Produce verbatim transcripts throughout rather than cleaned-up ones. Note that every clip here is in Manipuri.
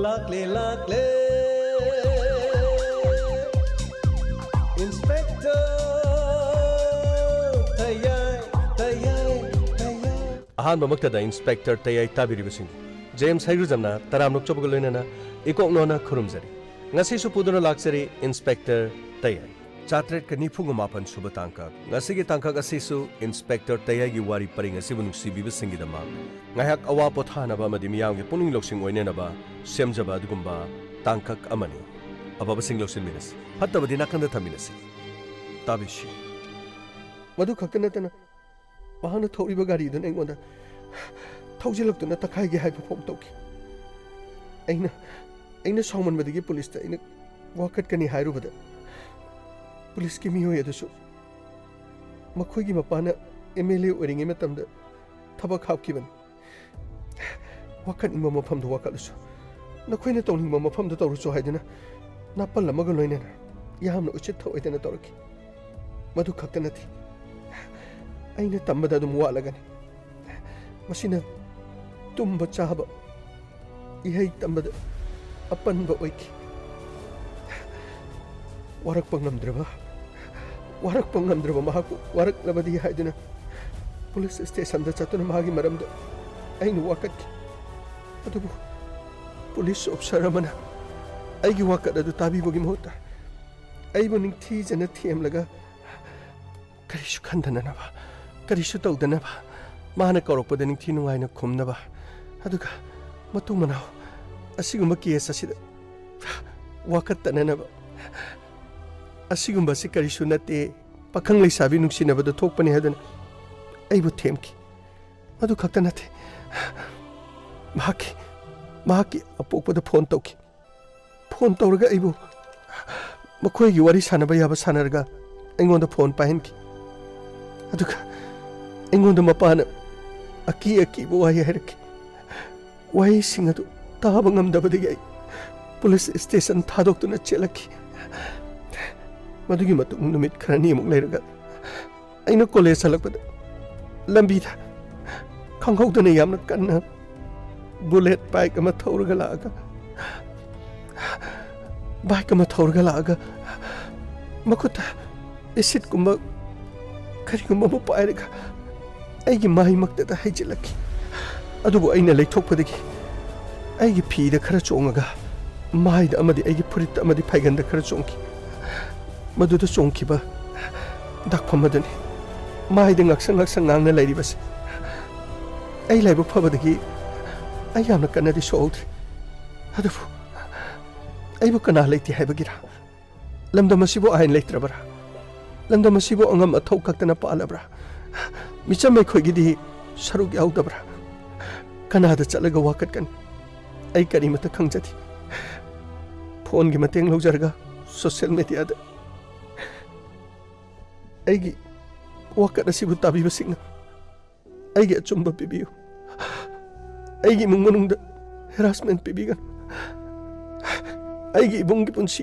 ꯂꯥꯛꯂꯦ, ꯂꯥꯛꯂꯦ, Inspector ꯇꯌꯥꯏ, ꯇꯌꯥꯏ, ꯇꯌꯥꯏ꯫ ꯑꯍꯥꯟꯕꯃꯛꯇꯗ Inspector ꯇꯌꯥꯏ ꯇꯥꯕꯤꯔꯤꯕꯁꯤꯡ, ꯖꯦꯝꯁ ꯍꯩꯔꯨꯖꯝꯅ ꯇꯔꯥꯝꯅ ꯑꯣꯛꯆꯕꯒ ꯂꯣꯏꯅꯅ ꯏꯀꯣꯛ ꯅꯣꯟꯅ ꯈꯨꯔꯨꯝꯖꯔꯤ꯫ ꯉꯁꯤꯁꯨ ꯄꯨꯗꯨꯅ ꯂꯥꯛꯆꯔꯤ Inspector ꯇꯌꯥꯏ꯫ ꯆꯥꯇ꯭ꯔꯦꯠꯀ ꯅꯤꯐꯨꯒ ꯃꯥꯄꯟ ꯁꯨꯕ ꯇꯥꯡꯀꯛ꯫ ꯉꯁꯤꯒꯤ ꯇꯥꯡꯀꯛ ꯑꯁꯤꯁꯨ Inspector ꯇꯌꯥꯏꯒꯤ ꯋꯥꯔꯤ ꯄꯔꯤꯡ ꯑꯁꯤꯕꯨ ꯅꯨꯡꯁꯤꯕꯤꯕꯁꯤꯡꯒꯤꯗꯃꯛ ꯉꯥꯏꯍꯥꯛ ꯑꯋꯥ ꯄꯣꯊꯥꯅꯕ ꯑꯃꯗꯤ ꯃꯤꯌꯥꯝꯒꯤ ꯄꯨꯛꯅꯤꯡ ꯂꯧꯁꯤꯡ ꯑꯣꯏꯅꯅꯕ ꯁꯦꯝꯖꯕ ꯑꯗꯨꯒꯨꯝꯕ ꯇꯥꯡꯀꯛ ꯑꯃꯅꯤ꯫ ꯑꯐꯕꯁꯤꯡ ꯂꯧꯁꯤꯟꯃꯤꯟꯅꯁꯤ, ꯐꯠꯇꯕꯗꯤ ꯅꯥꯀꯟꯗ ꯊꯝꯃꯤꯟꯅꯁꯤ꯫ ꯇꯥꯕꯤꯁꯤ꯫ ꯃꯗꯨ ꯈꯛꯇ ꯅꯠꯇꯅ, ꯃꯍꯥꯛꯅ ꯊꯧꯔꯤꯕ ꯒꯥꯔꯤꯗꯨꯅ ꯑꯩꯉꯣꯟꯗ ꯊꯧꯖꯤꯜꯂꯛꯇꯨꯅ ꯇꯛꯈꯥꯏꯒꯦ ꯍꯥꯏꯕ ꯐꯥꯎ ꯇꯧꯈꯤ꯫ ꯑꯩꯅ, ꯑꯩꯅ ꯁꯥꯎꯃꯟꯕꯗꯒꯤ ꯄꯨꯂꯤꯁꯇ ꯑꯩꯅ ꯋꯥꯀꯠꯀꯅꯤ ꯍꯥꯏꯔꯨꯕꯗ, ꯄꯨꯂꯤꯁꯀꯤ ꯃꯤꯑꯣꯏ ꯑꯗꯨꯁꯨ ꯃꯈꯣꯏꯒꯤ ꯃꯄꯥꯅ MLA ꯑꯣꯏꯔꯤꯉꯩ ꯃꯇꯝꯗ ꯊꯕꯛ ꯍꯥꯞꯈꯤꯕꯅꯤ꯫ "ꯋꯥꯀꯠꯅꯤꯡꯕ ꯃꯐꯝꯗ ꯋꯥꯀꯠꯂꯨꯁꯨ, ꯅꯈꯣꯏꯅ ꯇꯧꯅꯤꯡꯕ ꯃꯐꯝꯗ ꯇꯧꯔꯨꯁꯨ" ꯍꯥꯏꯗꯨꯅ ꯅꯥꯄꯜ ꯑꯃꯒ ꯂꯣꯏꯅꯅ ꯌꯥꯝꯅ ꯎꯁꯤꯠ ꯊꯑꯣꯏꯗꯅ ꯇꯧꯔꯛꯈꯤ꯫ ꯃꯗꯨ ꯈꯛꯇ ꯅꯠꯇꯦ, ꯑꯩꯅ ꯇꯝꯕꯗ ꯑꯗꯨꯝ ꯋꯥꯠꯂꯒꯅꯤ꯫ ꯃꯁꯤꯅ ꯇꯨꯝꯕ ꯆꯥꯕ, ꯏꯍꯩ ꯇꯝꯕꯗ ꯑꯄꯟꯕ ꯑꯣꯏꯈꯤ꯫ ꯋꯥꯔꯛꯄ ꯉꯝꯗ꯭ꯔꯕ, ꯋꯥꯔꯛꯄ ꯉꯝꯗ꯭ꯔꯕ ꯃꯍꯥꯛꯄꯨ ꯋꯥꯔꯛꯂꯕꯗꯤ ꯍꯥꯏꯗꯨꯅ ꯄꯨꯂꯤꯁ ꯁ꯭ꯇꯦꯁꯟꯗ ꯆꯠꯇꯨꯅ ꯃꯍꯥꯛꯀꯤ ꯃꯔꯝꯗ ꯑꯩꯅ ꯋꯥꯀꯠꯈꯤ꯫ ꯑꯗꯨꯕꯨ ꯄꯨꯂꯤꯁ ꯑꯣꯐꯤꯁꯥꯔ ꯑꯃꯅ ꯑꯩꯒꯤ ꯋꯥꯀꯠ ꯑꯗꯨ ꯇꯥꯕꯤꯕꯒꯤ ꯃꯍꯨꯠꯇ ꯑꯩꯕꯨ ꯅꯤꯡꯊꯤꯖꯅ ꯊꯦꯝꯂꯒ ꯀꯔꯤꯁꯨ ꯈꯟꯗꯅꯅꯕ, ꯀꯔꯤꯁꯨ ꯇꯧꯗꯅꯕ, ꯃꯥꯅ ꯀꯧꯔꯛꯄꯗ ꯅꯤꯡꯊꯤ ꯅꯨꯡꯉꯥꯏꯅ ꯈꯨꯝꯅꯕ, ꯑꯗꯨꯒ ꯃꯇꯨꯡ ꯃꯅꯥꯎ ꯑꯁꯤꯒꯨꯝꯕ ꯀꯦꯁ ꯑꯁꯤꯗ ꯋꯥꯀꯠꯇꯅꯅꯕ, "ꯑꯁꯤꯒꯨꯝꯕ ꯑꯁꯤ ꯀꯔꯤꯁꯨ ꯅꯠꯇꯦ, ꯄꯥꯈꯪ ꯂꯩꯁꯥꯕꯤ ꯅꯨꯡꯁꯤꯅꯕꯗ ꯊꯣꯛꯄꯅꯤ" ꯍꯥꯏꯗꯨꯅ ꯑꯩꯕꯨ ꯊꯦꯝꯈꯤ꯫ ꯃꯗꯨ ꯈꯛꯇ ꯅꯠꯇꯦ, ꯃꯍꯥꯛꯀꯤ, ꯃꯍꯥꯛꯀꯤ ꯑꯄꯣꯛꯄꯗ ꯐꯣꯟ ꯇꯧꯈꯤ꯫ ꯐꯣꯟ ꯇꯧꯔꯒ ꯑꯩꯕꯨ ꯃꯈꯣꯏꯒꯤ ꯋꯥꯔꯤ ꯁꯥꯟꯅꯕ ꯌꯥꯕ ꯁꯥꯟꯅꯔꯒ ꯑꯩꯉꯣꯟꯗ ꯐꯣꯟ ꯄꯥꯏꯍꯟꯈꯤ꯫ ꯑꯗꯨꯒ ꯑꯩꯉꯣꯟꯗ ꯃꯄꯥꯅ ꯑꯀꯤ ꯑꯀꯤꯕ ꯋꯥꯍꯩ ꯍꯥꯏꯔꯛꯈꯤ꯫ ꯋꯥꯍꯩꯁꯤꯡ ꯑꯗꯨ ꯇꯥꯕ ꯉꯝꯗꯕꯗꯒꯤ ꯑꯩ ꯄꯨꯂꯤꯁ ꯁ꯭ꯇꯦꯁꯟ ꯊꯥꯗꯣꯛꯇꯨꯅ ꯆꯦꯜꯂꯛꯈꯤ꯫ ꯃꯗꯨꯒꯤ ꯃꯇꯨꯡ ꯅꯨꯃꯤꯠ ꯈꯔꯅꯤꯃꯨꯛ ꯂꯩꯔꯒ ꯑꯩꯅ ꯀꯣꯂꯦꯖ ꯍꯜꯂꯛꯄꯗ ꯂꯝꯕꯤꯗ ꯈꯪꯍꯧꯗꯅ ꯌꯥꯝꯅ ꯀꯟꯅ ꯕꯨꯂꯦꯠ ꯕꯥꯏꯛ ꯑꯃ ꯊꯧꯔꯒ ꯂꯥꯛꯑꯒ ꯕꯥꯏꯛ ꯑꯃ ꯊꯧꯔꯒ ꯂꯥꯛꯑꯒ ꯃꯈꯨꯠꯇ ꯑꯦꯁꯤꯠꯀꯨꯝꯕ ꯀꯔꯤꯒꯨꯝꯕ ꯑꯃ ꯄꯥꯏꯔꯒ ꯑꯩꯒꯤ ꯃꯥꯏꯃꯛꯇꯗ ꯍꯩꯖꯤꯜꯂꯛꯈꯤ꯫ ꯑꯗꯨꯕꯨ ꯑꯩꯅ ꯂꯩꯊꯣꯛꯄꯗꯒꯤ ꯑꯩꯒꯤ ꯐꯤꯗ ꯈꯔ ꯆꯣꯡꯉꯒ ꯃꯥꯏꯗ ꯑꯃꯗꯤ ꯑꯩꯒꯤ ꯐꯨꯔꯤꯠꯇ ꯑꯃꯗꯤ ꯐꯩꯒꯟꯗ ꯈꯔ ꯆꯣꯡꯈꯤ꯫ ꯃꯗꯨꯗ ꯆꯣꯡꯈꯤꯕ ꯗꯥꯛꯐꯝ ꯑꯗꯨꯅꯤ ꯃꯥꯏꯗ ꯉꯥꯛꯁꯪ ꯉꯥꯛꯁꯪ ꯉꯥꯡꯅ ꯂꯩꯔꯤꯕꯁꯦ꯫ ꯑꯩ ꯂꯥꯏꯕꯛ ꯐꯕꯗꯒꯤ ꯑꯩ ꯌꯥꯝꯅ ꯀꯟꯅꯗꯤ ꯁꯣꯛꯍꯧꯗ꯭ꯔꯦ꯫ ꯑꯗꯨꯕꯨ ꯑꯩꯕꯨ ꯀꯅꯥ ꯂꯩꯇꯦ ꯍꯥꯏꯕꯒꯤꯔꯥ? ꯂꯝꯗꯝ ꯑꯁꯤꯕꯨ ꯑꯥꯏꯟ ꯂꯩꯇ꯭ꯔꯕ꯭ꯔꯥ? ꯂꯝꯗꯝ ꯑꯁꯤꯕꯨ ꯑꯉꯝ ꯑꯊꯧ ꯈꯛꯇꯅ ꯄꯥꯜꯂꯕ꯭ꯔꯥ? ꯃꯤꯆꯝ ꯑꯩꯈꯣꯏꯒꯤꯗꯤ ꯁꯔꯨꯛ ꯌꯥꯎꯗꯕ꯭ꯔꯥ? ꯀꯅꯥꯗ ꯆꯠꯂꯒ ꯋꯥꯀꯠꯀꯅꯤ? ꯑꯩ ꯀꯔꯤꯃꯠꯇ ꯈꯪꯖꯗꯦ꯫ ꯐꯣꯟꯒꯤ ꯃꯇꯦꯡ ꯂꯧꯖꯔꯒ ꯁꯣꯁꯤꯌꯦꯜ ꯃꯦꯗꯤꯌꯥꯗ ꯑꯩꯒꯤ ꯋꯥꯀꯠ ꯑꯁꯤꯕꯨ ꯇꯥꯕꯤꯕꯁꯤꯡꯅ ꯑꯩꯒꯤ ꯑꯆꯨꯝꯕ ꯄꯤꯕꯤꯌꯨ꯫ ꯑꯩꯒꯤ ꯏꯃꯨꯡ ꯃꯅꯨꯡꯗ ꯍꯦꯔꯥꯁꯃꯦꯟ ꯄꯤꯕꯤꯒꯅꯨ꯫ ꯑꯩꯒꯤ ꯏꯕꯨꯡꯒꯤ ꯄꯨꯟꯁꯤ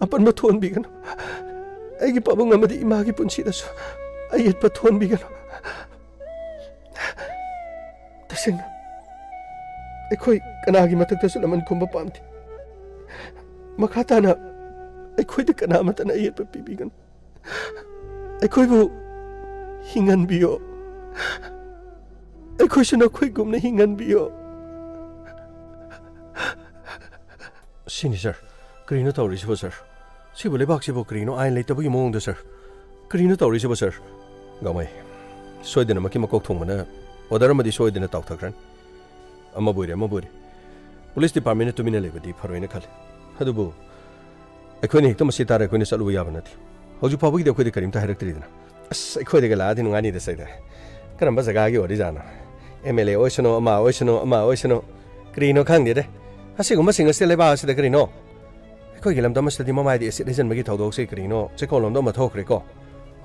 ꯑꯄꯟꯕ ꯊꯣꯛꯍꯟꯕꯤꯒꯅꯨ꯫ ꯑꯩꯒꯤ ꯄꯥꯕꯨꯡ ꯑꯃꯗꯤ ꯏꯃꯥꯒꯤ ꯄꯨꯟꯁꯤꯗꯁꯨ ꯑꯌꯦꯠꯄ ꯊꯣꯛꯍꯟꯕꯤꯒꯅꯨ꯫ ꯇꯁꯦꯡꯅ, ꯑꯩꯈꯣꯏ ꯀꯅꯥꯒꯤ ꯃꯊꯛꯇꯁꯨ ꯂꯃꯟ ꯈꯨꯝꯕ ꯄꯥꯝꯗꯦ꯫ ꯃꯈꯥ ꯇꯥꯅ ꯑꯩꯈꯣꯏꯗ ꯀꯅꯥ ꯑꯃꯠꯇꯅ ꯑꯌꯦꯠꯄ ꯄꯤꯕꯤꯒꯅꯨ꯫ ꯑꯩꯈꯣꯏꯕꯨ ꯍꯤꯡꯍꯟꯕꯤꯌꯣ꯫ ꯑꯩꯈꯣꯏꯁꯨ ꯅꯈꯣꯏꯒꯨꯝꯅ ꯍꯤꯡꯍꯟꯕꯤꯌꯣ꯫ ꯁꯤꯅꯤ, ꯁꯥꯔ꯫ ꯀꯔꯤꯅꯣ ꯇꯧꯔꯤꯁꯤꯕꯣ, ꯁꯥꯔ? ꯁꯤꯕꯨ ꯂꯩꯕꯥꯛꯁꯤꯕꯨ ꯀꯔꯤꯅꯣ ꯑꯥꯏꯟ ꯂꯩꯇꯕꯒꯤ ꯃꯑꯣꯡꯗ, ꯁꯥꯔ? ꯀꯔꯤꯅꯣ ꯇꯧꯔꯤꯁꯤꯕꯣ, ꯁꯥꯔ? ꯒꯥꯡꯃꯩ, ꯁꯣꯏꯗꯅꯃꯛꯀꯤ ꯃꯀꯣꯛ ꯊꯣꯡꯕꯅ ꯑꯣꯔꯗꯔ ꯑꯃꯗꯤ ꯁꯣꯏꯗꯅ ꯇꯥꯎꯊꯈ꯭ꯔꯅꯤ꯫ ꯑꯃꯕꯨ ꯑꯣꯏꯔꯦ, ꯑꯃꯕꯨ ꯑꯣꯏꯔꯦ, ꯄꯨꯂꯤꯁ ꯗꯤꯄꯥꯔꯠꯃꯦꯟꯅ ꯇꯨꯃꯤꯟꯅ ꯂꯩꯕꯗꯤ ꯐꯔꯣꯏꯅ ꯈꯜꯂꯤ꯫ ꯑꯗꯨꯕꯨ ꯑꯩꯈꯣꯏꯅ ꯍꯦꯛꯇ ꯃꯁꯤ ꯇꯥꯔꯦ ꯑꯩꯈꯣꯏꯅ ꯆꯠꯂꯨꯕ ꯌꯥꯕ ꯅꯠꯇꯦ꯫ ꯍꯧꯖꯤꯛ ꯐꯥꯎꯕꯒꯤꯗꯤ ꯑꯩꯈꯣꯏꯗ ꯀꯔꯤꯝꯇ ꯍꯥꯏꯔꯛꯇ꯭ꯔꯤꯗꯅ꯫ ꯑꯁ, ꯑꯩꯈꯣꯏꯗꯒ ꯂꯥꯛꯑꯗꯤ ꯅꯨꯡꯉꯥꯏꯅꯤꯗ ꯁꯩꯗ꯫ ꯀꯔꯝꯕ ꯖꯒꯥꯒꯤ ꯑꯣꯏꯔꯤꯖꯥꯠꯅꯣ? ꯑꯦꯝ ꯑꯦꯜ ꯑꯦ ꯑꯣꯏꯁꯅꯨ, ꯑꯃ ꯑꯣꯏꯁꯅꯨ, ꯑꯃ ꯑꯣꯏꯁꯅꯨ, ꯀꯔꯤꯅꯣ ꯈꯪꯗꯦꯗ꯫ ꯑꯁꯤꯒꯨꯝꯕꯁꯤꯡ ꯑꯁꯤ ꯂꯩꯕꯥꯛ ꯑꯁꯤꯗ ꯀꯔꯤꯅꯣ? ꯑꯩꯈꯣꯏꯒꯤ ꯂꯝꯗꯝ ꯑꯁꯤꯗꯗꯤ ꯃꯃꯥꯏꯗ ꯑꯦꯁꯤꯠ ꯍꯩꯖꯤꯟꯕꯒꯤ ꯊꯧꯗꯣꯛꯁꯦ ꯀꯔꯤꯅꯣ ꯆꯦꯛꯀꯣꯟꯂꯣꯝꯗ ꯑꯃ ꯊꯣꯛꯈ꯭ꯔꯦꯀꯣ꯫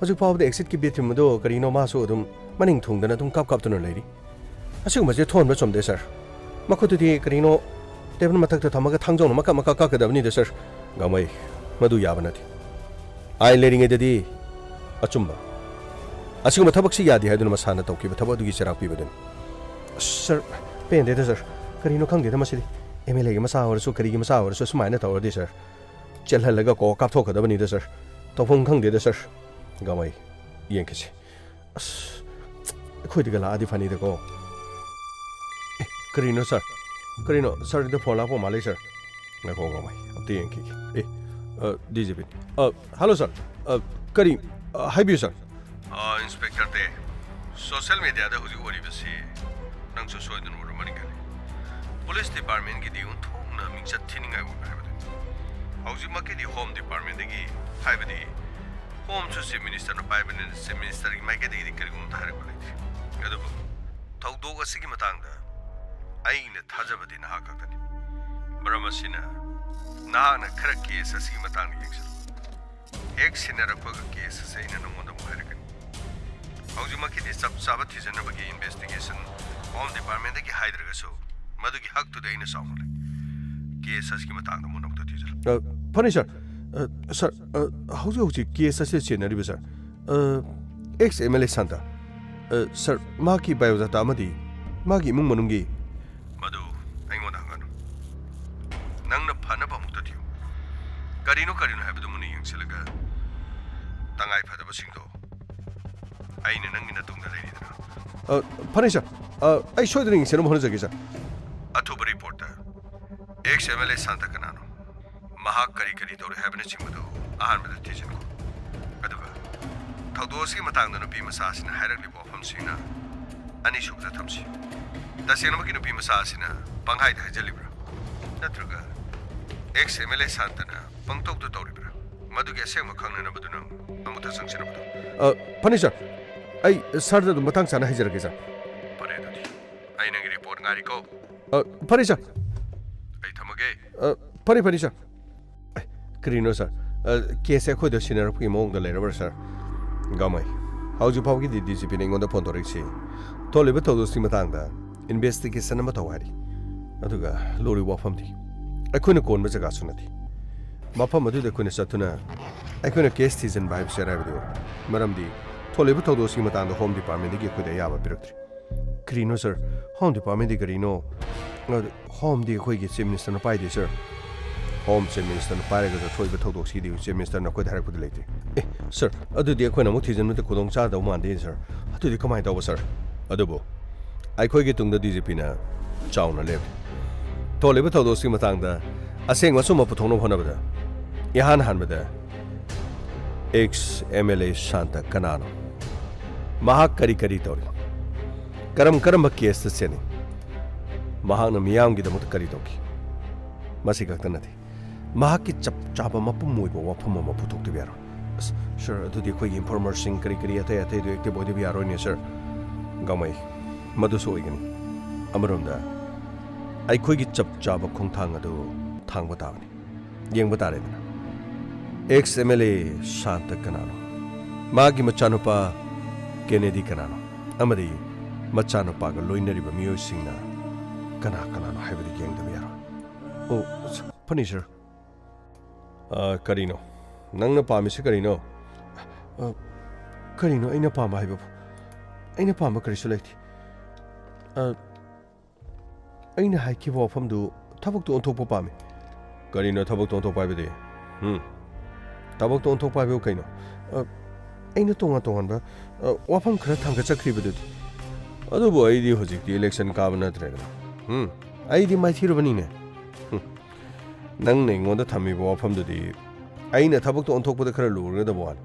ꯍꯧꯖꯤꯛ ꯐꯥꯎꯕꯗ ꯑꯦꯛꯁꯤꯠꯀꯤ ꯕꯤꯇ꯭ꯔꯤꯝ ꯑꯗꯨ ꯀꯔꯤꯅꯣ ꯃꯥꯁꯨ ꯑꯗꯨꯝ ꯃꯅꯤꯡ ꯊꯨꯡꯗꯅ ꯑꯗꯨꯝ ꯀꯞ ꯀꯞꯇꯨꯅ ꯂꯩꯔꯤ꯫ ꯑꯁꯤꯒꯨꯝꯕꯁꯦ ꯊꯣꯛꯍꯟꯕ ꯆꯨꯝꯗꯦ, ꯁꯥꯔ꯫ ꯃꯈꯨꯠꯇꯨꯗꯤ ꯀꯔꯤꯅꯣ ꯇꯦꯕꯜ ꯃꯊꯛꯇ ꯊꯝꯃꯒ ꯊꯥꯡꯖꯧꯅ ꯃꯀꯛ ꯃꯀꯛ ꯀꯛꯀꯗꯕꯅꯤꯗ, ꯁꯥꯔ꯫ ꯒꯥꯡꯃꯩ, ꯃꯗꯨ ꯌꯥꯕ ꯅꯠꯇꯦ꯫ ꯑꯥꯏꯟ ꯂꯩꯔꯤꯉꯩꯗꯗꯤ ꯑꯆꯨꯝꯕ, ꯑꯁꯤꯒꯨꯝꯕ ꯊꯕꯛꯁꯤ ꯌꯥꯗꯦ ꯍꯥꯏꯗꯨꯅ ꯃꯁꯥꯅ ꯇꯧꯈꯤꯕ ꯊꯕꯛ ꯑꯗꯨꯒꯤ ꯆꯩꯔꯥꯛ ꯄꯤꯕꯗꯨꯅꯤ꯫ ꯑꯁ, ꯁꯥꯔ, ꯄꯦꯟꯗꯦꯗ, ꯁꯥꯔ꯫ ꯀꯔꯤꯅꯣ ꯈꯪꯗꯦꯗ ꯃꯁꯤꯗꯤ꯫ ꯑꯦꯝ ꯑꯦꯜ ꯑꯦꯒꯤ ꯃꯆꯥ ꯑꯣꯏꯔꯁꯨ, ꯀꯔꯤꯒꯤ ꯃꯆꯥ ꯑꯣꯏꯔꯁꯨ ꯁꯨꯃꯥꯏꯅ ꯇꯧꯔꯗꯤ, ꯁꯥꯔ, ꯆꯦꯜꯍꯜꯂꯒ ꯀꯣ ꯀꯥꯞꯊꯣꯛꯀꯗꯕꯅꯤꯗ, ꯁꯥꯔ꯫ ꯇꯧꯐꯝ ꯈꯪꯗꯦꯗ, ꯁꯥꯔ꯫ ꯒꯃꯥꯏ, ꯌꯦꯡꯈꯤꯁꯤ꯫ ꯑꯁ, ꯑꯩꯈꯣꯏꯗꯒ ꯂꯥꯛꯑꯗꯤ ꯐꯅꯤꯗꯀꯣ꯫ ꯑꯦ, ꯀꯔꯤꯅꯣ, ꯁꯥꯔ? ꯀꯔꯤꯅꯣ? ꯁꯥꯔꯒꯤꯗ ꯐꯣꯟ ꯂꯥꯛꯄ ꯃꯥꯜꯂꯦ, ꯁꯥꯔ꯫ ꯉꯥꯏꯈꯣ, ꯉꯥꯏꯈꯣ, ꯑꯝꯇ ꯌꯦꯡꯈꯤꯒꯦ꯫ ꯑꯦ, ꯑ, ꯗꯤ ꯖꯤ ꯄꯤ꯫ ꯑ, ꯍꯜꯂꯣ, ꯁꯥꯔ꯫ ꯑ, ꯀꯔꯤ? ꯑ, ꯍꯥꯏꯕꯤꯌꯨ, ꯁꯥꯔ꯫ ꯑ, ꯏꯟꯁꯄꯦꯛꯇꯔ ꯗꯦ, ꯁꯣꯁꯤꯌꯦꯜ ꯃꯦꯗꯤꯌꯥꯗ ꯍꯧꯖꯤꯛ ꯑꯣꯏꯔꯤꯕꯁꯤ ꯅꯪꯁꯨ ꯁꯣꯏꯗꯅ ꯎꯔꯝꯃꯅꯤ ꯈꯜꯂꯤ꯫ ꯄꯨꯂꯤꯁ ꯗꯤꯄꯥꯔꯠꯃꯦꯟꯒꯤꯗꯤ ꯑꯣꯟꯊꯣꯛꯅ ꯃꯤꯡꯆꯠ ꯊꯤꯅꯤꯡꯉꯥꯏ ꯑꯣꯏꯕ ꯍꯥꯏꯕꯗꯨꯅꯤ꯫ ꯍꯧꯖꯤꯛꯃꯛꯀꯤꯗꯤ ꯍꯣꯝ ꯗꯤꯄꯥꯔꯠꯃꯦꯟꯗꯒꯤ, ꯍꯥꯏꯕꯗꯤ ꯍꯣꯝꯁꯨ ꯆꯤꯐ ꯃꯤꯅꯤꯁꯇꯔꯅ ꯄꯥꯏꯕꯅꯤꯅ, ꯆꯤꯐ ꯃꯤꯅꯤꯁꯇꯔꯒꯤ ꯃꯥꯏꯀꯩꯗꯒꯤꯗꯤ ꯀꯔꯤꯒꯨꯝꯕ ꯑꯃꯠꯇ ꯍꯥꯏꯔꯛꯄ ꯂꯩꯇ꯭ꯔꯤ꯫ ꯑꯗꯨꯕꯨ ꯊꯧꯗꯣꯛ ꯑꯁꯤꯒꯤ ꯃꯇꯥꯡꯗ ꯑꯩꯅ ꯊꯥꯖꯕꯗꯤ ꯅꯍꯥꯛ ꯈꯛꯇꯅꯤ꯫ ꯃꯔꯝ ꯑꯁꯤꯅ, ꯅꯍꯥꯛꯅ ꯈꯔ ꯀꯦꯁ ꯑꯁꯤꯒꯤ ꯃꯇꯥꯡꯗ ꯌꯦꯡꯁꯤꯜꯂꯨ꯫ ꯍꯦꯛ ꯁꯤꯟꯅꯔꯛꯄꯒ ꯀꯦꯁ ꯑꯁꯤ ꯑꯩꯅ ꯅꯉꯣꯟꯗ ꯑꯃꯨꯛ ꯍꯥꯏꯔꯛꯀꯅꯤ꯫ ꯍꯧꯖꯤꯛꯃꯛꯀꯤꯗꯤ ꯆꯞ ꯆꯥꯕ ꯊꯤꯖꯤꯟꯅꯕꯒꯤ ꯏꯟꯚꯦꯁꯇꯤꯒꯦꯁꯟ ꯍꯣꯝ ꯗꯤꯄꯥꯔꯠꯃꯦꯟꯗꯒꯤ ꯍꯥꯏꯗ꯭ꯔꯒꯁꯨ, ꯃꯗꯨꯒꯤ ꯍꯛꯇꯨꯗꯤ ꯑꯩꯅ ꯆꯥꯎꯅ ꯂꯩ꯫ ꯀꯦꯁ ꯑꯁꯤꯒꯤ ꯃꯇꯥꯡꯗ ꯑꯃꯨꯛ ꯑꯃꯨꯛꯇ ꯊꯤꯖꯤꯜꯂꯨ꯫ ꯑ, ꯐꯅꯤ, ꯁꯥꯔ꯫ ꯑ, ꯁꯥꯔ, ꯑ, ꯍꯧꯖꯤꯛ ꯍꯧꯖꯤꯛ ꯀꯦꯁ ꯑꯁꯤ ꯆꯦꯟꯅꯔꯤꯕ, ꯁꯥꯔ, ꯑ, X M L A Santa, ꯑ, ꯁꯥꯔ, ꯃꯍꯥꯛꯀꯤ ꯕꯥꯏꯑꯣꯗꯥꯇꯥ ꯑꯃꯗꯤ ꯃꯥꯒꯤ ꯏꯃꯨꯡ ꯃꯅꯨꯡꯒꯤ ꯃꯗꯨ ꯑꯩꯉꯣꯟꯗ ꯍꯪꯒꯅꯨ꯫ ꯅꯪꯅ ꯐꯅꯕ ꯑꯃꯨꯛꯇ ꯊꯤꯌꯨ꯫ ꯀꯔꯤꯅꯣ ꯀꯔꯤꯅꯣ ꯍꯥꯏꯕꯗꯨ ꯃꯨꯟꯅ ꯌꯦꯡꯁꯤꯜꯂꯒ, ꯇꯉꯥꯏ ꯐꯗꯕꯁꯤꯡꯗꯣ ꯑꯩꯅ ꯅꯪꯒꯤ ꯅꯇꯨꯡꯗ ꯂꯩꯔꯤꯗꯅ꯫ ꯑ, ꯐꯔꯦ, ꯁꯥꯔ꯫ ꯑ, ꯑꯩ ꯁꯣꯏꯗꯅ ꯌꯦꯡꯁꯤꯟꯅꯕ ꯍꯣꯠꯅꯖꯒꯦ, ꯁꯥꯔ꯫ ꯑꯊꯨꯕ ꯔꯤꯄꯣꯔꯠꯇ ex M L A Shanta ꯀꯅꯥꯅꯣ? ꯃꯍꯥꯛ ꯀꯔꯤ ꯀꯔꯤ ꯇꯧꯔꯤ ꯍꯥꯏꯕꯅꯆꯤꯡꯕꯗꯨ ꯑꯍꯥꯟꯕꯗ ꯊꯤꯖꯤꯟꯈꯣ꯫ ꯑꯗꯨꯒ ꯊꯧꯗꯣꯛ ꯑꯁꯤꯒꯤ ꯃꯇꯥꯡꯗ ꯅꯨꯄꯤ ꯃꯆꯥ ꯑꯁꯤꯅ ꯍꯥꯏꯔꯛꯂꯤꯕ ꯋꯥꯐꯝꯁꯤꯡꯅ ꯑꯅꯤꯁꯨꯕꯗ ꯊꯝꯁꯤ꯫ ꯇꯁꯦꯡꯅꯃꯛꯀꯤ ꯅꯨꯄꯤ ꯃꯆꯥ ꯑꯁꯤꯅ ꯄꯪꯍꯥꯏꯗ ꯍꯥꯏꯖꯜꯂꯤꯕ꯭ꯔꯥ? ꯅꯠꯇ꯭ꯔꯒ ꯑꯦꯛꯁ ꯑꯦꯝ ꯑꯦꯜ ꯑꯦ ꯁꯥꯟꯇꯅ ꯄꯪꯇꯧꯗ ꯇꯧꯔꯤꯕ꯭ꯔꯥ? ꯃꯗꯨꯒꯤ ꯑꯁꯦꯡꯕ ꯈꯪꯅꯅꯕꯗꯨ ꯅꯪ ꯑꯃꯨꯛꯇ ꯆꯪꯁꯤꯟꯅꯕꯗꯣ꯫ ꯑ, ꯐꯅꯤ, ꯁꯥꯔ꯫ ꯑꯩ ꯁꯥꯔꯗ ꯑꯗꯨꯝ ꯃꯇꯥꯡ ꯆꯥꯅ ꯍꯥꯏꯖꯔꯛꯀꯦ, ꯁꯥꯔ꯫ ꯐꯔꯦ, ꯑꯗꯨꯗꯤ ꯑꯩ ꯅꯪꯒꯤ ꯔꯤꯄꯣꯔꯠ ꯉꯥꯏꯔꯤꯀꯣ꯫ ꯑ, ꯐꯅꯤ, ꯁꯥꯔ꯫ ꯑꯩ ꯊꯝꯃꯒꯦ꯫ ꯑ, ꯐꯅꯤ, ꯐꯅꯤ, ꯁꯥꯔ꯫ ꯑꯦ, ꯀꯔꯤꯅꯣ, ꯁꯥꯔ? ꯑ, ꯀꯦꯁꯁꯦ ꯑꯩꯈꯣꯏꯗ ꯁꯤꯟꯅꯔꯛꯄꯒꯤ ꯃꯑꯣꯡꯗ ꯂꯩꯔꯕ꯭ꯔꯥ, ꯁꯥꯔ? ꯒꯥꯃꯩ, ꯍꯧꯖꯤꯛ ꯐꯥꯎꯕꯒꯤꯗꯤ ꯗꯤ ꯖꯤ ꯄꯤꯅ ꯑꯩꯉꯣꯟꯗ ꯐꯣꯟ ꯇꯧꯔꯛꯏꯁꯤ ꯊꯣꯛꯂꯤꯕ ꯊꯧꯗꯣꯛꯁꯤꯒꯤ ꯃꯇꯥꯡꯗ ꯏꯟꯚꯦꯁꯇꯤꯒꯦꯁꯟ ꯑꯃ ꯇꯧ ꯍꯥꯏꯔꯤ꯫ ꯑꯗꯨꯒ ꯂꯨꯔꯤꯕ ꯋꯥꯐꯝꯗꯤ, ꯑꯩꯈꯣꯏꯅ ꯀꯣꯟꯕ ꯖꯒꯥꯁꯨ ꯅꯠꯇꯦ꯫ ꯃꯐꯝ ꯑꯗꯨꯗ ꯑꯩꯈꯣꯏꯅ ꯆꯠꯇꯨꯅ ꯑꯩꯈꯣꯏꯅ ꯀꯦꯁ ꯊꯤꯖꯤꯟꯕ ꯍꯥꯏꯕꯁꯤ ꯑꯔꯥꯏꯕꯗꯤ ꯑꯣꯏꯔꯣꯏ꯫ ꯃꯔꯝꯗꯤ ꯊꯣꯛꯂꯤꯕ ꯊꯧꯗꯣꯛꯁꯤꯒꯤ ꯃꯇꯥꯡꯗ ꯍꯣꯝ ꯗꯤꯄꯥꯔꯠꯃꯦꯟꯗꯒꯤ ꯑꯩꯈꯣꯏꯗ ꯑꯌꯥꯕ ꯄꯤꯔꯛꯇ꯭ꯔꯤ꯫ ꯀꯔꯤꯅꯣ, ꯁꯥꯔ? ꯍꯣꯝ ꯗꯤꯄꯥꯔꯠꯃꯦꯟꯗꯤ ꯀꯔꯤꯅꯣ? ꯑ, ꯍꯣꯝꯗꯤ ꯑꯩꯈꯣꯏꯒꯤ ꯆꯤꯐ ꯃꯤꯅꯤꯁꯇꯔꯅ ꯄꯥꯏꯗꯦ, ꯁꯥꯔ꯫ Home Chief Ministerꯅ ꯄꯥꯏꯔꯒꯁꯨ ꯊꯣꯛꯏꯕ ꯊꯧꯗꯣꯛꯁꯤꯗꯤ Chief Ministerꯅ ꯑꯩꯈꯣꯏꯗ ꯍꯥꯏꯔꯛꯄꯗꯤ ꯂꯩꯇꯦ꯫ ꯑꯦ, ꯁꯔ, ꯑꯗꯨꯗꯤ ꯑꯩꯈꯣꯏꯅ ꯑꯃꯨꯛ ꯊꯤꯖꯤꯟꯕꯗ ꯈꯨꯗꯣꯡ ꯆꯥꯗꯧ ꯃꯥꯟꯗꯦ, ꯁꯔ꯫ ꯑꯗꯨꯗꯤ ꯀꯃꯥꯏꯅ ꯇꯧꯕ, ꯁꯔ? ꯑꯗꯨꯕꯨ ꯑꯩꯈꯣꯏꯒꯤ ꯇꯨꯡꯗ DGPꯅ ꯆꯥꯎꯅ ꯂꯦꯞꯂꯤ꯫ ꯊꯣꯛꯂꯤꯕ ꯊꯧꯗꯣꯛꯁꯤꯒꯤ ꯃꯇꯥꯡꯗ ꯑꯁꯦꯡꯕ ꯑꯆꯨꯝꯕ ꯄꯨꯊꯣꯛꯅꯕ ꯍꯣꯠꯅꯕꯗ ꯏꯍꯥꯟ ꯍꯥꯟꯕꯗ ex MLA ꯁꯥꯟꯇ ꯀꯅꯥꯅꯣ? ꯃꯍꯥꯛ ꯀꯔꯤ ꯀꯔꯤ ꯇꯧꯔꯤ? ꯀꯔꯝ ꯀꯔꯝꯕ caseꯇ ꯆꯦꯟꯅꯩ? ꯃꯍꯥꯛꯅ ꯃꯤꯌꯥꯝꯒꯤꯗꯃꯛꯇ ꯀꯔꯤ ꯇꯧꯈꯤ? ꯃꯁꯤ ꯈꯛꯇ ꯅꯠꯇꯦ, ꯃꯍꯥꯛꯀꯤ ꯆꯞ ꯆꯥꯕ ꯃꯄꯨꯝ ꯑꯣꯏꯕ ꯋꯥꯐꯝ ꯑꯃ ꯄꯨꯊꯣꯛꯇꯕ ꯌꯥꯔꯣꯏ꯫ ꯑꯁ, ꯁꯔ, ꯑꯗꯨꯗꯤ ꯑꯩꯈꯣꯏꯒꯤ informerꯁꯤꯡ ꯀꯔꯤ ꯀꯔꯤ ꯑꯇꯩ ꯑꯇꯩꯗꯨ active ꯑꯣꯏꯗꯕ ꯌꯥꯔꯣꯏꯅꯦ, ꯁꯔ꯫ ꯒꯥꯡꯃꯩ, ꯃꯗꯨꯁꯨ ꯑꯣꯏꯒꯅꯤ꯫ ꯑꯃꯔꯣꯝꯗ, ꯑꯩꯈꯣꯏꯒꯤ ꯆꯞ ꯆꯥꯕ ꯈꯣꯡꯊꯥꯡ ꯑꯗꯨ ꯊꯥꯡꯕ ꯇꯥꯕꯅꯤ꯫ ꯌꯦꯡꯕ ꯇꯥꯔꯦꯗꯅ꯫ Ex MLA ꯁꯥꯟꯇ ꯀꯅꯥꯅꯣ? ꯃꯥꯒꯤ ꯃꯆꯥꯅꯨꯄꯥ ꯀꯦꯅꯦꯗꯤ ꯀꯅꯥꯅꯣ? ꯑꯃꯗꯤ ꯃꯆꯥꯅꯨꯄꯥꯒ ꯂꯣꯏꯅꯔꯤꯕ ꯃꯤꯑꯣꯏꯁꯤꯡꯅ ꯀꯅꯥ ꯀꯅꯥꯅꯣ ꯍꯥꯏꯕꯗꯨ ꯌꯦꯡꯗꯕ ꯌꯥꯔꯣꯏ꯫ ꯑꯣ, ꯐꯅꯤ, ꯁꯔ꯫ ꯑ, ꯀꯔꯤꯅꯣ? ꯅꯪꯅ ꯄꯥꯝꯃꯤꯁꯤ ꯀꯔꯤꯅꯣ? ꯑ, ꯀꯔꯤꯅꯣ ꯑꯩꯅ ꯄꯥꯝꯕ ꯍꯥꯏꯕꯕꯨ? ꯑꯩꯅ ꯄꯥꯝꯕ ꯀꯔꯤꯁꯨ ꯂꯩꯇꯦ꯫ ꯑ, ꯑꯩꯅ ꯍꯥꯏꯈꯤꯕ ꯋꯥꯐꯝꯗꯨ ꯊꯕꯛꯇ ꯑꯣꯟꯊꯣꯛꯄ ꯄꯥꯝꯃꯤ꯫ ꯀꯔꯤꯅꯣ ꯊꯕꯛꯇ ꯑꯣꯟꯊꯣꯛꯄ ꯍꯥꯏꯕꯗꯤ? ꯍꯨꯝ? ꯊꯕꯛꯇ ꯑꯣꯟꯊꯣꯛꯄ ꯍꯥꯏꯕꯕꯨ ꯀꯩꯅꯣ? ꯑ, ꯑꯩꯅ ꯇꯣꯉꯥꯟ ꯇꯣꯉꯥꯟꯕ, ꯑ, ꯋꯥꯐꯝ ꯈꯔ ꯊꯥꯡꯒꯠꯆꯈ꯭ꯔꯤꯕꯗꯨꯗꯤ꯫ ꯑꯗꯨꯕꯨ ꯑꯩꯗꯤ ꯍꯧꯖꯤꯛꯇꯤ election ꯀꯥꯕ ꯅꯠꯇ꯭ꯔꯦꯗꯅ꯫ ꯍꯨꯝ? ꯑꯩꯗꯤ ꯃꯥꯏꯊꯤꯔꯕꯅꯤꯅꯦ꯫ ꯍꯨꯝ꯫ ꯅꯪꯅ ꯑꯩꯉꯣꯟꯗ ꯊꯝꯃꯤꯕ ꯋꯥꯐꯝꯗꯨꯗꯤ ꯑꯩꯅ ꯊꯕꯛꯇ ꯑꯣꯟꯊꯣꯛꯄꯗ ꯈꯔ ꯂꯨꯔꯒꯗꯕ ꯋꯥꯅꯤ꯫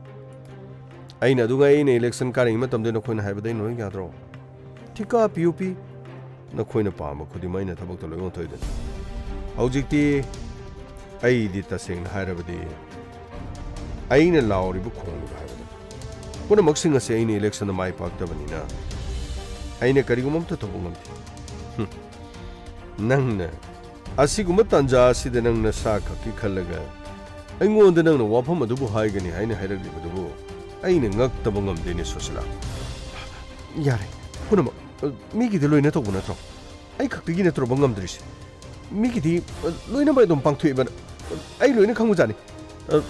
ꯑꯩꯅ ꯑꯗꯨꯉꯩ ꯑꯩꯅ election ꯀꯥꯔꯤꯉꯩ ꯃꯇꯝꯗ ꯅꯈꯣꯏꯅ ꯍꯥꯏꯕꯗ ꯑꯩꯅ ꯂꯣꯏ ꯌꯥꯗ꯭ꯔꯣ? ꯊꯤꯀꯥ ꯄꯤꯌꯨ ꯄꯤ꯫ ꯅꯈꯣꯏꯅ ꯄꯥꯝꯕ ꯈꯨꯗꯤꯡꯃꯛ ꯑꯩꯅ ꯊꯕꯛꯇ ꯂꯣꯏ ꯑꯣꯟꯊꯣꯛꯏꯗꯨꯅꯤ꯫ ꯍꯧꯖꯤꯛꯇꯤ ꯑꯩꯗꯤ ꯇꯁꯦꯡꯅ ꯍꯥꯏꯔꯕꯗꯤ ꯑꯩꯅ ꯂꯥꯎꯔꯤꯕ ꯈꯣꯡꯂꯤꯕ ꯍꯥꯏꯕꯗꯨ ꯄꯨꯝꯅꯃꯛꯁꯤꯡ ꯑꯁꯤ ꯑꯩꯅ electionꯗ ꯃꯥꯏ ꯄꯥꯛꯇꯕꯅꯤꯅ ꯑꯩꯅ ꯀꯔꯤꯒꯨꯝꯕ ꯑꯝꯇ ꯇꯧꯕ ꯉꯝꯗꯦ꯫ ꯍꯨꯝ꯫ ꯅꯪꯅ ꯑꯁꯤꯒꯨꯝꯕ ꯇꯥꯟꯖꯥ ꯑꯁꯤꯗ ꯅꯪ ꯅꯁꯥ ꯈꯛꯀꯤ ꯈꯜꯂꯒ ꯑꯩꯉꯣꯟꯗ ꯅꯪꯅ ꯋꯥꯐꯝ ꯑꯗꯨꯕꯨ ꯍꯥꯏꯒꯅꯤ ꯍꯥꯏꯅ ꯍꯥꯏꯔꯛꯂꯤꯕꯗꯨꯕꯨ ꯑꯩꯅ ꯉꯛꯇꯕ ꯉꯝꯗꯦꯅꯦ, ꯁꯨꯁꯤꯂꯥ꯫ ꯌꯥꯔꯦ, ꯄꯨꯝꯅꯃꯛ, ꯑ, ꯃꯤꯒꯤꯗꯤ ꯂꯣꯏꯅ ꯇꯧꯕ ꯅꯠꯇ꯭ꯔꯣ? ꯑꯩ ꯈꯛꯇꯒꯤ ꯅꯠꯇ꯭ꯔꯣꯕ ꯉꯝꯗ꯭ꯔꯤꯁꯦ? ꯃꯤꯒꯤꯗꯤ, ꯑ, ꯂꯣꯏꯅꯃꯛ ꯑꯗꯨꯝ ꯄꯥꯡꯊꯣꯛꯑꯦꯕ꯫ ꯑ, ꯑꯩ ꯂꯣꯏꯅ ꯈꯪꯕꯖꯥꯠꯅꯤ꯫ ꯑ,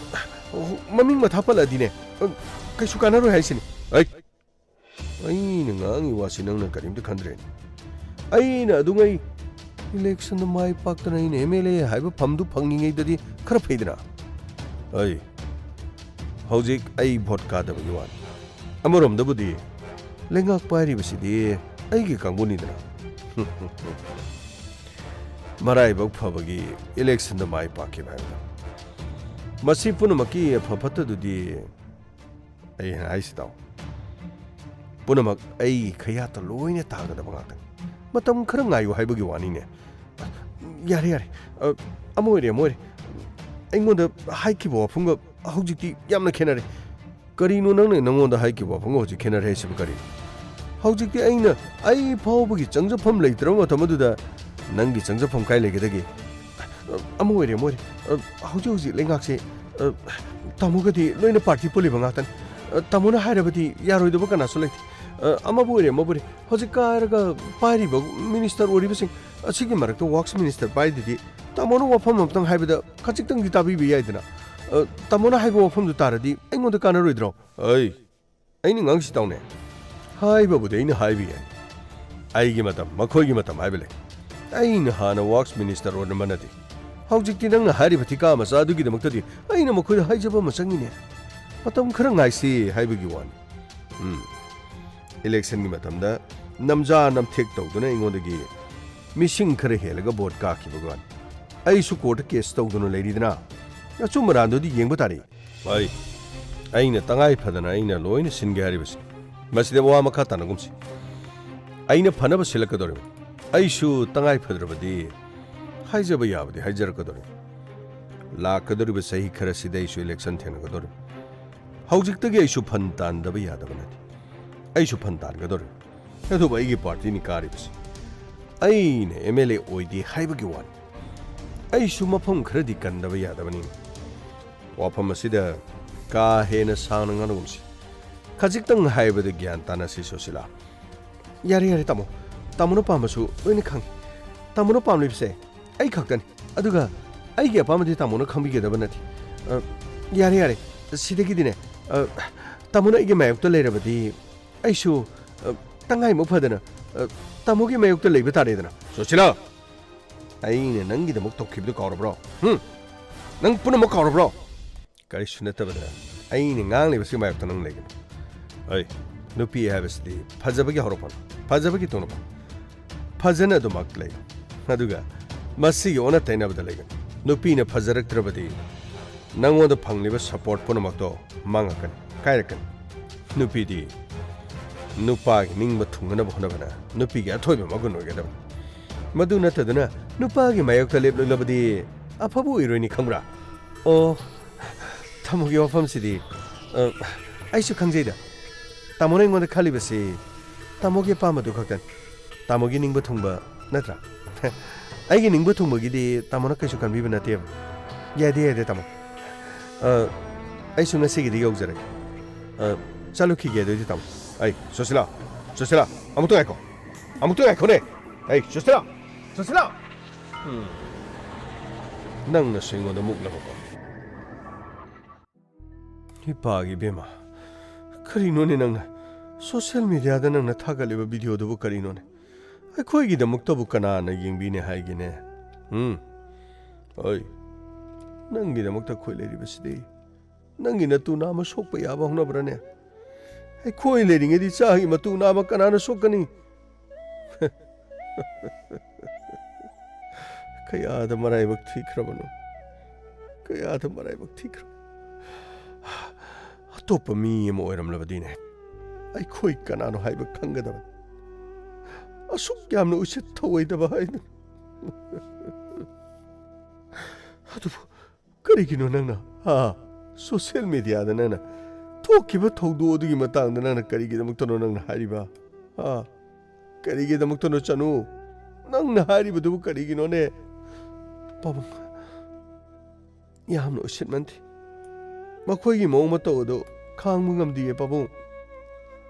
ꯃꯃꯤꯡ ꯃꯊꯥ ꯄꯜꯂꯛꯑꯗꯤꯅꯦ, ꯑ, ꯀꯩꯁꯨ ꯀꯥꯟꯅꯔꯣꯏ ꯍꯥꯏꯁꯤꯅꯤ꯫ ꯑꯩ ꯑꯩꯅ ꯉꯥꯡꯉꯤ ꯋꯥꯁꯤ ꯅꯪꯅ ꯀꯔꯤꯝꯇ ꯈꯟꯗ꯭ꯔꯦꯅꯦ꯫ ꯑꯩꯅ ꯑꯗꯨꯉꯩ ꯏꯂꯦꯛꯁꯟꯗ ꯃꯥꯏ ꯄꯥꯛꯇꯅ ꯑꯩꯅ ꯑꯦꯝ ꯑꯦꯜ ꯑꯦ ꯍꯥꯏꯕ ꯐꯝꯗꯨ ꯐꯪꯉꯤꯉꯩꯗꯗꯤ ꯈꯔ ꯐꯩꯗꯅ꯫ ꯑꯩ ꯍꯧꯖꯤꯛ ꯑꯩ ꯚꯣꯠ ꯀꯥꯗꯕꯒꯤ ꯋꯥꯅꯤ꯫ ꯑꯃꯔꯣꯝꯗꯕꯨꯗꯤ ꯂꯩꯉꯥꯛ ꯄꯥꯏꯔꯤꯕꯁꯤꯗꯤ ꯑꯩꯒꯤ ꯀꯥꯡꯕꯨꯅꯤꯗꯅ꯫ ꯃꯔꯥꯏꯕꯛ ꯐꯕꯒꯤ ꯏꯂꯦꯛꯁꯟꯗ ꯃꯥꯏ ꯄꯥꯛꯈꯤꯕ ꯍꯥꯏꯕꯗꯣ꯫ ꯃꯁꯤ ꯄꯨꯝꯅꯃꯛꯀꯤ ꯑꯐ ꯐꯠꯇꯗꯨꯗꯤ ꯑꯩ ꯍꯥꯏꯁꯤ ꯇꯥꯎ꯫ ꯄꯨꯝꯅꯃꯛ ꯑꯩꯒꯤ ꯈꯌꯥꯠꯇ ꯂꯣꯏꯅ ꯇꯥꯒꯗꯕ ꯉꯥꯛꯇꯅꯤ꯫ ꯃꯇꯝ ꯈꯔ ꯉꯥꯏꯌꯨ ꯍꯥꯏꯕꯒꯤ ꯋꯥꯅꯤꯅꯦ꯫ ꯌꯥꯔꯦ, ꯌꯥꯔꯦ꯫ ꯑ, ꯑꯃ ꯑꯣꯏꯔꯦ, ꯑꯃ ꯑꯣꯏꯔꯦ꯫ ꯑꯩꯉꯣꯟꯗ ꯍꯥꯏꯈꯤꯕ ꯋꯥꯐꯝꯒ ꯍꯧꯖꯤꯛꯇꯤ ꯌꯥꯝꯅ ꯈꯦꯠꯅꯔꯦ꯫ ꯀꯔꯤꯅꯣ ꯅꯪꯅ ꯅꯪꯉꯣꯟꯗ ꯍꯥꯏꯈꯤꯕ ꯋꯥꯐꯝꯒ ꯍꯧꯖꯤꯛ ꯈꯦꯠꯅꯔꯦ ꯍꯥꯏꯁꯤꯕꯨ ꯀꯔꯤꯅꯣ? ꯍꯧꯖꯤꯛꯇꯤ ꯑꯩꯅ ꯑꯩ ꯐꯥꯎꯕꯒꯤ ꯆꯪꯖꯐꯝ ꯂꯩꯇ꯭ꯔꯕ ꯃꯇꯝ ꯑꯗꯨꯗ ꯅꯪꯒꯤ ꯆꯪꯖꯐꯝ ꯀꯥꯏ ꯂꯩꯒꯗꯒꯦ? ꯑ, ꯑꯃ ꯑꯣꯏꯔꯦ, ꯑꯃ ꯑꯣꯏꯔꯦ꯫ ꯑ, ꯍꯧꯖꯤꯛ ꯍꯧꯖꯤꯛ ꯂꯩꯉꯥꯛꯁꯦ, ꯑ, ꯇꯥꯃꯣꯒꯗꯤ ꯂꯣꯏꯅ ꯄꯥꯔꯇꯤ ꯄꯨꯜꯂꯤꯕ ꯉꯥꯛꯇꯅꯤ꯫ ꯑ, ꯇꯥꯃꯣꯅ ꯍꯥꯏꯔꯕꯗꯤ ꯌꯥꯔꯣꯏꯗꯕ ꯀꯅꯥꯁꯨ ꯂꯩꯇꯦ꯫ ꯑ, ꯑꯃꯕꯨ ꯑꯣꯏꯔꯦ, ꯑꯃꯕꯨ ꯑꯣꯏꯔꯦ, ꯍꯧꯖꯤꯛ ꯀꯥꯔꯒ ꯄꯥꯏꯔꯤꯕ ꯃꯤꯅꯤꯁꯇꯔ ꯑꯣꯏꯔꯤꯕꯁꯤꯡ ꯑꯁꯤꯒꯤ ꯃꯔꯛꯇ ꯋꯥꯛꯁ ꯃꯤꯅꯤꯁꯇꯔ ꯄꯥꯏꯗꯨꯗꯤ ꯇꯥꯃꯣꯅ ꯋꯥꯐꯝ ꯑꯃꯇꯪ ꯍꯥꯏꯕꯗ ꯈꯖꯤꯛꯇꯪꯗꯤ ꯇꯥꯕꯤꯕ ꯌꯥꯏꯗꯅ꯫ ꯑ, ꯇꯥꯃꯣꯅ ꯍꯥꯏꯕ ꯋꯥꯐꯝꯗꯨ ꯇꯥꯔꯗꯤ ꯑꯩꯉꯣꯟꯗ ꯀꯥꯟꯅꯔꯣꯏꯗ꯭ꯔꯣ? ꯑꯩ, ꯑꯩꯅ ꯉꯥꯡꯁꯤ ꯇꯥꯎꯅꯦ꯫ ꯍꯥꯏꯕꯕꯨꯗꯤ ꯑꯩꯅ ꯍꯥꯏꯕ ꯌꯥꯏ꯫ ꯑꯩꯒꯤ ꯃꯇꯝ, ꯃꯈꯣꯏꯒꯤ ꯃꯇꯝ ꯍꯥꯏꯕ ꯂꯩ꯫ ꯑꯩꯅ ꯍꯥꯟꯅ ꯋꯥꯛꯁ ꯃꯤꯅꯤꯁꯇꯔ ꯑꯣꯏꯔꯝꯕ ꯅꯠꯇꯦ꯫ ꯍꯧꯖꯤꯛꯇꯤ ꯅꯪꯅ ꯍꯥꯏꯔꯤꯕ ꯊꯤꯀꯥ ꯃꯆꯥ ꯑꯗꯨꯒꯤꯗꯃꯛꯇꯗꯤ ꯑꯩꯅ ꯃꯈꯣꯏꯗ ꯍꯥꯏꯖꯕ ꯑꯃ ꯆꯪꯉꯤꯅꯦ꯫ ꯃꯇꯝ ꯈꯔ ꯉꯥꯏꯁꯤ ꯍꯥꯏꯕꯒꯤ ꯋꯥꯅꯤ꯫ ꯎꯝ꯫ ꯏꯂꯦꯛꯁꯟꯒꯤ ꯃꯇꯝꯗ ꯅꯝꯖꯥ ꯅꯝꯊꯦꯛ ꯇꯧꯗꯨꯅ ꯑꯩꯉꯣꯟꯗꯒꯤ ꯃꯤꯁꯤꯡ ꯈꯔ ꯍꯦꯜꯂꯒ ꯚꯣꯠ ꯀꯥꯈꯤꯕꯒ ꯋꯥꯅꯤ꯫ ꯑꯩꯁꯨ ꯀꯣꯔꯠꯇ ꯀꯦꯁ ꯇꯧꯗꯨꯅ ꯂꯩꯔꯤꯗꯅ꯫ ꯑꯆꯨꯝ ꯑꯔꯥꯟꯗꯨꯗꯤ ꯌꯦꯡꯕ ꯇꯥꯔꯦ꯫ ꯑꯩ, ꯑꯩꯅ ꯇꯉꯥꯏ ꯐꯗꯅ ꯑꯩꯅ ꯂꯣꯏꯅ ꯁꯤꯟꯒꯦ ꯍꯥꯏꯔꯤꯕꯁꯤ꯫ ꯃꯁꯤꯗ ꯋꯥ ꯃꯈꯥ ꯇꯥꯅꯒꯨꯝꯁꯤ꯫ ꯑꯩꯅ ꯐꯅꯕ ꯁꯤꯜꯂꯛꯀꯗꯧꯔꯤꯕꯅꯤ꯫ ꯑꯩꯁꯨ ꯇꯉꯥꯏ ꯐꯗ꯭ꯔꯕꯗꯤ ꯍꯥꯏꯖꯕ ꯌꯥꯕꯗꯤ ꯍꯥꯏꯖꯔꯛꯀꯗꯧꯔꯤꯕꯅꯤ꯫ ꯂꯥꯛꯀꯗꯧꯔꯤꯕ ꯆꯍꯤ ꯈꯔꯁꯤꯗ ꯑꯩꯁꯨ ꯏꯂꯦꯛꯁꯟ ꯊꯦꯡꯅꯒꯗꯧꯔꯤꯕꯅꯤ꯫ ꯍꯧꯖꯤꯛꯇꯒꯤ ꯑꯩꯁꯨ ꯐꯟ ꯇꯥꯟꯗꯕ ꯌꯥꯗꯕ ꯅꯠꯇꯦ꯫ ꯑꯩꯁꯨ ꯐꯟ ꯇꯥꯟꯒꯗꯧꯔꯤꯕꯅꯤ꯫ ꯑꯗꯨꯕꯨ ꯑꯩꯒꯤ ꯄꯥꯔꯇꯤꯅꯤ ꯀꯥꯔꯤꯕꯁꯤ꯫ ꯑꯩꯅ ꯑꯦꯝ ꯑꯦꯜ ꯑꯦ ꯑꯣꯏꯗꯦ ꯍꯥꯏꯕꯒꯤ ꯋꯥꯅꯤ꯫ ꯑꯩꯁꯨ ꯃꯐꯝ ꯈꯔꯗꯤ ꯀꯟꯗꯕ ꯌꯥꯗꯕꯅꯤ꯫ ꯋꯥꯐꯝ ꯑꯁꯤꯗ ꯀꯥ ꯍꯦꯟꯅ ꯁꯥꯡꯅ ꯉꯥꯡꯅꯒꯨꯝꯁꯤ꯫ ꯈꯖꯤꯛꯇꯪ ꯍꯥꯏꯕꯗ ꯒ꯭ꯌꯥꯟ ꯇꯥꯅꯁꯤ, ꯁꯨꯁꯤꯂꯥ꯫ ꯌꯥꯔꯦ, ꯌꯥꯔꯦ, ꯇꯥꯃꯣ꯫ ꯇꯥꯃꯣꯅ ꯄꯥꯝꯕꯁꯨ ꯂꯣꯏꯅ ꯈꯪꯉꯤ꯫ ꯇꯥꯃꯣꯅ ꯄꯥꯝꯂꯤꯕꯁꯦ ꯑꯩ ꯈꯛꯇꯅꯤ꯫ ꯑꯗꯨꯒ ꯑꯩꯒꯤ ꯑꯄꯥꯝꯕꯗꯤ ꯇꯥꯃꯣꯅ ꯈꯪꯕꯤꯒꯗꯕ ꯅꯠꯇꯦ꯫ ꯑ, ꯌꯥꯔꯦ, ꯌꯥꯔꯦ꯫ ꯁꯤꯗꯒꯤꯗꯤꯅꯦ, ꯑ, ꯇꯥꯃꯣꯅ ꯑꯩꯒꯤ ꯃꯥꯌꯣꯛꯇ ꯂꯩꯔꯕꯗꯤ ꯑꯩꯁꯨ, ꯑ, ꯇꯉꯥꯏꯃꯨꯛ ꯐꯗꯅ, ꯑ, ꯇꯥꯃꯣꯒꯤ ꯃꯥꯌꯣꯛꯇ ꯂꯩꯕ ꯇꯥꯔꯦꯗꯅ꯫ ꯁꯨꯁꯤꯂꯥ! ꯑꯩꯅ ꯅꯪꯒꯤꯗꯃꯛ ꯇꯧꯈꯤꯕꯗꯨ ꯀꯥꯎꯔꯕ꯭ꯔꯣ? ꯍꯨꯝ? ꯅꯪ ꯄꯨꯝꯅꯃꯛ ꯀꯥꯎꯔꯕ꯭ꯔꯣ? ꯀꯔꯤꯁꯨ ꯅꯠꯇꯕꯗ ꯑꯩꯅ ꯉꯥꯡꯂꯤꯕꯁꯤꯒꯤ ꯃꯥꯌꯣꯛꯇ ꯅꯪ ꯂꯩꯒꯅꯨ꯫ ꯑꯩ, ꯅꯨꯄꯤ ꯍꯥꯏꯕꯁꯤꯗꯤ ꯐꯖꯕꯒꯤ ꯍꯧꯔꯛꯐꯝ, ꯐꯖꯕꯒꯤ ꯇꯣꯡꯅꯐꯝ꯫ ꯐꯖꯅ ꯑꯗꯨꯃꯛ ꯂꯩ꯫ ꯑꯗꯨꯒ ꯃꯁꯤꯒꯤ ꯑꯣꯟꯅ ꯇꯩꯅꯕꯗ ꯂꯩꯒꯅꯨ꯫ ꯅꯨꯄꯤꯅ ꯐꯖꯔꯛꯇ꯭ꯔꯕꯗꯤ ꯅꯪꯉꯣꯟꯗ ꯐꯪꯂꯤꯕ support ꯄꯨꯝꯅꯃꯛꯇꯣ ꯃꯥꯡꯉꯛꯀꯅꯤ, ꯀꯥꯏꯔꯛꯀꯅꯤ꯫ ꯅꯨꯄꯤꯗꯤ ꯅꯨꯄꯥꯒꯤ ꯅꯤꯡꯕ ꯊꯨꯡꯅꯅꯕ ꯍꯣꯠꯅꯕꯅ ꯅꯨꯄꯤꯒꯤ ꯑꯊꯣꯏꯕ ꯃꯒꯨꯟ ꯑꯣꯏꯒꯗꯕꯅꯤ꯫ ꯃꯗꯨ ꯅꯠꯇꯗꯨꯅ ꯅꯨꯄꯥꯒꯤ ꯃꯥꯌꯣꯛꯇ ꯂꯦꯞꯂꯛꯂꯕꯗꯤ ꯑꯐꯕ ꯑꯣꯏꯔꯣꯏꯅꯤ, ꯈꯪꯕ꯭ꯔꯥ? ꯑꯣ, ꯇꯥꯃꯣꯒꯤ ꯋꯥꯐꯝꯁꯤꯗꯤ, ꯑ, ꯑꯩꯁꯨ ꯈꯪꯖꯩꯗ꯫ ꯇꯥꯃꯣꯅ ꯑꯩꯉꯣꯟꯗ ꯈꯜꯂꯤꯕꯁꯤ ꯇꯥꯃꯣꯒꯤ ꯑꯄꯥꯝꯕꯗꯨ ꯈꯛꯇꯅꯤ꯫ ꯇꯥꯃꯣꯒꯤ ꯅꯤꯡꯕ ꯊꯨꯡꯕ ꯅꯠꯇ꯭ꯔꯥ? ꯑꯩꯒꯤ ꯅꯤꯡꯕ ꯊꯨꯡꯕꯒꯤꯗꯤ ꯇꯥꯃꯣꯅ ꯀꯩꯁꯨ ꯈꯟꯕꯤꯕ ꯅꯠꯇꯦꯕ꯫ ꯌꯥꯗꯦ, ꯌꯥꯗꯦ, ꯇꯥꯃꯣ꯫ ꯑ, ꯑꯩꯁꯨ ꯉꯁꯤꯒꯤꯗꯤ ꯌꯧꯖꯔꯒꯦ꯫ ꯑ, ꯆꯠꯂꯨꯈꯤꯒꯦ ꯑꯗꯨꯑꯣꯏꯗꯤ, ꯇꯥꯃꯣ꯫ ꯑꯩ, ꯁꯨꯁꯤꯂꯥ, ꯁꯨꯁꯤꯂꯥ, ꯑꯃꯨꯛꯇ ꯉꯥꯏꯈꯣ꯫ ꯑꯃꯨꯛꯇ ꯉꯥꯏꯈꯣꯅꯦ꯫ ꯑꯩ, ꯁꯨꯁꯤꯂꯥ, ꯁꯨꯁꯤꯂꯥ! ꯎꯝ꯫ ꯅꯪꯅꯁꯨ ꯑꯩꯉꯣꯟꯗ ꯃꯨꯛꯂꯕꯀꯣ꯫ ꯏꯄꯥꯒꯤ ꯏꯕꯦꯝꯃ, ꯀꯔꯤꯅꯣꯅꯦ ꯅꯪꯅ? Social mediaꯗ ꯅꯪꯅ ꯊꯥꯒꯠꯂꯤꯕ videoꯗꯨꯕꯨ ꯀꯔꯤꯅꯣꯅꯦ? ꯑꯩꯈꯣꯏꯒꯤꯗꯃꯛꯇꯕꯨ ꯀꯅꯥꯅ ꯌꯦꯡꯕꯤꯅꯤ ꯍꯥꯏꯒꯦꯅꯦ? ꯎꯝ? ꯑꯣꯏ, ꯅꯪꯒꯤꯗꯃꯛꯇ ꯑꯩꯈꯣꯏ ꯂꯩꯔꯤꯕꯁꯤꯗꯤ꯫ ꯅꯪꯒꯤ ꯅꯇꯨ ꯅꯥꯝꯃ ꯁꯣꯛꯄ ꯌꯥꯕ ꯍꯧꯅꯕ꯭ꯔꯅꯦ? ꯑꯩꯈꯣꯏ ꯂꯩꯔꯤꯉꯩꯗꯤ ꯏꯆꯥꯒꯤ ꯃꯇꯨ ꯅꯥꯝꯃ ꯀꯅꯥꯅ ꯁꯣꯛꯀꯅꯤ? ꯀꯌꯥꯗ ꯃꯔꯥꯏꯕꯛ ꯊꯤꯈ꯭ꯔꯕꯅꯣ, ꯀꯌꯥꯗ ꯃꯔꯥꯏꯕꯛ ꯊꯤꯈ꯭ꯔꯕ꯫ ꯑꯇꯣꯞꯄ ꯃꯤ ꯑꯃ ꯑꯣꯏꯔꯝꯂꯕꯗꯤꯅꯦ, ꯑꯩꯈꯣꯏ ꯀꯅꯥꯅꯣ ꯍꯥꯏꯕ ꯈꯪꯒꯗꯕꯅꯤ꯫ ꯑꯁꯨꯛ ꯌꯥꯝꯅ ꯎꯁꯤꯠ ꯊꯧꯑꯣꯏꯗꯕ ꯍꯥꯏꯅ꯫ ꯑꯗꯨꯕꯨ ꯀꯔꯤꯒꯤꯅꯣ ꯅꯪꯅ, ꯍꯥ? Social mediaꯗ ꯅꯪꯅ ꯊꯣꯛꯈꯤꯕ ꯊꯧꯗꯣꯛ ꯑꯗꯨꯒꯤ ꯃꯇꯥꯡꯗ ꯅꯪꯅ ꯀꯔꯤꯒꯤꯗꯃꯛꯇꯅꯣ ꯅꯪꯅ ꯍꯥꯏꯔꯤꯕ? ꯍꯥ? ꯀꯔꯤꯒꯤꯗꯃꯛꯇꯅꯣ, ꯆꯅꯨ? ꯅꯪꯅ ꯍꯥꯏꯔꯤꯕꯗꯨꯕꯨ ꯀꯔꯤꯒꯤꯅꯣꯅꯦ? ꯄꯥꯕꯨꯡ, ꯌꯥꯝꯅ ꯎꯁꯤꯠꯃꯟꯗꯦ꯫ ꯃꯈꯣꯏꯒꯤ ꯃꯑꯣꯡ ꯃꯇꯧ ꯑꯗꯨ ꯈꯥꯡꯕ ꯉꯝꯗꯤꯌꯦ, ꯄꯥꯕꯨꯡ꯫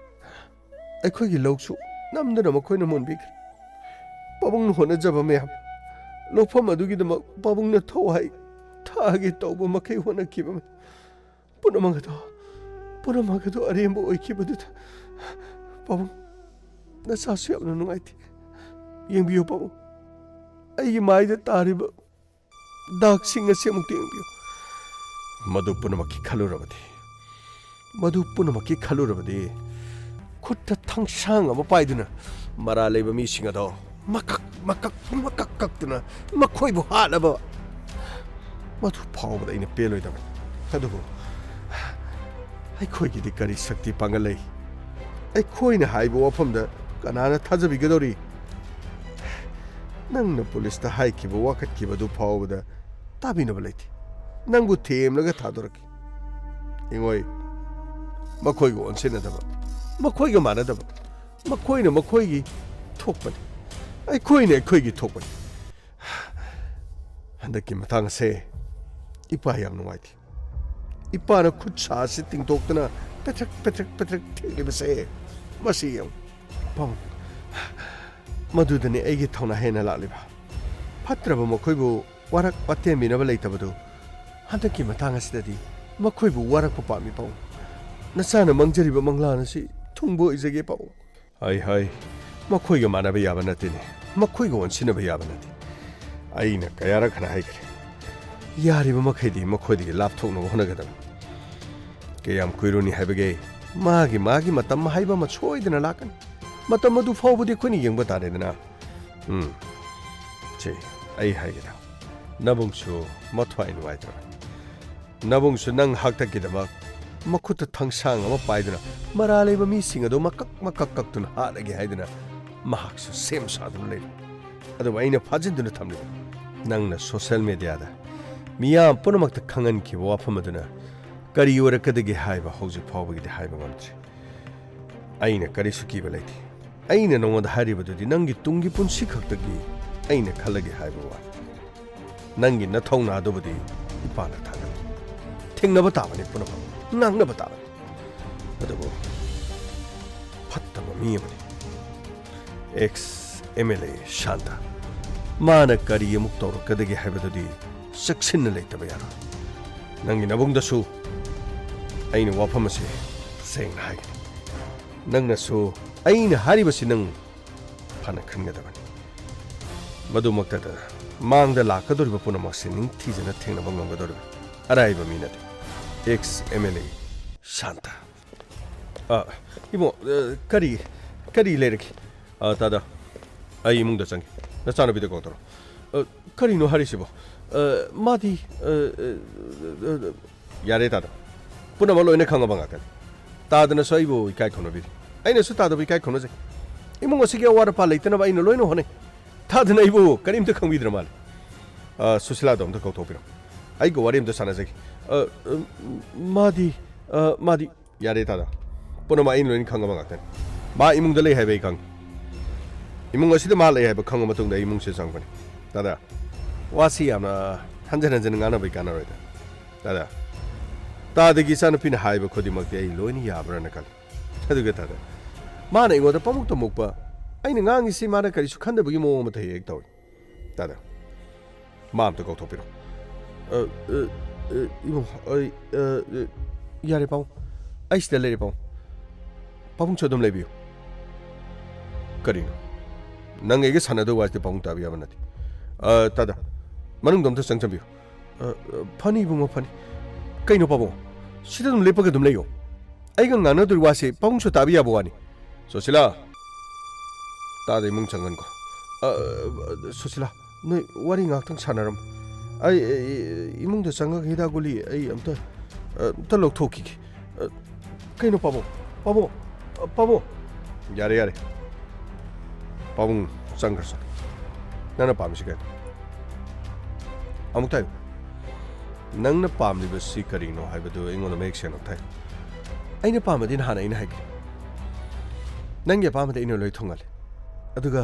ꯑꯩꯈꯣꯏꯒꯤ ꯂꯧꯁꯨ ꯅꯝꯗꯅ ꯃꯈꯣꯏꯅ ꯃꯨꯟꯕꯤꯈ꯭ꯔꯦ꯫ ꯄꯥꯕꯨꯡꯅ ꯍꯣꯠꯅꯖꯕ ꯃꯌꯥꯝ, ꯂꯣꯛꯐꯝ ꯑꯗꯨꯒꯤꯗꯃꯛ ꯄꯥꯕꯨꯡꯅ ꯊꯋꯥꯏ ꯊꯥꯒꯦ ꯇꯧꯕ ꯃꯈꯩ ꯍꯣꯠꯅꯈꯤꯕ ꯃꯌꯥꯝ ꯄꯨꯝꯅꯃꯛ ꯑꯗꯨ, ꯄꯨꯝꯅꯃꯛ ꯑꯗꯨ ꯑꯔꯦꯝꯕ ꯑꯣꯏꯈꯤꯕꯗꯨꯗ, ꯄꯥꯕꯨꯡ, ꯅꯆꯥꯁꯨ ꯌꯥꯝꯅ ꯅꯨꯡꯉꯥꯏꯇꯦ꯫ ꯌꯦꯡꯕꯤꯌꯨ, ꯄꯥꯕꯨꯡ꯫ ꯑꯩꯒꯤ ꯃꯥꯏꯗ ꯇꯥꯔꯤꯕ ꯗꯥꯛꯁꯤꯡ ꯑꯁꯤ ꯑꯃꯨꯛꯇ ꯌꯦꯡꯕꯤꯌꯨ꯫ ꯃꯗꯨ ꯄꯨꯝꯅꯃꯛꯀꯤ ꯈꯜꯂꯨꯔꯕꯗꯤ, ꯃꯗꯨ ꯄꯨꯝꯅꯃꯛꯀꯤ ꯈꯜꯂꯨꯔꯕꯗꯤ, ꯈꯨꯠꯇ ꯊꯥꯡꯁꯥꯡ ꯑꯃ ꯄꯥꯏꯗꯨꯅ ꯃꯔꯥꯜ ꯂꯩꯕ ꯃꯤꯁꯤꯡ ꯑꯗꯣ ꯃꯀꯛ ꯃꯀꯛ ꯃꯀꯛ ꯀꯛꯇꯨꯅ ꯃꯈꯣꯏꯕꯨ ꯍꯥꯠꯂꯕ ꯃꯗꯨ ꯐꯥꯎꯕꯗ ꯑꯩꯅ ꯄꯦꯜꯂꯣꯏꯗꯕꯅꯤ꯫ ꯑꯗꯨꯕꯨ ꯑꯩꯈꯣꯏꯒꯤꯗꯤ ꯀꯔꯤ ꯁꯛꯇꯤ ꯄꯥꯡꯒꯜ ꯂꯩ? ꯑꯩꯈꯣꯏꯅ ꯍꯥꯏꯕ ꯋꯥꯐꯝꯗ ꯀꯅꯥꯅ ꯊꯥꯖꯕꯤꯒꯗꯧꯔꯤ? ꯅꯪꯅ ꯄꯨꯂꯤꯁꯇ ꯍꯥꯏꯈꯤꯕ ꯋꯥꯀꯠꯈꯤꯕꯗꯨ ꯐꯥꯎꯕꯗ ꯇꯥꯕꯤꯅꯕ ꯂꯩꯇꯦ꯫ ꯅꯪꯕꯨ ꯊꯦꯝꯂꯒ ꯊꯥꯗꯣꯔꯛꯈꯤ꯫ ꯌꯦꯡꯉꯣꯏ, ꯃꯈꯣꯏꯒ ꯑꯣꯟꯁꯤꯟꯅꯗꯕ, ꯃꯈꯣꯏꯒ ꯃꯥꯟꯅꯗꯕ, ꯃꯈꯣꯏꯅ ꯃꯈꯣꯏꯒꯤ ꯊꯣꯛꯄꯅꯤ, ꯑꯩꯈꯣꯏꯅ ꯑꯩꯈꯣꯏꯒꯤ ꯊꯣꯛꯄꯅꯤ꯫ ꯍꯟꯗꯛꯀꯤ ꯃꯇꯥꯡ ꯑꯁꯦ ꯏꯄꯥ ꯌꯥꯝ ꯅꯨꯡꯉꯥꯏꯇꯦ꯫ ꯏꯄꯥꯅ ꯈꯨꯠ ꯁꯥ ꯑꯁꯤ ꯇꯤꯡꯊꯣꯛꯇꯨꯅ ꯄꯦꯊ꯭ꯔꯛ ꯄꯦꯊ꯭ꯔꯛ ꯄꯦꯊ꯭ꯔꯛ ꯊꯦꯛꯂꯤꯕꯁꯦ ꯃꯁꯤ ꯌꯦꯡꯉꯨ꯫ ꯄꯥꯕꯨꯡ, ꯃꯗꯨꯗꯅꯤ ꯑꯩꯒꯤ ꯊꯧꯅꯥ ꯍꯦꯟꯅ ꯂꯥꯛꯂꯤꯕ꯫ ꯐꯠꯇ꯭ꯔꯕ ꯃꯈꯣꯏꯕꯨ ꯋꯥꯔꯛ ꯋꯥꯇꯦꯝꯕꯤꯅꯕ ꯂꯩꯇꯕꯗꯨ ꯍꯟꯗꯛꯀꯤ ꯃꯇꯥꯡ ꯑꯁꯤꯗꯗꯤ ꯃꯈꯣꯏꯕꯨ ꯋꯥꯔꯛꯄ ꯄꯥꯝꯃꯤ ꯄꯥꯕꯨꯡ꯫ ꯅꯆꯥꯅ ꯃꯪꯖꯔꯤꯕ ꯃꯪꯂꯥꯟ ꯑꯁꯤ ꯊꯨꯡꯕ ꯑꯣꯏꯖꯒꯦ ꯄꯥꯕꯨꯡ꯫ ꯍꯥꯏ ꯍꯥꯏ, ꯃꯈꯣꯏꯒ ꯃꯥꯟꯅꯕ ꯌꯥꯕ ꯅꯠꯇꯦꯅꯦ, ꯃꯈꯣꯏꯒ ꯑꯣꯟꯁꯤꯟꯅꯕ ꯌꯥꯕ ꯅꯠꯇꯦ꯫ ꯑꯩꯅ ꯀꯌꯥꯔꯛ ꯍꯟꯅ ꯍꯥꯏꯈ꯭ꯔꯦ, ꯌꯥꯔꯤꯕ ꯃꯈꯩꯗꯤ ꯃꯈꯣꯏꯗꯒꯤ ꯂꯥꯞꯊꯣꯛꯅꯕ ꯍꯣꯠꯅꯒꯗꯕꯅꯤ꯫ ꯀꯌꯥꯝ ꯀꯨꯏꯔꯨꯅꯤ ꯍꯥꯏꯕꯒꯦ? ꯃꯥꯒꯤ ꯃꯥꯒꯤ ꯃꯇꯝ ꯍꯥꯏꯕ ꯑꯃ ꯁꯣꯏꯗꯅ ꯂꯥꯛꯀꯅꯤ꯫ ꯃꯇꯝ ꯑꯗꯨ ꯐꯥꯎꯕꯗꯤ ꯑꯩꯈꯣꯏꯅ ꯌꯦꯡꯕ ꯇꯥꯔꯦꯗꯅ꯫ ꯎꯝ, ꯁꯦ, ꯑꯩ ꯍꯥꯏꯒꯦ ꯇꯥꯎ꯫ ꯅꯕꯨꯡꯁꯨ ꯃꯊ꯭ꯋꯥꯏ ꯅꯨꯡꯉꯥꯏꯇ꯭ꯔꯕꯅꯤ꯫ ꯅꯕꯨꯡꯁꯨ ꯅꯪ ꯍꯥꯛꯇꯛꯀꯤꯗꯃꯛ ꯃꯈꯨꯠꯇ ꯊꯥꯡꯁꯥꯡ ꯑꯃ ꯄꯥꯏꯗꯨꯅ ꯃꯔꯥꯜ ꯂꯩꯕ ꯃꯤꯁꯤꯡ ꯑꯗꯨ ꯃꯀꯛ ꯃꯀꯛ ꯀꯛꯇꯨꯅ ꯍꯥꯠꯂꯒꯦ ꯍꯥꯏꯗꯨꯅ ꯃꯍꯥꯛꯁꯨ ꯁꯦꯝ ꯁꯥꯗꯨꯅ ꯂꯩꯔꯤ꯫ ꯑꯗꯨꯕꯨ ꯑꯩꯅ ꯐꯥꯖꯤꯟꯗꯨꯅ ꯊꯝꯂꯤꯕ ꯅꯪꯅ ꯁꯣꯁꯤꯌꯦꯜ ꯃꯦꯗꯤꯌꯥꯗ ꯃꯤꯌꯥꯝ ꯄꯨꯝꯅꯃꯛꯇ ꯈꯪꯍꯟꯈꯤꯕ ꯋꯥꯐꯝ ꯑꯗꯨꯅ ꯀꯔꯤ ꯑꯣꯏꯔꯛꯀꯗꯒꯦ ꯍꯥꯏꯕ ꯍꯧꯖꯤꯛ ꯐꯥꯎꯕꯒꯤꯗꯤ ꯍꯥꯏꯕ ꯉꯝꯗ꯭ꯔꯤ꯫ ꯑꯩꯅ ꯀꯔꯤꯁꯨ ꯀꯤꯕ ꯂꯩꯇꯦ꯫ ꯑꯩꯅ ꯅꯉꯣꯟꯗ ꯍꯥꯏꯔꯤꯕꯗꯨꯗꯤ ꯅꯪꯒꯤ ꯇꯨꯡꯒꯤ ꯄꯨꯟꯁꯤ ꯈꯛꯇꯒꯤ ꯑꯩꯅ ꯈꯜꯂꯒꯦ ꯍꯥꯏꯕ ꯋꯥꯅꯤ꯫ ꯅꯪꯒꯤ ꯅꯊꯧꯅꯥꯗꯨꯕꯨꯗꯤ ꯏꯄꯥꯅ ꯊꯥꯒꯠꯂꯤ꯫ ꯊꯦꯡꯅꯕ ꯇꯥꯕꯅꯤ ꯄꯨꯝꯅꯃꯛ, ꯉꯥꯡꯅꯕ ꯇꯥꯕꯅꯤ꯫ ꯑꯗꯨꯕꯨ ꯐꯠꯇꯕ ꯃꯤ ꯑꯃꯅꯤ꯫ X M L A Santa. ꯃꯥꯅ ꯀꯔꯤ ꯑꯃꯨꯛ ꯇꯧꯔꯛꯀꯗꯒꯦ ꯍꯥꯏꯕꯗꯨꯗꯤ ꯆꯦꯛꯁꯤꯟꯅ ꯂꯩꯇꯕ ꯌꯥꯔꯣꯏ꯫ ꯅꯪꯒꯤ ꯅꯕꯨꯡꯗꯁꯨ ꯑꯩꯅ ꯋꯥꯐꯝ ꯑꯁꯤ ꯁꯦꯡꯅ ꯍꯥꯏꯒꯅꯤ꯫ ꯅꯪꯅꯁꯨ ꯑꯩꯅ ꯍꯥꯏꯔꯤꯕꯁꯤ ꯅꯪ ꯐꯅ ꯈꯟꯒꯗꯕꯅꯤ꯫ ꯃꯗꯨꯃꯛꯇꯗ ꯃꯥꯡꯗ ꯂꯥꯛꯀꯗꯧꯔꯤꯕ ꯄꯨꯝꯅꯃꯛꯁꯤ ꯅꯤꯡꯊꯤꯖꯅ ꯊꯦꯡꯅꯕ ꯉꯝꯒꯗꯧꯔꯤꯕ ꯑꯔꯥꯏꯕ ꯃꯤ ꯅꯠꯇꯦ꯫ X M L A Santa. ꯑ, ꯏꯕꯨꯡꯉꯣ, ꯑ, ꯀꯔꯤ, ꯀꯔꯤ ꯂꯩꯔꯒꯦ? ꯑ, ꯇꯥꯗ, ꯑꯩ ꯏꯃꯨꯡꯗ ꯆꯪꯒꯦ꯫ ꯅꯆꯥꯅꯨꯄꯤꯗ ꯀꯣꯜ ꯇꯧꯔꯣ꯫ ꯑ, ꯀꯔꯤꯅꯣ ꯍꯥꯏꯔꯤꯁꯤꯕꯣ? ꯑ, ꯃꯥꯗꯤ, ꯑ, ꯑ, ꯑ, ꯑ, ꯌꯥꯔꯦ ꯇꯥꯗ꯫ ꯄꯨꯝꯅꯃꯛ ꯂꯣꯏꯅ ꯈꯪꯉꯕ ꯉꯥꯛꯇꯅꯤ꯫ ꯇꯥꯗꯅꯁꯨ ꯑꯩꯕꯨ ꯏꯀꯥꯏ ꯈꯨꯝꯅꯕꯤꯔꯤ꯫ ꯑꯩꯅꯁꯨ ꯇꯥꯗꯕꯨ ꯏꯀꯥꯏ ꯈꯨꯝꯅꯖꯩ꯫ ꯏꯃꯨꯡ ꯑꯁꯤꯒꯤ ꯑꯋꯥꯠ ꯑꯄꯥ ꯂꯩꯇꯅꯕ ꯑꯩꯅ ꯂꯣꯏꯅ ꯍꯣꯠꯅꯩ꯫ ꯇꯥꯗꯅ ꯑꯩꯕꯨ ꯀꯔꯤꯝꯇ ꯈꯪꯕꯤꯗ꯭ꯔ ꯃꯥꯜꯂꯦ꯫ ꯑ, ꯁꯨꯁꯤꯂꯥꯗꯣ ꯑꯝꯇ ꯀꯧꯊꯣꯛꯄꯤꯔꯣ꯫ ꯑꯩꯒ ꯋꯥꯔꯤ ꯑꯝꯇ ꯁꯥꯟꯅꯖꯒꯦ꯫ ꯑ, ꯑ, ꯃꯥꯗꯤ, ꯑ, ꯃꯥꯗꯤ ꯌꯥꯔꯦ ꯇꯥꯗ꯫ ꯄꯨꯝꯅꯃꯛ ꯑꯩꯅ ꯂꯣꯏꯅ ꯈꯪꯉꯕ ꯉꯥꯛꯇꯅꯤ꯫ ꯃꯥ ꯏꯃꯨꯡꯗ ꯂꯩ ꯍꯥꯏꯕ ꯑꯩ ꯈꯪꯉꯤ꯫ ꯏꯃꯨꯡ ꯑꯁꯤꯗ ꯃꯥ ꯂꯩ ꯍꯥꯏꯕ ꯈꯪꯉ ꯃꯇꯨꯡꯗ ꯑꯩ ꯏꯃꯨꯡꯁꯤꯗ ꯆꯪꯕꯅꯤ꯫ ꯇꯥꯗ, ꯋꯥꯁꯤ ꯌꯥꯝꯅ ꯍꯟꯖꯤꯟ ꯍꯟꯖꯤꯟ ꯉꯥꯡꯅꯕꯩ ꯀꯥꯟꯅꯔꯣꯏꯗ꯫ ꯇꯥꯗ, ꯇꯥꯗꯒꯤ ꯏꯆꯥꯅꯨꯄꯤꯅ ꯍꯥꯏꯕ ꯈꯨꯗꯤꯡꯃꯛꯇꯤ ꯑꯩ ꯂꯣꯏꯅ ꯌꯥꯕ꯭ꯔꯥꯅ ꯈꯜꯂꯤ꯫ ꯑꯗꯨꯒ ꯇꯥꯗ, ꯃꯥꯅ ꯑꯩꯉꯣꯟꯗ ꯄꯥꯃꯨꯛꯇ ꯃꯨꯛꯄ, ꯑꯩꯅ ꯉꯥꯡꯉꯤꯁꯤ ꯃꯥꯅ ꯀꯔꯤꯁꯨ ꯈꯟꯗꯕꯒꯤ ꯃꯑꯣꯡ ꯑꯃ ꯍꯦꯛ ꯍꯦꯛ ꯇꯧꯏ꯫ ꯇꯥꯗ, ꯃꯥ ꯑꯝꯇ ꯀꯧꯊꯣꯛꯄꯤꯔꯣ꯫ ꯑ, ꯑ, ꯑ, ꯏꯕꯨꯡ, ꯑꯩ, ꯑ, ꯑ, ꯌꯥꯔꯦ ꯄꯥꯕꯨꯡ, ꯑꯩ ꯁꯤꯗ ꯂꯩꯔꯦ ꯄꯥꯕꯨꯡ꯫ ꯄꯥꯕꯨꯡꯁꯨ ꯑꯗꯨꯝ ꯂꯩꯕꯤꯌꯨ꯫ ꯀꯔꯤꯅꯣ? ꯅꯪ ꯑꯩꯒ ꯁꯥꯟꯅꯗꯧ ꯋꯥꯁꯤꯗꯤ ꯄꯥꯕꯨꯡ ꯇꯥꯕ ꯌꯥꯕ ꯅꯠꯇꯦ꯫ ꯑ, ꯇꯥꯗ, ꯃꯅꯨꯡꯗ ꯑꯝꯇ ꯆꯪꯁꯟꯕꯤꯌꯨ꯫ ꯑ, ꯑ, ꯐꯅꯤ ꯏꯕꯨꯡꯉꯣ, ꯐꯅꯤ꯫ ꯀꯩꯅꯣ ꯄꯥꯕꯨꯡ? ꯁꯤꯗ ꯑꯗꯨꯝ ꯂꯦꯞꯄꯒ ꯑꯗꯨꯝ ꯂꯩꯌꯣ꯫ ꯑꯩꯒ ꯉꯥꯡꯅꯗꯣꯔꯤ ꯋꯥꯁꯤ ꯄꯥꯕꯨꯡꯁꯨ ꯇꯥꯕ ꯌꯥꯕ ꯋꯥꯅꯤ꯫ ꯁꯨꯁꯤꯂꯥ! ꯇꯥꯗ ꯏꯃꯨꯡ ꯆꯪꯍꯟꯈꯣ꯫ ꯑ, ꯑ, ꯁꯨꯁꯤꯂꯥ, ꯅꯣꯏ ꯋꯥꯔꯤ ꯉꯥꯛꯇꯪ ꯁꯥꯟꯅꯔꯝꯃꯨ꯫ ꯑꯩ, ꯑꯩ, ꯏꯃꯨꯡꯗ ꯆꯪꯉꯒ ꯍꯤꯗꯥꯛ ꯒꯨꯂꯤ ꯑꯩ ꯑꯝꯇ, ꯑ, ꯑꯝꯇ ꯂꯧꯊꯣꯛꯈꯤꯒꯦ꯫ ꯑ, ꯀꯩꯅꯣ ꯄꯥꯕꯨꯡ? ꯄꯥꯕꯨꯡ! ꯑ, ꯄꯥꯕꯨꯡ! ꯌꯥꯔꯦ, ꯌꯥꯔꯦ꯫ ꯄꯥꯕꯨꯡ ꯆꯪꯈ꯭ꯔꯁꯨ꯫ ꯅꯪꯅ ꯄꯥꯝꯃꯤꯁꯤ ꯀꯩꯅꯣ? ꯑꯃꯨꯛꯇ ꯍꯥꯏꯌꯨ꯫ ꯅꯪꯅ ꯄꯥꯝꯂꯤꯕꯁꯤ ꯀꯔꯤꯅꯣ ꯍꯥꯏꯕꯗꯨ ꯑꯩꯉꯣꯟꯗ ꯃꯌꯦꯛ ꯁꯦꯡꯅ ꯑꯝꯇ ꯍꯥꯏꯌꯨ꯫ ꯑꯩꯅ ꯄꯥꯝꯕꯗꯤ ꯅꯍꯥꯟ ꯑꯩꯅ ꯍꯥꯏꯈ꯭ꯔꯦ꯫ ꯅꯪꯒꯤ ꯑꯄꯥꯝꯕꯗꯤ ꯑꯩꯅ ꯂꯣꯏ ꯊꯨꯡꯍꯜꯂꯦ꯫ ꯑꯗꯨꯒ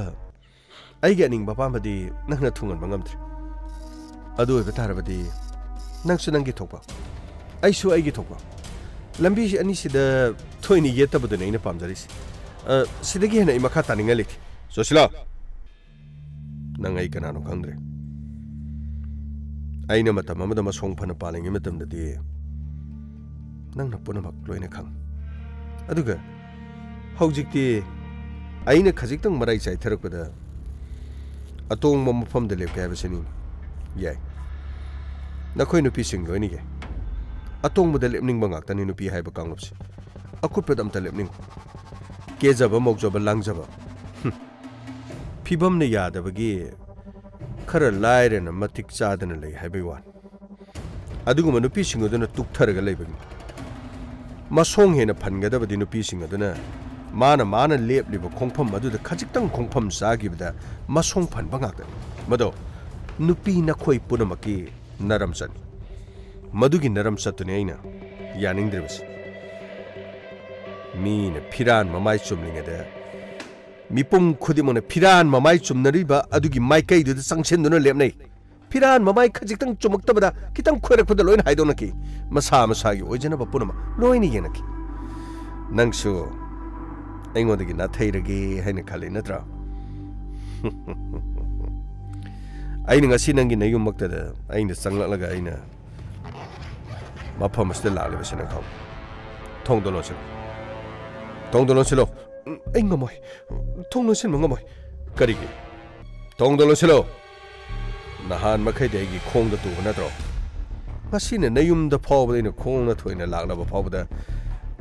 ꯑꯩꯒꯤ ꯑꯅꯤꯡꯕ ꯑꯄꯥꯝꯕꯗꯤ ꯅꯪꯅ ꯊꯨꯡꯍꯟꯕ ꯉꯝꯗ꯭ꯔꯦ꯫ ꯑꯗꯨ ꯑꯣꯏꯕ ꯇꯥꯔꯕꯗꯤ ꯅꯪꯁꯨ ꯅꯪꯒꯤ ꯊꯣꯛꯄ, ꯑꯩꯁꯨ ꯑꯩꯒꯤ ꯊꯣꯛꯄ꯫ ꯂꯝꯕꯤ ꯑꯅꯤꯁꯤꯗ ꯊꯣꯏꯅ ꯌꯦꯠꯇꯕꯗꯨꯅꯤ ꯑꯩꯅ ꯄꯥꯝꯖꯔꯤꯁꯦ꯫ ꯑ, ꯁꯤꯗꯒꯤ ꯍꯦꯟꯅ ꯑꯩ ꯃꯈꯥ ꯇꯥꯅꯤꯡꯉꯥꯏ ꯂꯩꯇꯦ꯫ ꯁꯨꯁꯤꯂꯥ! ꯅꯪ ꯑꯩ ꯀꯅꯥꯅꯣ ꯈꯪꯗ꯭ꯔꯦ꯫ ꯑꯩꯅ ꯃꯇꯝ ꯑꯃꯗ ꯃꯁꯣꯡ ꯐꯅ ꯄꯥꯜꯂꯤꯉꯩ ꯃꯇꯝꯗꯗꯤ ꯅꯪꯅ ꯄꯨꯝꯅꯃꯛ ꯂꯣꯏꯅ ꯈꯪ꯫ ꯑꯗꯨꯒ ꯍꯧꯖꯤꯛꯇꯤ ꯑꯩꯅ ꯈꯖꯤꯛꯇꯪ ꯃꯔꯥꯏ ꯆꯥꯏꯊꯔꯛꯄꯗ ꯑꯇꯣꯡꯕ ꯃꯐꯝꯗ ꯂꯦꯞꯀꯦ ꯍꯥꯏꯕꯁꯤꯅꯤ꯫ ꯌꯥꯏ꯫ ꯅꯈꯣꯏ ꯅꯨꯄꯤꯁꯤꯡ ꯂꯣꯏꯅ ꯌꯥꯏ꯫ ꯑꯇꯣꯡꯕꯗ ꯂꯦꯞꯅꯤꯡꯕ ꯉꯥꯛꯇꯅꯤ ꯅꯨꯄꯤ ꯍꯥꯏꯕ ꯀꯥꯡꯂꯨꯞꯁꯦ꯫ ꯑꯀꯨꯠꯄꯗ ꯑꯝꯇ ꯂꯦꯞꯅꯤꯡꯉꯨ꯫ ꯀꯦꯖꯕ, ꯃꯧꯖꯕ, ꯂꯥꯡꯖꯕ꯫ ꯍꯨꯝ꯫ ꯐꯤꯕꯝꯅ ꯌꯥꯗꯕꯒꯤ ꯈꯔ ꯂꯥꯏꯔꯅ ꯃꯇꯤꯛ ꯆꯥꯗꯅ ꯂꯩ ꯍꯥꯏꯕꯒꯤ ꯋꯥꯅꯤ꯫ ꯑꯗꯨꯒꯨꯝꯕ ꯅꯨꯄꯤꯁꯤꯡ ꯑꯗꯨꯅ ꯇꯨꯛꯊꯔꯒ ꯂꯩꯕꯒꯤ ꯃꯁꯣꯡ ꯍꯦꯟꯅ ꯐꯟꯒꯗꯕꯗꯤ ꯅꯨꯄꯤꯁꯤꯡ ꯑꯗꯨꯅ ꯃꯥꯅ, ꯃꯥꯅ ꯂꯦꯞꯂꯤꯕ ꯈꯣꯡꯐꯝ ꯑꯗꯨꯗ ꯈꯖꯤꯛꯇꯪ ꯈꯣꯡꯐꯝ ꯆꯥꯈꯤꯕꯗ ꯃꯁꯣꯡ ꯐꯟꯕ ꯉꯥꯛꯇꯅꯤ꯫ ꯃꯗꯣ ꯅꯨꯄꯤ ꯅꯈꯣꯏ ꯄꯨꯝꯅꯃꯛꯀꯤ ꯅꯔꯝꯆꯠꯅꯤ꯫ ꯃꯗꯨꯒꯤ ꯅꯔꯝꯆꯠꯇꯨꯅꯤ ꯑꯩꯅ ꯌꯥꯅꯤꯡꯗ꯭ꯔꯤꯕꯁꯤ꯫ ꯃꯤꯅ ꯐꯤꯔꯥꯟ ꯃꯃꯥꯏ ꯆꯨꯝꯂꯤꯉꯩꯗ ꯃꯤꯄꯨꯝ ꯈꯨꯗꯤꯡꯃꯛꯅ ꯐꯤꯔꯥꯟ ꯃꯃꯥꯏ ꯆꯨꯝꯅꯔꯤꯕ ꯑꯗꯨꯒꯤ ꯃꯥꯏꯀꯩꯗꯨꯗ ꯆꯪꯁꯤꯟꯗꯨꯅ ꯂꯦꯞꯅꯩ꯫ ꯐꯤꯔꯥꯟ ꯃꯃꯥꯏ ꯈꯖꯤꯛꯇꯪ ꯆꯨꯝꯃꯛꯇꯕꯗ, ꯈꯤꯇꯪ ꯈꯣꯏꯔꯛꯄꯗ ꯂꯣꯏꯅ ꯍꯥꯏꯗꯣꯛꯅꯈꯤ꯫ ꯃꯁꯥ ꯃꯁꯥꯒꯤ ꯑꯣꯏꯖꯅꯕ ꯄꯨꯝꯅꯃꯛ ꯂꯣꯏꯅ ꯌꯦꯡꯅꯈꯤ꯫ ꯅꯪꯁꯨ ꯑꯩꯉꯣꯟꯗꯒꯤ ꯅꯥꯊꯩꯔꯒꯦ ꯍꯥꯏꯅ ꯈꯜꯂꯤ ꯅꯠꯇ꯭ꯔꯥ? ꯑꯩꯅ ꯉꯁꯤ ꯅꯪꯒꯤ ꯅꯌꯨꯝꯃꯛꯇꯗ ꯑꯩꯅ ꯆꯪꯂꯛꯂꯒ ꯑꯩꯅ ꯃꯐꯝ ꯑꯁꯤꯗ ꯂꯥꯛꯂꯤꯕꯁꯤ ꯅꯪ ꯈꯪꯕ꯭ꯔꯥ? ꯊꯣꯡꯗꯣ ꯂꯣꯟꯁꯤꯜꯂꯨ꯫ ꯊꯣꯡꯗꯣ ꯂꯣꯟꯁꯤꯜꯂꯨ꯫ ꯎꯝ, ꯑꯩ ꯉꯝꯃꯣꯏ꯫ ꯊꯣꯡ ꯂꯣꯟꯁꯤꯟꯕ ꯉꯝꯃꯣꯏ꯫ ꯀꯔꯤꯒꯤ? ꯊꯣꯡꯗꯣ ꯂꯣꯟꯁꯤꯜꯂꯨ꯫ ꯅꯍꯥꯟ ꯃꯈꯩꯗꯤ ꯑꯩꯒꯤ ꯈꯣꯡꯗ ꯇꯨꯕ ꯅꯠꯇ꯭ꯔꯣ? ꯉꯁꯤꯅ ꯅꯌꯨꯝꯗ ꯐꯥꯎꯕꯗ ꯑꯩꯅ ꯈꯣꯡꯅ ꯊꯣꯏꯅ ꯂꯥꯛꯂꯕ ꯐꯥꯎꯕꯗ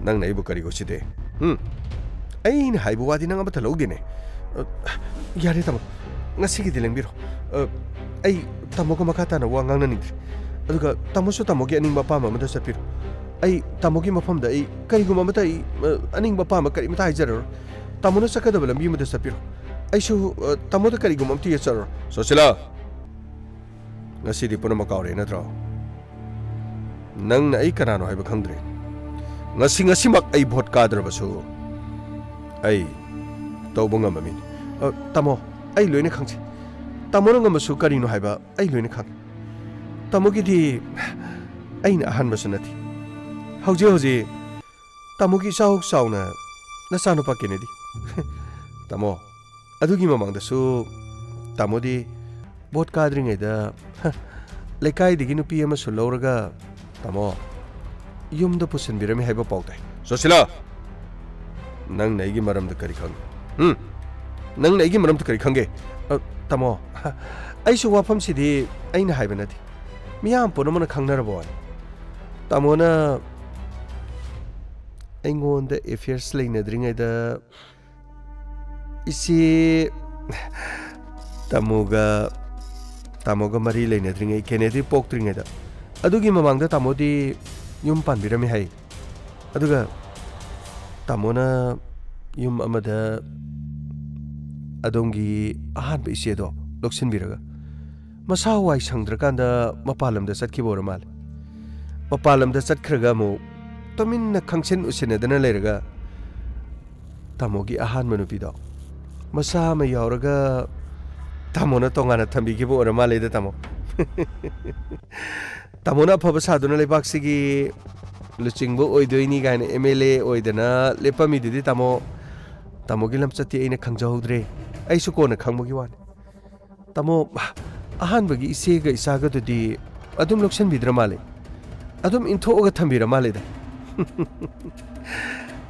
ꯅꯪꯅ ꯑꯩꯕꯨ ꯀꯔꯤꯒꯤ ꯎꯁꯤꯠꯇꯦ? ꯎꯝ? ꯑꯩꯅ ꯍꯥꯏꯕ ꯋꯥꯗꯤ ꯅꯪ ꯑꯃꯠꯇ ꯂꯧꯗꯦꯅꯦ꯫ ꯑ, ꯌꯥꯔꯦ ꯇꯥꯃꯣ, ꯉꯁꯤꯒꯤꯗꯤ ꯂꯦꯡꯕꯤꯔꯣ꯫ ꯑ, ꯑꯩ ꯇꯥꯃꯣꯒ ꯃꯈꯥ ꯇꯥꯅ ꯋꯥ ꯉꯥꯡꯅꯅꯤꯡꯗ꯭ꯔꯦ꯫ ꯑꯗꯨꯒ ꯇꯥꯃꯣꯁꯨ ꯇꯥꯃꯣꯒꯤ ꯑꯅꯤꯡꯕ ꯑꯄꯥꯝꯕ ꯑꯃꯗ ꯆꯠꯄꯤꯔꯣ꯫ ꯑꯩ ꯇꯥꯃꯣꯒꯤ ꯃꯐꯝꯗ ꯑꯩ ꯀꯔꯤꯒꯨꯝꯕ ꯑꯃꯠꯇ ꯑꯩ, ꯑ, ꯑꯅꯤꯡꯕ ꯑꯄꯥꯝꯕ ꯀꯔꯤꯃꯇ ꯍꯥꯏꯖꯔꯔꯣꯏ꯫ ꯇꯥꯃꯣꯅ ꯆꯠꯀꯗꯕ ꯂꯝꯕꯤ ꯑꯃꯗ ꯆꯠꯄꯤꯔꯣ꯫ ꯑꯩꯁꯨ, ꯑ, ꯇꯥꯃꯣꯗ ꯀꯔꯤꯒꯨꯝꯕ ꯑꯃꯠꯇ ꯌꯦꯠꯆꯔꯔꯣꯏ꯫ ꯁꯣꯁꯤꯂꯥ! ꯉꯁꯤꯗꯤ ꯄꯨꯝꯅꯃꯛ ꯀꯥꯎꯔꯦ ꯅꯠꯇ꯭ꯔꯣ? ꯅꯪꯅ ꯑꯩ ꯀꯅꯥꯅꯣ ꯍꯥꯏꯕ ꯈꯪꯗ꯭ꯔꯦ꯫ ꯉꯁꯤ, ꯉꯁꯤꯃꯛ ꯑꯩ ꯚꯣꯠ ꯀꯥꯗ꯭ꯔꯕꯁꯨ ꯑꯩ ꯇꯧꯕ ꯉꯝꯕ ꯃꯤꯅꯤ꯫ ꯑ, ꯇꯥꯃꯣ, ꯑꯩ ꯂꯣꯏꯅ ꯈꯪꯖꯩ꯫ ꯇꯥꯃꯣꯅ ꯉꯝꯕꯁꯨ ꯀꯔꯤꯅꯣ ꯍꯥꯏꯕ ꯑꯩ ꯂꯣꯏꯅ ꯈꯪꯉꯤ꯫ ꯇꯥꯃꯣꯒꯤꯗꯤ ꯑꯩꯅ ꯑꯍꯥꯟꯕꯁꯨ ꯅꯠꯇꯦ꯫ ꯍꯧꯖꯤꯛ ꯍꯧꯖꯤꯛ ꯇꯥꯃꯣꯒꯤ ꯏꯆꯥꯎ ꯆꯥꯎꯅ ꯅꯆꯥꯅꯨꯄꯥ ꯀꯦꯅꯦꯗꯤ꯫ ꯇꯥꯃꯣ, ꯑꯗꯨꯒꯤ ꯃꯃꯥꯡꯗꯁꯨ ꯇꯥꯃꯣꯗꯤ ꯚꯣꯠ ꯀꯥꯗ꯭ꯔꯤꯉꯩꯗ, ꯍ, ꯂꯩꯀꯥꯏꯗꯒꯤ ꯅꯨꯄꯤ ꯑꯃꯁꯨ ꯂꯧꯔꯒ, ꯇꯥꯃꯣ, ꯌꯨꯝꯗ ꯄꯨꯁꯤꯟꯕꯤꯔꯝꯃꯤ ꯍꯥꯏꯕ ꯄꯥꯎ ꯇꯥꯏ꯫ ꯁꯣꯁꯤꯂꯥ! ꯅꯪꯅ ꯑꯩꯒꯤ ꯃꯔꯝꯗ ꯀꯔꯤ ꯈꯪꯉꯤ? ꯎꯝ? ꯅꯪꯅ ꯑꯩꯒꯤ ꯃꯔꯝꯗ ꯀꯔꯤ ꯈꯪꯒꯦ? ꯑ, ꯇꯥꯃꯣ, ꯑꯩꯁꯨ ꯋꯥꯐꯝꯁꯤꯗꯤ ꯑꯩꯅ ꯍꯥꯏꯕ ꯅꯠꯇꯦ꯫ ꯃꯤꯌꯥꯝ ꯄꯨꯝꯅꯃꯛꯅ ꯈꯪꯅꯔꯕ ꯋꯥꯅꯤ꯫ ꯇꯥꯃꯣꯅ ꯑꯩꯉꯣꯟꯗ affairs ꯂꯩꯅꯗ꯭ꯔꯤꯉꯩꯗ ꯏꯆꯦ ꯇꯥꯃꯣꯒ, ꯇꯥꯃꯣꯒ ꯃꯔꯤ ꯂꯩꯅꯗ꯭ꯔꯤꯉꯩ, ꯀꯦꯅꯦꯗꯤ ꯄꯣꯛꯇ꯭ꯔꯤꯉꯩꯗ, ꯑꯗꯨꯒꯤ ꯃꯃꯥꯡꯗ ꯇꯥꯃꯣꯗꯤ ꯌꯨꯝ ꯄꯥꯟꯕꯤꯔꯝꯃꯤ ꯍꯥꯏ꯫ ꯑꯗꯨꯒ ꯇꯥꯃꯣꯅ ꯌꯨꯝ ꯑꯃꯗ ꯑꯗꯣꯝꯒꯤ ꯑꯍꯥꯟꯕ ꯏꯆꯦꯗꯣ ꯂꯧꯁꯤꯟꯕꯤꯔꯒ ꯃꯁꯥ ꯋꯥꯏ ꯁꯪꯗ꯭ꯔꯀꯥꯟꯗ ꯃꯄꯥꯟ ꯂꯝꯗ ꯆꯠꯈꯤꯕ ꯑꯣꯏꯔ ꯃꯥꯜꯂꯦ꯫ ꯃꯄꯥꯟ ꯂꯝꯗ ꯆꯠꯈ꯭ꯔꯒ ꯑꯃꯨꯛ ꯇꯨꯃꯤꯟꯅ ꯈꯪꯁꯤꯟ ꯎꯁꯤꯟꯅꯗꯅ ꯂꯩꯔꯒ ꯇꯥꯃꯣꯒꯤ ꯑꯍꯥꯟꯕ ꯅꯨꯄꯤꯗꯣ ꯃꯆꯥ ꯑꯃ ꯌꯥꯎꯔꯒ ꯇꯥꯃꯣꯅ ꯇꯣꯉꯥꯟꯅ ꯊꯝꯕꯤꯈꯤꯕ ꯑꯣꯏꯔ ꯃꯥꯜꯂꯦꯗ, ꯇꯥꯃꯣ꯫ ꯇꯥꯃꯣꯅ ꯑꯐꯕ ꯁꯥꯗꯨꯅ ꯂꯩꯕꯥꯛꯁꯤꯒꯤ ꯂꯨꯆꯤꯡꯕ ꯑꯣꯏꯗꯣꯏꯅꯤ ꯀꯥꯏꯅ MLA ꯑꯣꯏꯗꯅ ꯂꯦꯞꯄꯝꯃꯤꯗꯨꯗꯤ, ꯇꯥꯃꯣ꯫ ꯇꯥꯃꯣꯒꯤ ꯂꯝꯆꯠꯇꯤ ꯑꯩꯅ ꯈꯪꯖꯍꯧꯗ꯭ꯔꯦ꯫ ꯑꯩꯁꯨ ꯀꯣꯟꯅ ꯈꯪꯕꯒꯤ ꯋꯥꯅꯤ꯫ ꯇꯥꯃꯣ, ꯑꯍꯥꯟꯕꯒꯤ ꯏꯆꯦꯒ ꯏꯆꯥꯒꯗꯨꯗꯤ ꯑꯗꯨꯝ ꯂꯧꯁꯤꯟꯕꯤꯗ꯭ꯔ ꯃꯥꯜꯂꯦ꯫ ꯑꯗꯨꯝ ꯏꯟꯊꯣꯛꯑꯒ ꯊꯝꯕꯤꯔ ꯃꯥꯜꯂꯦꯗ꯫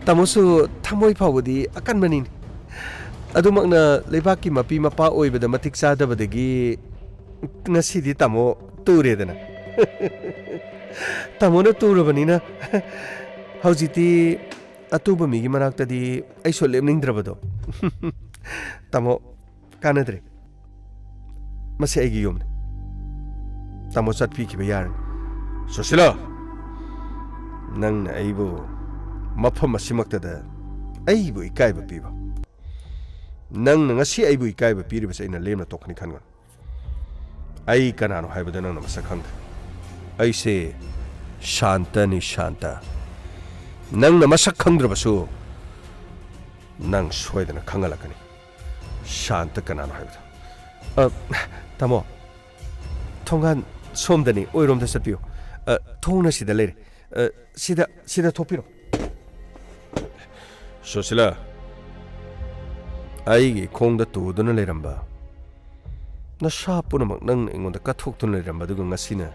ꯇꯥꯃꯣꯁꯨ ꯊꯃꯣꯏ ꯐꯥꯎꯕꯗꯤ ꯑꯀꯟꯕꯅꯤꯅꯦ꯫ ꯑꯗꯨꯃꯛꯅ ꯂꯩꯕꯥꯛꯀꯤ ꯃꯄꯤ ꯃꯄꯥ ꯑꯣꯏꯕꯗ ꯃꯇꯤꯛ ꯆꯥꯗꯕꯗꯒꯤ ꯉꯁꯤꯗꯤ ꯇꯥꯃꯣ ꯇꯨꯔꯦꯗꯅ꯫ ꯇꯥꯃꯣꯅ ꯇꯨꯔꯕꯅꯤꯅ ꯍꯧꯖꯤꯛꯇꯤ ꯑꯇꯨꯕ ꯃꯤꯒꯤ ꯃꯅꯥꯛꯇꯗꯤ ꯑꯩꯁꯨ ꯂꯦꯞꯅꯤꯡꯗ꯭ꯔꯕꯗꯣ꯫ ꯇꯥꯃꯣ, ꯀꯥꯟꯅꯗ꯭ꯔꯦ꯫ ꯃꯁꯤ ꯑꯩꯒꯤ ꯌꯨꯝꯅꯤ꯫ ꯇꯥꯃꯣ ꯆꯠꯄꯤꯈꯤꯕ ꯌꯥꯔꯅꯤ꯫ ꯁꯨꯁꯤꯂꯥ! ꯅꯪꯅ ꯑꯩꯕꯨ ꯃꯐꯝ ꯑꯁꯤꯃꯛꯇꯗ ꯑꯩꯕꯨ ꯏꯀꯥꯏꯕ ꯄꯤꯕ꯫ ꯅꯪꯅ ꯉꯁꯤ ꯑꯩꯕꯨ ꯏꯀꯥꯏꯕ ꯄꯤꯔꯤꯕꯁꯦ ꯑꯩꯅ ꯂꯦꯝꯅ ꯇꯣꯛꯀꯅꯤ ꯈꯟꯒꯅꯨ꯫ ꯑꯩ ꯀꯅꯥꯅꯣ ꯍꯥꯏꯕꯗꯨ ꯅꯪꯅ ꯃꯁꯛ ꯈꯪꯗ꯭ꯔꯦ꯫ ꯑꯩꯁꯦ ꯁꯥꯟꯇꯅꯤ, ꯁꯥꯟꯇ꯫ ꯅꯪꯅ ꯃꯁꯛ ꯈꯪꯗ꯭ꯔꯕꯁꯨ ꯅꯪ ꯁꯣꯏꯗꯅ ꯈꯪꯍꯜꯂꯛꯀꯅꯤ꯫ ꯁꯥꯟꯇ ꯀꯅꯥꯅꯣ ꯍꯥꯏꯕꯗꯣ꯫ ꯑ, ꯇꯥꯃꯣ, ꯊꯣꯡꯒꯥꯟ ꯁꯣꯝꯗꯅꯤ, ꯑꯣꯏꯔꯣꯝꯗ ꯆꯠꯄꯤꯌꯨ꯫ ꯑ, ꯊꯣꯡꯅ ꯁꯤꯗ ꯂꯩꯔꯦ꯫ ꯑ, ꯁꯤꯗ, ꯁꯤꯗ ꯊꯣꯛꯄꯤꯔꯣ꯫ ꯁꯨꯁꯤꯂꯥ, ꯑꯩꯒꯤ ꯈꯣꯡꯗ ꯇꯨꯗꯨꯅ ꯂꯩꯔꯝꯕ ꯅꯁꯥ ꯄꯨꯝꯅꯃꯛ ꯅꯪꯅ ꯑꯩꯉꯣꯟꯗ ꯀꯠꯊꯣꯛꯇꯨꯅ ꯂꯩꯔꯝꯕ, ꯑꯗꯨꯒ ꯉꯁꯤꯅ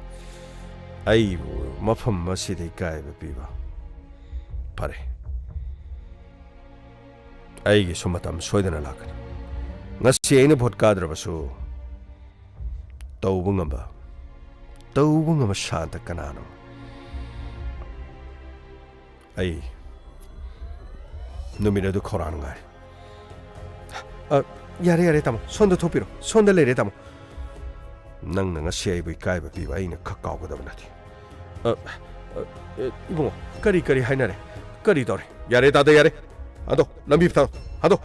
ꯑꯩꯕꯨ ꯃꯐꯝ ꯑꯁꯤꯗ ꯏꯀꯥꯏꯕ ꯄꯤꯕ꯫ ꯐꯔꯦ, ꯑꯩꯒꯤꯁꯨ ꯃꯇꯝ ꯁꯣꯏꯗꯅ ꯂꯥꯛꯀꯅꯤ꯫ ꯉꯁꯤ ꯑꯩꯅ ꯚꯣꯠ ꯀꯥꯗ꯭ꯔꯕꯁꯨ ꯇꯧꯕ ꯉꯝꯕ, ꯇꯧꯕ ꯉꯝꯕ ꯁꯥꯟꯇ ꯀꯅꯥꯅꯣ? ꯑꯩ ꯅꯨꯃꯤꯠ ꯑꯗꯨ ꯈꯧꯔꯥꯡꯅ ꯉꯥꯏ꯫ ꯑ, ꯌꯥꯔꯦ, ꯌꯥꯔꯦ, ꯇꯥꯃꯣ꯫ ꯁꯣꯝꯗ ꯊꯣꯛꯄꯤꯔꯣ꯫ ꯁꯣꯝꯗ ꯂꯩꯔꯦ, ꯇꯥꯃꯣ꯫ ꯅꯪꯅ ꯉꯁꯤ ꯑꯩꯕꯨ ꯏꯀꯥꯏꯕ ꯄꯤꯕ ꯑꯩꯅ ꯈꯛ ꯀꯥꯎꯒꯗꯕ ꯅꯠꯇꯦ꯫ ꯑ, ꯑ, ꯑ, ꯏꯕꯨꯡꯉꯣ, ꯀꯔꯤ, ꯀꯔꯤ ꯍꯥꯏꯅꯔꯦ? ꯀꯔꯤ ꯇꯧꯔꯦ? ꯌꯥꯔꯦ, ꯇꯥꯗ ꯌꯥꯔꯦ꯫ ꯍꯟꯗꯣ, ꯂꯝꯕꯤ ꯊꯥꯗꯣ, ꯍꯟꯗꯣ꯫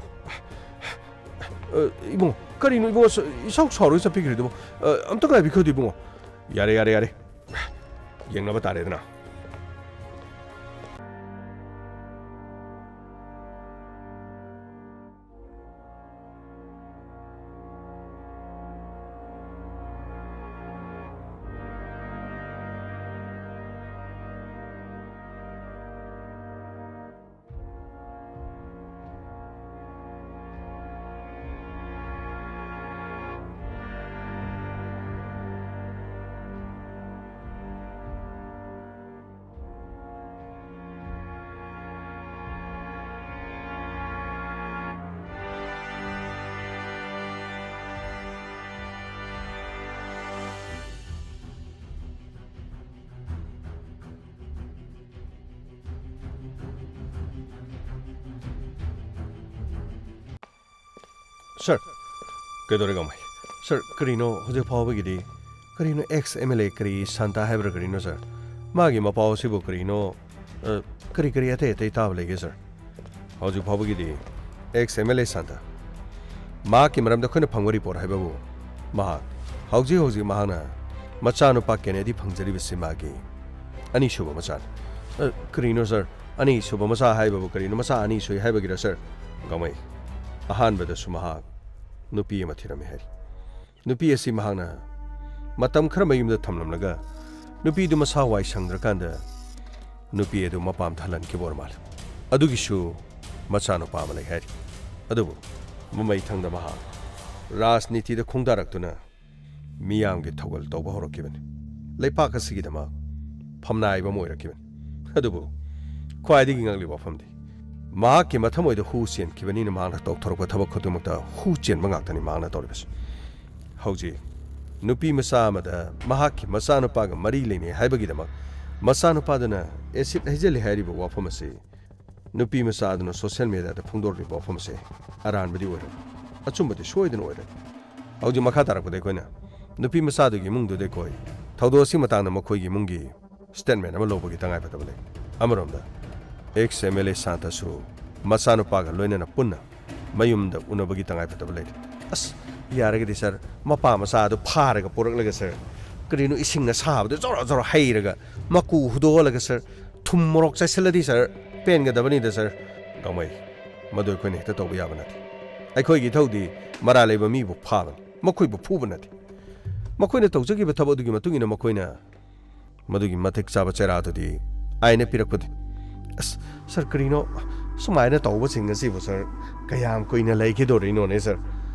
ꯑ, ꯏꯕꯨꯡꯉꯣ, ꯀꯔꯤꯅꯣ ꯏꯕꯨꯡꯉꯣ, ꯁ-, ꯏꯁꯥꯎ ꯁꯥꯎꯔꯒ ꯆꯠꯄꯤꯈ꯭ꯔꯤꯗꯨꯕꯣ? ꯑ, ꯑꯝꯇ ꯉꯥꯏꯕꯤꯈꯣ, ꯏꯕꯨꯡꯉꯣ꯫ ꯌꯥꯔꯦ, ꯌꯥꯔꯦ, ꯌꯥꯔꯦ꯫ ꯌꯦꯡꯅꯕ ꯇꯥꯔꯦꯗꯅ꯫ ꯁꯔ, ꯀꯩꯗꯧꯔꯦ ꯒꯥꯡꯃꯩ? ꯁꯔ, ꯀꯔꯤꯅꯣ ꯍꯧꯖꯤꯛ ꯐꯥꯎꯕꯒꯤꯗꯤ? ꯀꯔꯤꯅꯣ ꯑꯦꯛꯁ ꯑꯦꯝ ꯑꯦꯜ ꯑꯦ ꯀꯔꯤ ꯁꯥꯟꯇ ꯍꯥꯏꯕ꯭ꯔꯥ ꯀꯔꯤꯅꯣ, ꯁꯔ? ꯃꯥꯒꯤ ꯃꯄꯥꯎ ꯑꯁꯤꯕꯨ ꯀꯔꯤꯅꯣ? ꯑ, ꯀꯔꯤ ꯀꯔꯤ ꯑꯇꯩ ꯑꯇꯩ ꯇꯥꯕ ꯂꯩꯒꯦ, ꯁꯔ? ꯍꯧꯖꯤꯛ ꯐꯥꯎꯕꯒꯤꯗꯤ ex M L A Shanta. ꯃꯍꯥꯛꯀꯤ ꯃꯔꯝꯗ ꯑꯩꯈꯣꯏꯅ ꯐꯪꯕ ꯔꯤꯄꯣꯔꯠ ꯍꯥꯏꯕꯕꯨ ꯃꯍꯥꯛ ꯍꯧꯖꯤꯛ ꯍꯧꯖꯤꯛ ꯃꯍꯥꯛꯅ ꯃꯆꯥꯅꯨꯄꯥ ꯀꯦꯅꯦꯗꯤ ꯐꯪꯖꯔꯤꯕꯁꯤ ꯃꯥꯒꯤ ꯑꯅꯤꯁꯨꯕ ꯃꯆꯥꯅꯤ꯫ ꯑ, ꯀꯔꯤꯅꯣ, ꯁꯔ? ꯑꯅꯤꯁꯨꯕ ꯃꯆꯥ ꯍꯥꯏꯕꯕꯨ ꯀꯔꯤꯅꯣ? ꯃꯆꯥ ꯑꯅꯤ ꯁꯨꯏ ꯍꯥꯏꯕꯒꯤꯔ, ꯁꯔ? ꯒꯥꯡꯃꯩ, ꯑꯍꯥꯟꯕꯗꯁꯨ ꯃꯍꯥꯛ ꯅꯨꯄꯤ ꯑꯃ ꯊꯤꯔꯝꯃꯤ ꯍꯥꯏꯔꯤ꯫ ꯅꯨꯄꯤ ꯑꯁꯤ ꯃꯍꯥꯛꯅ ꯃꯇꯝ ꯈꯔ ꯃꯌꯨꯝꯗ ꯊꯝꯂꯝꯂꯒ ꯅꯨꯄꯤꯗꯨ ꯃꯁꯥ ꯋꯥꯏ ꯁꯪꯗ꯭ꯔꯀꯥꯟꯗ ꯅꯨꯄꯤ ꯑꯗꯨ ꯃꯄꯥꯝꯗ ꯍꯜꯍꯟꯈꯤꯕ ꯑꯣꯏꯔ ꯃꯥꯜꯂꯦ꯫ ꯑꯗꯨꯒꯤꯁꯨ ꯃꯆꯥꯅꯨꯄꯥ ꯑꯃ ꯂꯩ ꯍꯥꯏꯔꯤ꯫ ꯑꯗꯨꯕꯨ ꯃꯃꯩꯊꯪꯗ ꯃꯍꯥꯛ ꯔꯥꯖꯅꯤꯇꯤꯗ ꯈꯣꯡꯗꯥꯔꯛꯇꯨꯅ ꯃꯤꯌꯥꯝꯒꯤ ꯊꯧꯒꯜ ꯇꯧꯕ ꯍꯧꯔꯛꯈꯤꯕꯅꯤ꯫ ꯂꯩꯄꯥꯛ ꯑꯁꯤꯒꯤꯗꯃꯛ ꯐꯝꯅꯥꯏꯕ ꯑꯃ ꯑꯣꯏꯔꯛꯈꯤꯕꯅꯤ꯫ ꯑꯗꯨꯕꯨ ꯈ꯭ꯋꯥꯏꯗꯒꯤ ꯉꯛꯂꯤꯕ ꯋꯥꯐꯝꯗꯤ, ꯃꯍꯥꯛꯀꯤ ꯃꯊꯃꯣꯏꯗ ꯍꯨ ꯆꯦꯟꯈꯤꯕꯅꯤꯅ ꯃꯍꯥꯛꯅ ꯇꯧꯊꯣꯔꯛꯄ ꯊꯕꯛ ꯈꯨꯗꯤꯡꯃꯛꯇ ꯍꯨ ꯆꯦꯟꯕ ꯉꯥꯛꯇꯅꯤ ꯃꯍꯥꯛꯅ ꯇꯧꯔꯤꯕꯁꯤ꯫ ꯍꯧꯖꯤꯛ ꯅꯨꯄꯤ ꯃꯆꯥ ꯑꯃꯗ ꯃꯍꯥꯛꯀꯤ ꯃꯆꯥꯅꯨꯄꯥꯒ ꯃꯔꯤ ꯂꯩꯅꯩ ꯍꯥꯏꯕꯒꯤꯗꯃꯛ ꯃꯆꯥꯅꯨꯄꯥꯗꯨꯅ ꯑꯦꯁꯤꯗ ꯍꯩꯖꯤꯜꯂꯤ ꯍꯥꯏꯔꯤꯕ ꯋꯥꯐꯝ ꯑꯁꯤ ꯅꯨꯄꯤ ꯃꯆꯥ ꯑꯗꯨꯅ ꯁꯣꯁꯤꯌꯦꯜ ꯃꯦꯗꯤꯌꯥꯗ ꯐꯣꯡꯗꯣꯔꯛꯂꯤꯕ ꯋꯥꯐꯝ ꯑꯁꯤ ꯑꯔꯥꯟꯕꯗꯤ ꯑꯣꯏꯔꯣꯏ, ꯑꯆꯨꯝꯕꯗꯤ ꯁꯣꯏꯗꯅ ꯑꯣꯏꯔꯣꯏ꯫ ꯍꯧꯖꯤꯛ ꯃꯈꯥ ꯇꯥꯔꯛꯄꯗ ꯑꯩꯈꯣꯏꯅ ꯅꯨꯄꯤ ꯃꯆꯥꯗꯨꯒꯤ ꯏꯃꯨꯡꯗꯨꯗ ꯑꯩꯈꯣꯏ ꯊꯧꯗꯣꯛ ꯑꯁꯤꯒꯤ ꯃꯇꯥꯡꯗ ꯃꯈꯣꯏꯒꯤ ꯏꯃꯨꯡꯒꯤ ꯁ꯭ꯇꯦꯠꯃꯦꯟ ꯑꯃ ꯂꯧꯕꯒꯤ ꯇꯉꯥꯏꯐꯗꯕ ꯂꯩ꯫ ꯑꯃꯔꯣꯝꯗ ꯑꯦꯛꯁ ꯑꯦꯝ ꯑꯦꯜ ꯑꯦ ꯁꯥꯟꯇꯁꯨ ꯃꯆꯥꯅꯨꯄꯥꯒ ꯂꯣꯏꯅꯅ ꯄꯨꯟꯅ ꯃꯌꯨꯝꯗ ꯎꯅꯕꯒꯤ ꯇꯉꯥꯏꯐꯗꯕ ꯂꯩꯔꯤ꯫ ꯑꯁ, ꯌꯥꯔꯒꯗꯤ ꯁꯥꯔ, ꯃꯄꯥ ꯃꯆꯥ ꯑꯗꯨ ꯐꯥꯔꯒ ꯄꯨꯔꯛꯂꯒ ꯁꯥꯔ, ꯀꯔꯤꯅꯣ ꯏꯁꯤꯡ ꯑꯁꯥꯕꯗ ꯖꯣꯔꯣ ꯖꯣꯔꯣ ꯍꯩꯔꯒ ꯃꯀꯨ ꯍꯨꯗꯣꯛꯍꯜꯂꯒ ꯁꯥꯔ, ꯊꯨꯝ ꯃꯣꯔꯣꯛ ꯆꯥꯏꯁꯤꯜꯂꯗꯤ ꯁꯥꯔ, ꯄꯦꯟꯒꯗꯕꯅꯤꯗ ꯁꯥꯔ꯫ ꯒꯥꯡꯃꯩ, ꯃꯗꯨ ꯑꯩꯈꯣꯏꯅ ꯍꯦꯛꯇ ꯇꯧꯕ ꯌꯥꯕ ꯅꯠꯇꯦ꯫ ꯑꯩꯈꯣꯏꯒꯤ ꯏꯊꯧꯗꯤ ꯃꯔꯥꯜ ꯂꯩꯕ ꯃꯤꯕꯨ ꯐꯥꯕꯅꯤ, ꯃꯈꯣꯏꯕꯨ ꯐꯨꯕ ꯅꯠꯇꯦ꯫ ꯃꯈꯣꯏꯅ ꯇꯧꯖꯈꯤꯕ ꯊꯕꯛ ꯑꯗꯨꯒꯤ ꯃꯇꯨꯡ ꯏꯟꯅ ꯃꯈꯣꯏꯅ ꯃꯗꯨꯒꯤ ꯃꯇꯤꯛ ꯆꯥꯕ ꯆꯩꯔꯥꯛ ꯑꯗꯨꯗꯤ ꯑꯥꯏꯟꯅ ꯄꯤꯔꯛꯄꯅꯤ꯫ ꯑꯁ, ꯁꯥꯔ, ꯀꯔꯤꯅꯣ ꯁꯨꯃꯥꯏꯅ ꯇꯧꯕꯁꯤꯡ ꯑꯁꯤꯕꯨ, ꯁꯥꯔ, ꯀꯌꯥꯝ ꯀꯨꯏꯅ ꯂꯩꯈꯤꯗꯣꯔꯤꯅꯣꯅꯦ, ꯁꯥꯔ?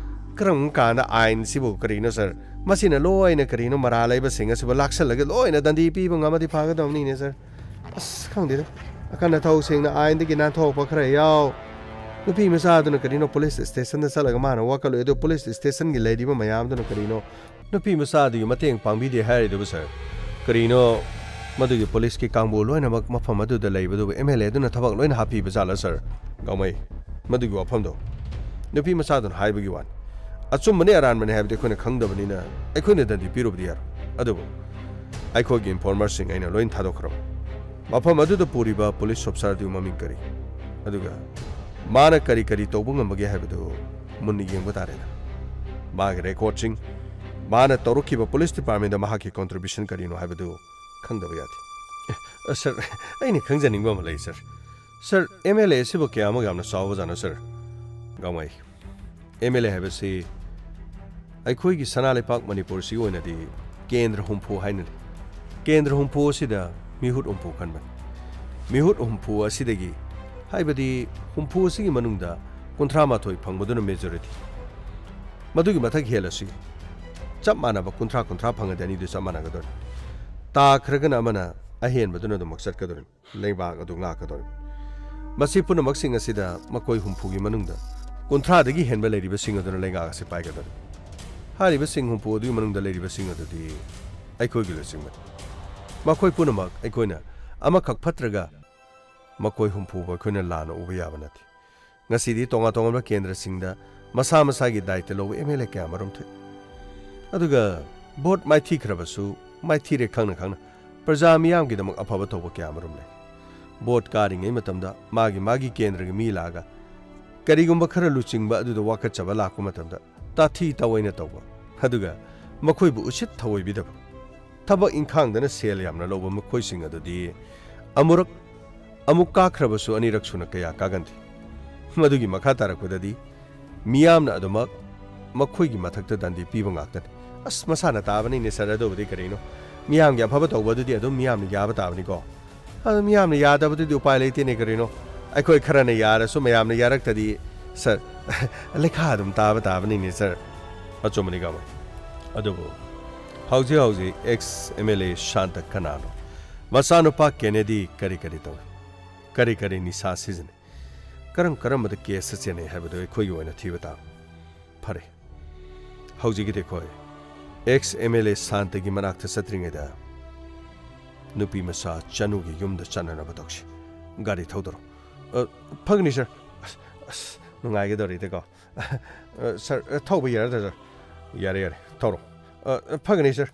ꯀꯔꯝ ꯀꯥꯟꯗ ꯑꯥꯏꯟꯁꯤꯕꯨ ꯀꯔꯤꯅꯣ, ꯁꯥꯔ? ꯃꯁꯤꯅ ꯂꯣꯏꯅ ꯀꯔꯤꯅꯣ ꯃꯔꯥꯜ ꯂꯩꯕꯁꯤꯡ ꯑꯁꯤꯕꯨ ꯂꯥꯛꯁꯜꯂꯒ ꯂꯣꯏꯅ ꯗꯟꯗꯤ ꯄꯤꯕ ꯉꯝꯃꯗꯤ ꯐꯒꯗꯕꯅꯤꯅꯦ, ꯁꯥꯔ꯫ ꯑꯁ, ꯈꯪꯗꯦꯗ꯫ ꯑꯀꯟ ꯑꯊꯧꯁꯤꯡꯅ ꯑꯥꯏꯟꯗꯒꯤ ꯅꯥꯟꯊꯣꯛꯄ ꯈꯔ ꯌꯥꯎ꯫ ꯅꯨꯄꯤ ꯃꯆꯥꯗꯨꯅ ꯀꯔꯤꯅꯣ ꯄꯨꯂꯤꯁ ꯁ꯭ꯇꯦꯁꯟꯗ ꯆꯠꯂꯒ ꯃꯥꯅ ꯋꯥꯀꯠꯂꯨꯏ꯫ ꯑꯗꯨ ꯄꯨꯂꯤꯁ ꯁ꯭ꯇꯦꯁꯟꯒꯤ ꯂꯩꯔꯤꯕ ꯃꯌꯥꯝꯗꯨꯅ ꯀꯔꯤꯅꯣ ꯅꯨꯄꯤ ꯃꯆꯥꯗꯨꯒꯤ ꯃꯇꯦꯡ ꯄꯥꯡꯕꯤꯗꯦ ꯍꯥꯏꯔꯤꯗꯨꯕꯨ, ꯁꯥꯔ? ꯀꯔꯤꯅꯣ ꯃꯗꯨꯒꯤ ꯄꯨꯂꯤꯁꯀꯤ ꯀꯥꯡꯕꯨ ꯂꯣꯏꯅꯃꯛ ꯃꯐꯝ ꯑꯗꯨꯗ ꯂꯩꯕꯗꯨꯕꯨ ꯑꯦꯝ ꯑꯦꯜ ꯑꯦ ꯑꯗꯨꯅ ꯊꯕꯛ ꯂꯣꯏꯅ ꯍꯥꯞꯄꯤꯕ ꯖꯥꯠꯂ, ꯁꯥꯔ? ꯒꯥꯡꯃꯩ, ꯃꯗꯨꯒꯤ ꯋꯥꯐꯝꯗꯣ ꯅꯨꯄꯤ ꯃꯆꯥꯗꯨꯅ ꯍꯥꯏꯕꯒꯤ ꯋꯥꯅꯤ꯫ ꯑꯆꯨꯝꯕꯅꯤ ꯑꯔꯥꯟꯕꯅꯤ ꯍꯥꯏꯕꯗꯤ ꯑꯩꯈꯣꯏꯅ ꯈꯪꯗꯕꯅꯤꯅ ꯑꯩꯈꯣꯏꯅ ꯗꯟꯗꯤ ꯄꯤꯔꯨꯕꯗꯤ ꯌꯥꯔꯣꯏ꯫ ꯑꯗꯨꯕꯨ ꯑꯩꯈꯣꯏꯒꯤ ꯏꯟꯐꯣꯔꯃꯔꯁꯤꯡ ꯑꯩꯅ ꯂꯣꯏꯅ ꯊꯥꯗꯣꯛꯈ꯭ꯔꯕ꯫ ꯃꯐꯝ ꯑꯗꯨꯗ ꯄꯨꯔꯤꯕ ꯄꯨꯂꯤꯁ ꯑꯣꯐꯤꯁꯥꯔꯗꯨꯒꯤ ꯃꯃꯤꯡ ꯀꯔꯤ? ꯑꯗꯨꯒ ꯃꯥꯅ ꯀꯔꯤ ꯀꯔꯤ ꯇꯧꯕ ꯉꯝꯕꯒꯦ ꯍꯥꯏꯕꯗꯨ ꯃꯨꯟꯅ ꯌꯦꯡꯕ ꯇꯥꯔꯦꯅ꯫ ꯃꯥꯒꯤ ꯔꯦꯀꯣꯔꯗꯁꯤꯡ, ꯃꯥꯅ ꯇꯧꯔꯛꯈꯤꯕ ꯄꯨꯂꯤꯁ ꯗꯤꯄꯥꯔꯠꯃꯦꯟꯗ ꯃꯍꯥꯛꯀꯤ ꯀꯣꯟꯇ꯭ꯔꯤꯕ꯭ꯌꯨꯁꯟ ꯀꯔꯤꯅꯣ ꯍꯥꯏꯕꯗꯨ ꯈꯪꯗꯕ ꯌꯥꯗꯦ꯫ ꯑꯦ, ꯁꯥꯔ, ꯑꯩꯅ ꯈꯪꯖꯅꯤꯡꯕ ꯑꯃ ꯂꯩ, ꯁꯥꯔ꯫ ꯁꯥꯔ, ꯑꯦꯝ ꯑꯦꯜ ꯑꯦ ꯑꯁꯤꯕꯨ ꯀꯌꯥꯃꯨꯛ ꯌꯥꯝꯅ ꯆꯥꯎꯕꯖꯥꯠꯅꯣ, ꯁꯥꯔ? ꯒꯥꯡꯃꯩ, ꯑꯦꯝ ꯑꯦꯜ ꯑꯦ ꯍꯥꯏꯕꯁꯤ ꯑꯩꯈꯣꯏꯒꯤ ꯁꯅꯥ ꯂꯩꯄꯥꯛ ꯃꯅꯤꯄꯨꯔꯁꯤꯒꯤ ꯑꯣꯏꯅꯗꯤ ꯀꯦꯟꯗ꯭ꯔ ꯍꯨꯝꯐꯨ ꯍꯥꯏꯅꯔꯤ꯫ ꯀꯦꯟꯗ꯭ꯔ ꯍꯨꯝꯐꯨ ꯑꯁꯤꯗ ꯃꯤꯍꯨꯠ ꯍꯨꯝꯐꯨ ꯈꯟꯕꯅꯤ꯫ ꯃꯤꯍꯨꯠ ꯍꯨꯝꯐꯨ ꯑꯁꯤꯗꯒꯤ, ꯍꯥꯏꯕꯗꯤ ꯍꯨꯝꯐꯨ ꯑꯁꯤꯒꯤ ꯃꯅꯨꯡꯗ ꯀꯨꯟꯊ꯭ꯔꯥ ꯃꯥꯊꯣꯏ ꯐꯪꯕꯗꯨꯅ ꯃꯦꯖꯣꯔꯤꯇꯤ꯫ ꯃꯗꯨꯒꯤ ꯃꯊꯛ ꯍꯦꯜꯂꯁꯤ, ꯆꯞ ꯃꯥꯟꯅꯕ ꯀꯨꯟꯊ꯭ꯔꯥ ꯀꯨꯟꯊ꯭ꯔꯥ ꯐꯪꯉꯗꯤ ꯑꯅꯤꯗꯨ ꯆꯞ ꯃꯥꯟꯅꯒꯗꯣꯏꯅꯤ꯫ ꯇꯥꯈ꯭ꯔꯒꯅ ꯑꯃꯅ ꯑꯍꯦꯟꯕꯗꯨꯅ ꯑꯗꯨꯃꯛ ꯆꯠꯀꯗꯣꯏꯅꯤ꯫ ꯂꯩꯕꯥꯛ ꯑꯗꯨ ꯉꯥꯛꯀꯗꯧꯔꯤꯕꯅꯤ꯫ ꯃꯁꯤ ꯄꯨꯝꯅꯃꯛꯁꯤꯡ ꯑꯁꯤꯗ ꯃꯈꯣꯏ ꯍꯨꯝꯐꯨꯒꯤ ꯃꯅꯨꯡꯗ ꯀꯨꯟꯊ꯭ꯔꯥꯗꯒꯤ ꯍꯦꯟꯕ ꯂꯩꯔꯤꯕꯁꯤꯡ ꯑꯗꯨꯅ ꯂꯩꯉꯥꯛ ꯑꯁꯤ ꯄꯥꯏꯒꯗꯧꯔꯤ꯫ ꯍꯥꯏꯔꯤꯕꯁꯤꯡ ꯍꯨꯝꯐꯨ ꯑꯗꯨꯒꯤ ꯃꯅꯨꯡꯗ ꯂꯩꯔꯤꯕꯁꯤꯡ ꯑꯗꯨꯗꯤ ꯑꯩꯈꯣꯏꯒꯤ ꯂꯨꯆꯤꯡꯕꯅꯤ꯫ ꯃꯈꯣꯏ ꯄꯨꯝꯅꯃꯛ ꯑꯩꯈꯣꯏꯅ ꯑꯃꯈꯛ ꯐꯠꯇ꯭ꯔꯒ ꯃꯈꯣꯏ ꯍꯨꯝꯐꯨꯕꯨ ꯑꯩꯈꯣꯏꯅ ꯂꯥꯟꯅ ꯎꯕ ꯌꯥꯕ ꯅꯠꯇꯦ꯫ ꯉꯁꯤꯗꯤ ꯇꯣꯉꯥꯟ ꯇꯣꯉꯥꯟꯕ ꯀꯦꯟꯗ꯭ꯔꯁꯤꯡꯗ ꯃꯁꯥ ꯃꯁꯥꯒꯤ ꯗꯥꯏꯇ ꯂꯧꯕ ꯑꯦꯝ ꯑꯦꯜ ꯑꯦ ꯀꯌꯥ ꯑꯃꯔꯣꯝ ꯊꯣꯛꯏ꯫ ꯑꯗꯨꯒ ꯚꯣꯠ ꯃꯥꯏꯊꯤꯈ꯭ꯔꯕꯁꯨ ꯃꯥꯏꯊꯤꯔꯦ ꯈꯪꯅ ꯈꯪꯅ ꯄ꯭ꯔꯖꯥ ꯃꯤꯌꯥꯝꯒꯤꯗꯃꯛ ꯑꯐꯕ ꯇꯧꯕ ꯀꯌꯥ ꯑꯃꯔꯣꯝ ꯂꯩ꯫ ꯚꯣꯠ ꯀꯥꯔꯤꯉꯩ ꯃꯇꯝꯗ ꯃꯥꯒꯤ ꯃꯥꯒꯤ ꯀꯦꯟꯗ꯭ꯔꯒꯤ ꯃꯤ ꯂꯥꯛꯑꯒ ꯀꯔꯤꯒꯨꯝꯕ ꯈꯔ ꯂꯨꯆꯤꯡꯕ ꯑꯗꯨꯗ ꯋꯥꯀꯠꯆꯕ ꯂꯥꯛꯄ ꯃꯇꯝꯗ ꯇꯥꯊꯤ ꯇꯥꯑꯣꯏꯅ ꯇꯧꯕ, ꯑꯗꯨꯒ ꯃꯈꯣꯏꯕꯨ ꯎꯁꯤꯠ ꯊꯑꯣꯏꯕꯤꯗꯕ, ꯊꯕꯛ ꯏꯪꯈꯥꯡꯗꯅ ꯁꯦꯜ ꯌꯥꯝꯅ ꯂꯧꯕ ꯃꯈꯣꯏꯁꯤꯡ ꯑꯗꯨꯗꯤ ꯑꯃꯨꯔꯛ ꯑꯃꯨꯛ ꯀꯥꯈ꯭ꯔꯕꯁꯨ ꯑꯅꯤꯔꯛ ꯁꯨꯅ ꯀꯌꯥ ꯀꯥꯒꯟꯗꯦ꯫ ꯃꯗꯨꯒꯤ ꯃꯈꯥ ꯇꯥꯔꯛꯄꯗꯗꯤ ꯃꯤꯌꯥꯝꯅ ꯑꯗꯨꯃꯛ ꯃꯈꯣꯏꯒꯤ ꯃꯊꯛꯇ ꯗꯟꯗꯤ ꯄꯤꯕ ꯉꯥꯛꯇꯅꯤ꯫ "ꯑꯁ, ꯃꯁꯥꯅ ꯇꯥꯕꯅꯤꯅꯦ ꯁꯥꯔ, ꯑꯗꯨꯕꯨꯗꯤ ꯀꯔꯤꯅꯣ? ꯃꯤꯌꯥꯝꯒꯤ ꯑꯐꯕ ꯇꯧꯕꯗꯨꯗꯤ ꯑꯗꯨꯝ ꯃꯤꯌꯥꯝꯅ ꯌꯥꯕ ꯇꯥꯕꯅꯤꯀꯣ꯫ ꯑꯗꯨ ꯃꯤꯌꯥꯝꯅ ꯌꯥꯗꯕꯗꯨꯗꯤ ꯎꯄꯥꯏ ꯂꯩꯇꯦꯅꯦ, ꯀꯔꯤꯅꯣ? ꯑꯩꯈꯣꯏ ꯈꯔꯅ ꯌꯥꯔꯁꯨ ꯃꯌꯥꯝꯅ ꯌꯥꯔꯛꯇꯗꯤ ꯁꯥꯔ, ꯂꯩꯈꯥ ꯑꯗꯨꯝ ꯇꯥꯕ ꯇꯥꯕꯅꯤꯅꯦ ꯁꯥꯔ"꯫ ꯑꯆꯨꯝꯕꯅꯤ ꯀꯥꯃꯩ꯫ ꯑꯗꯨꯕꯨ ꯍꯧꯖꯤꯛ ꯍꯧꯖꯤꯛ X M L A Shanta ꯀꯅꯥꯅꯣ? ꯃꯆꯥꯅꯨꯄꯥ ꯀꯦꯅꯦꯗꯤ ꯀꯔꯤ ꯀꯔꯤ ꯇꯧꯏ? ꯀꯔꯤ ꯀꯔꯤ ꯅꯤꯁꯥ ꯁꯤꯖꯤꯟꯅꯩ? ꯀꯔꯝ ꯀꯔꯝꯕꯗ ꯀꯦꯁꯇ ꯆꯦꯟꯅꯩ ꯍꯥꯏꯕꯗꯨ ꯑꯩꯈꯣꯏꯒꯤ ꯑꯣꯏꯅ ꯊꯤꯕ ꯇꯥꯕꯅꯤ꯫ ꯐꯔꯦ, ꯍꯧꯖꯤꯛꯀꯤꯗꯤ ꯑꯩꯈꯣꯏ ꯑꯦꯛꯁ ꯑꯦꯝ ꯑꯦꯜ ꯑꯦ ꯁꯥꯟꯇꯒꯤ ꯃꯅꯥꯛꯇ ꯆꯠꯇ꯭ꯔꯤꯉꯩꯗ ꯅꯨꯄꯤ ꯃꯆꯥ ꯆꯅꯨꯒꯤ ꯌꯨꯝꯗ ꯆꯠꯅꯅꯕ ꯇꯧꯁꯤ꯫ ꯒꯥꯔꯤ ꯊꯧꯗꯔꯣ꯫ "ꯑ, ꯐꯒꯅꯤ ꯁꯥꯔ"꯫ "ꯑꯁ, ꯑꯁ, ꯅꯨꯡꯉꯥꯏꯒꯗꯧꯔꯤꯗꯀꯣ"꯫ "ꯑ, ꯁꯥꯔ, ꯑ, ꯊꯧꯕ ꯌꯥꯔꯗ꯭ꯔꯥ ꯁꯥꯔ?" "ꯌꯥꯔꯦ, ꯌꯥꯔꯦ, ꯊꯧꯔꯣ"꯫ "ꯑ, ꯐꯒꯅꯤ ꯁꯥꯔ"꯫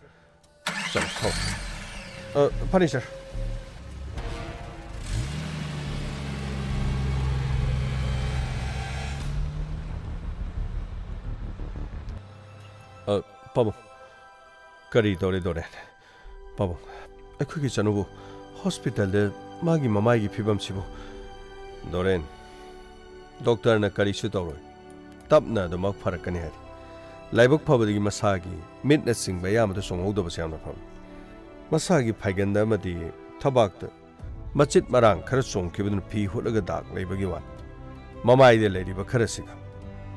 "ꯆꯠꯂꯣ, ꯊꯧꯔꯣ"꯫ "ꯑ, ꯐꯅꯤ ꯁꯥꯔ"꯫ "ꯑ, ꯄꯥꯕꯨꯡ, ꯀꯔꯤ ꯇꯧꯔꯦ ꯗꯣꯔꯦꯟ? ꯄꯥꯕꯨꯡ, ꯑꯩꯈꯣꯏꯒꯤ ꯆꯅꯨꯕꯨ ꯍꯣꯁꯄꯤꯇꯥꯜꯗ ꯃꯥꯒꯤ ꯃꯃꯥꯏꯒꯤ ꯐꯤꯕꯝꯁꯤꯕꯨ"꯫ "ꯗꯣꯔꯦꯟ, ꯗꯣꯛꯇꯔꯅ ꯀꯔꯤꯁꯨ ꯇꯧꯔꯣꯏ, ꯇꯞꯅ ꯑꯗꯨꯃꯛ ꯐꯔꯛꯀꯅꯤ ꯍꯥꯏꯔꯤ꯫ ꯂꯥꯏꯕꯛ ꯐꯕꯗꯒꯤ ꯃꯁꯥꯒꯤ ꯃꯤꯠꯅꯆꯤꯡꯕ ꯑꯌꯥꯝꯕꯗ ꯆꯣꯡꯍꯧꯗꯕꯁꯦ ꯌꯥꯝꯅ ꯐꯕꯅꯤ꯫ ꯃꯁꯥꯒꯤ ꯐꯥꯏꯒꯟꯗ ꯑꯃꯗꯤ ꯊꯕꯥꯛꯇ ꯃꯆꯤꯠ ꯃꯔꯥꯡ ꯈꯔ ꯆꯣꯡꯈꯤꯕꯗꯨꯅ ꯐꯤ ꯍꯨꯠꯂꯒ ꯗꯥꯛ ꯂꯩꯕꯒꯤ ꯋꯥꯅꯤ꯫ ꯃꯃꯥꯏꯗ ꯂꯩꯔꯤꯕ ꯈꯔꯁꯤꯒ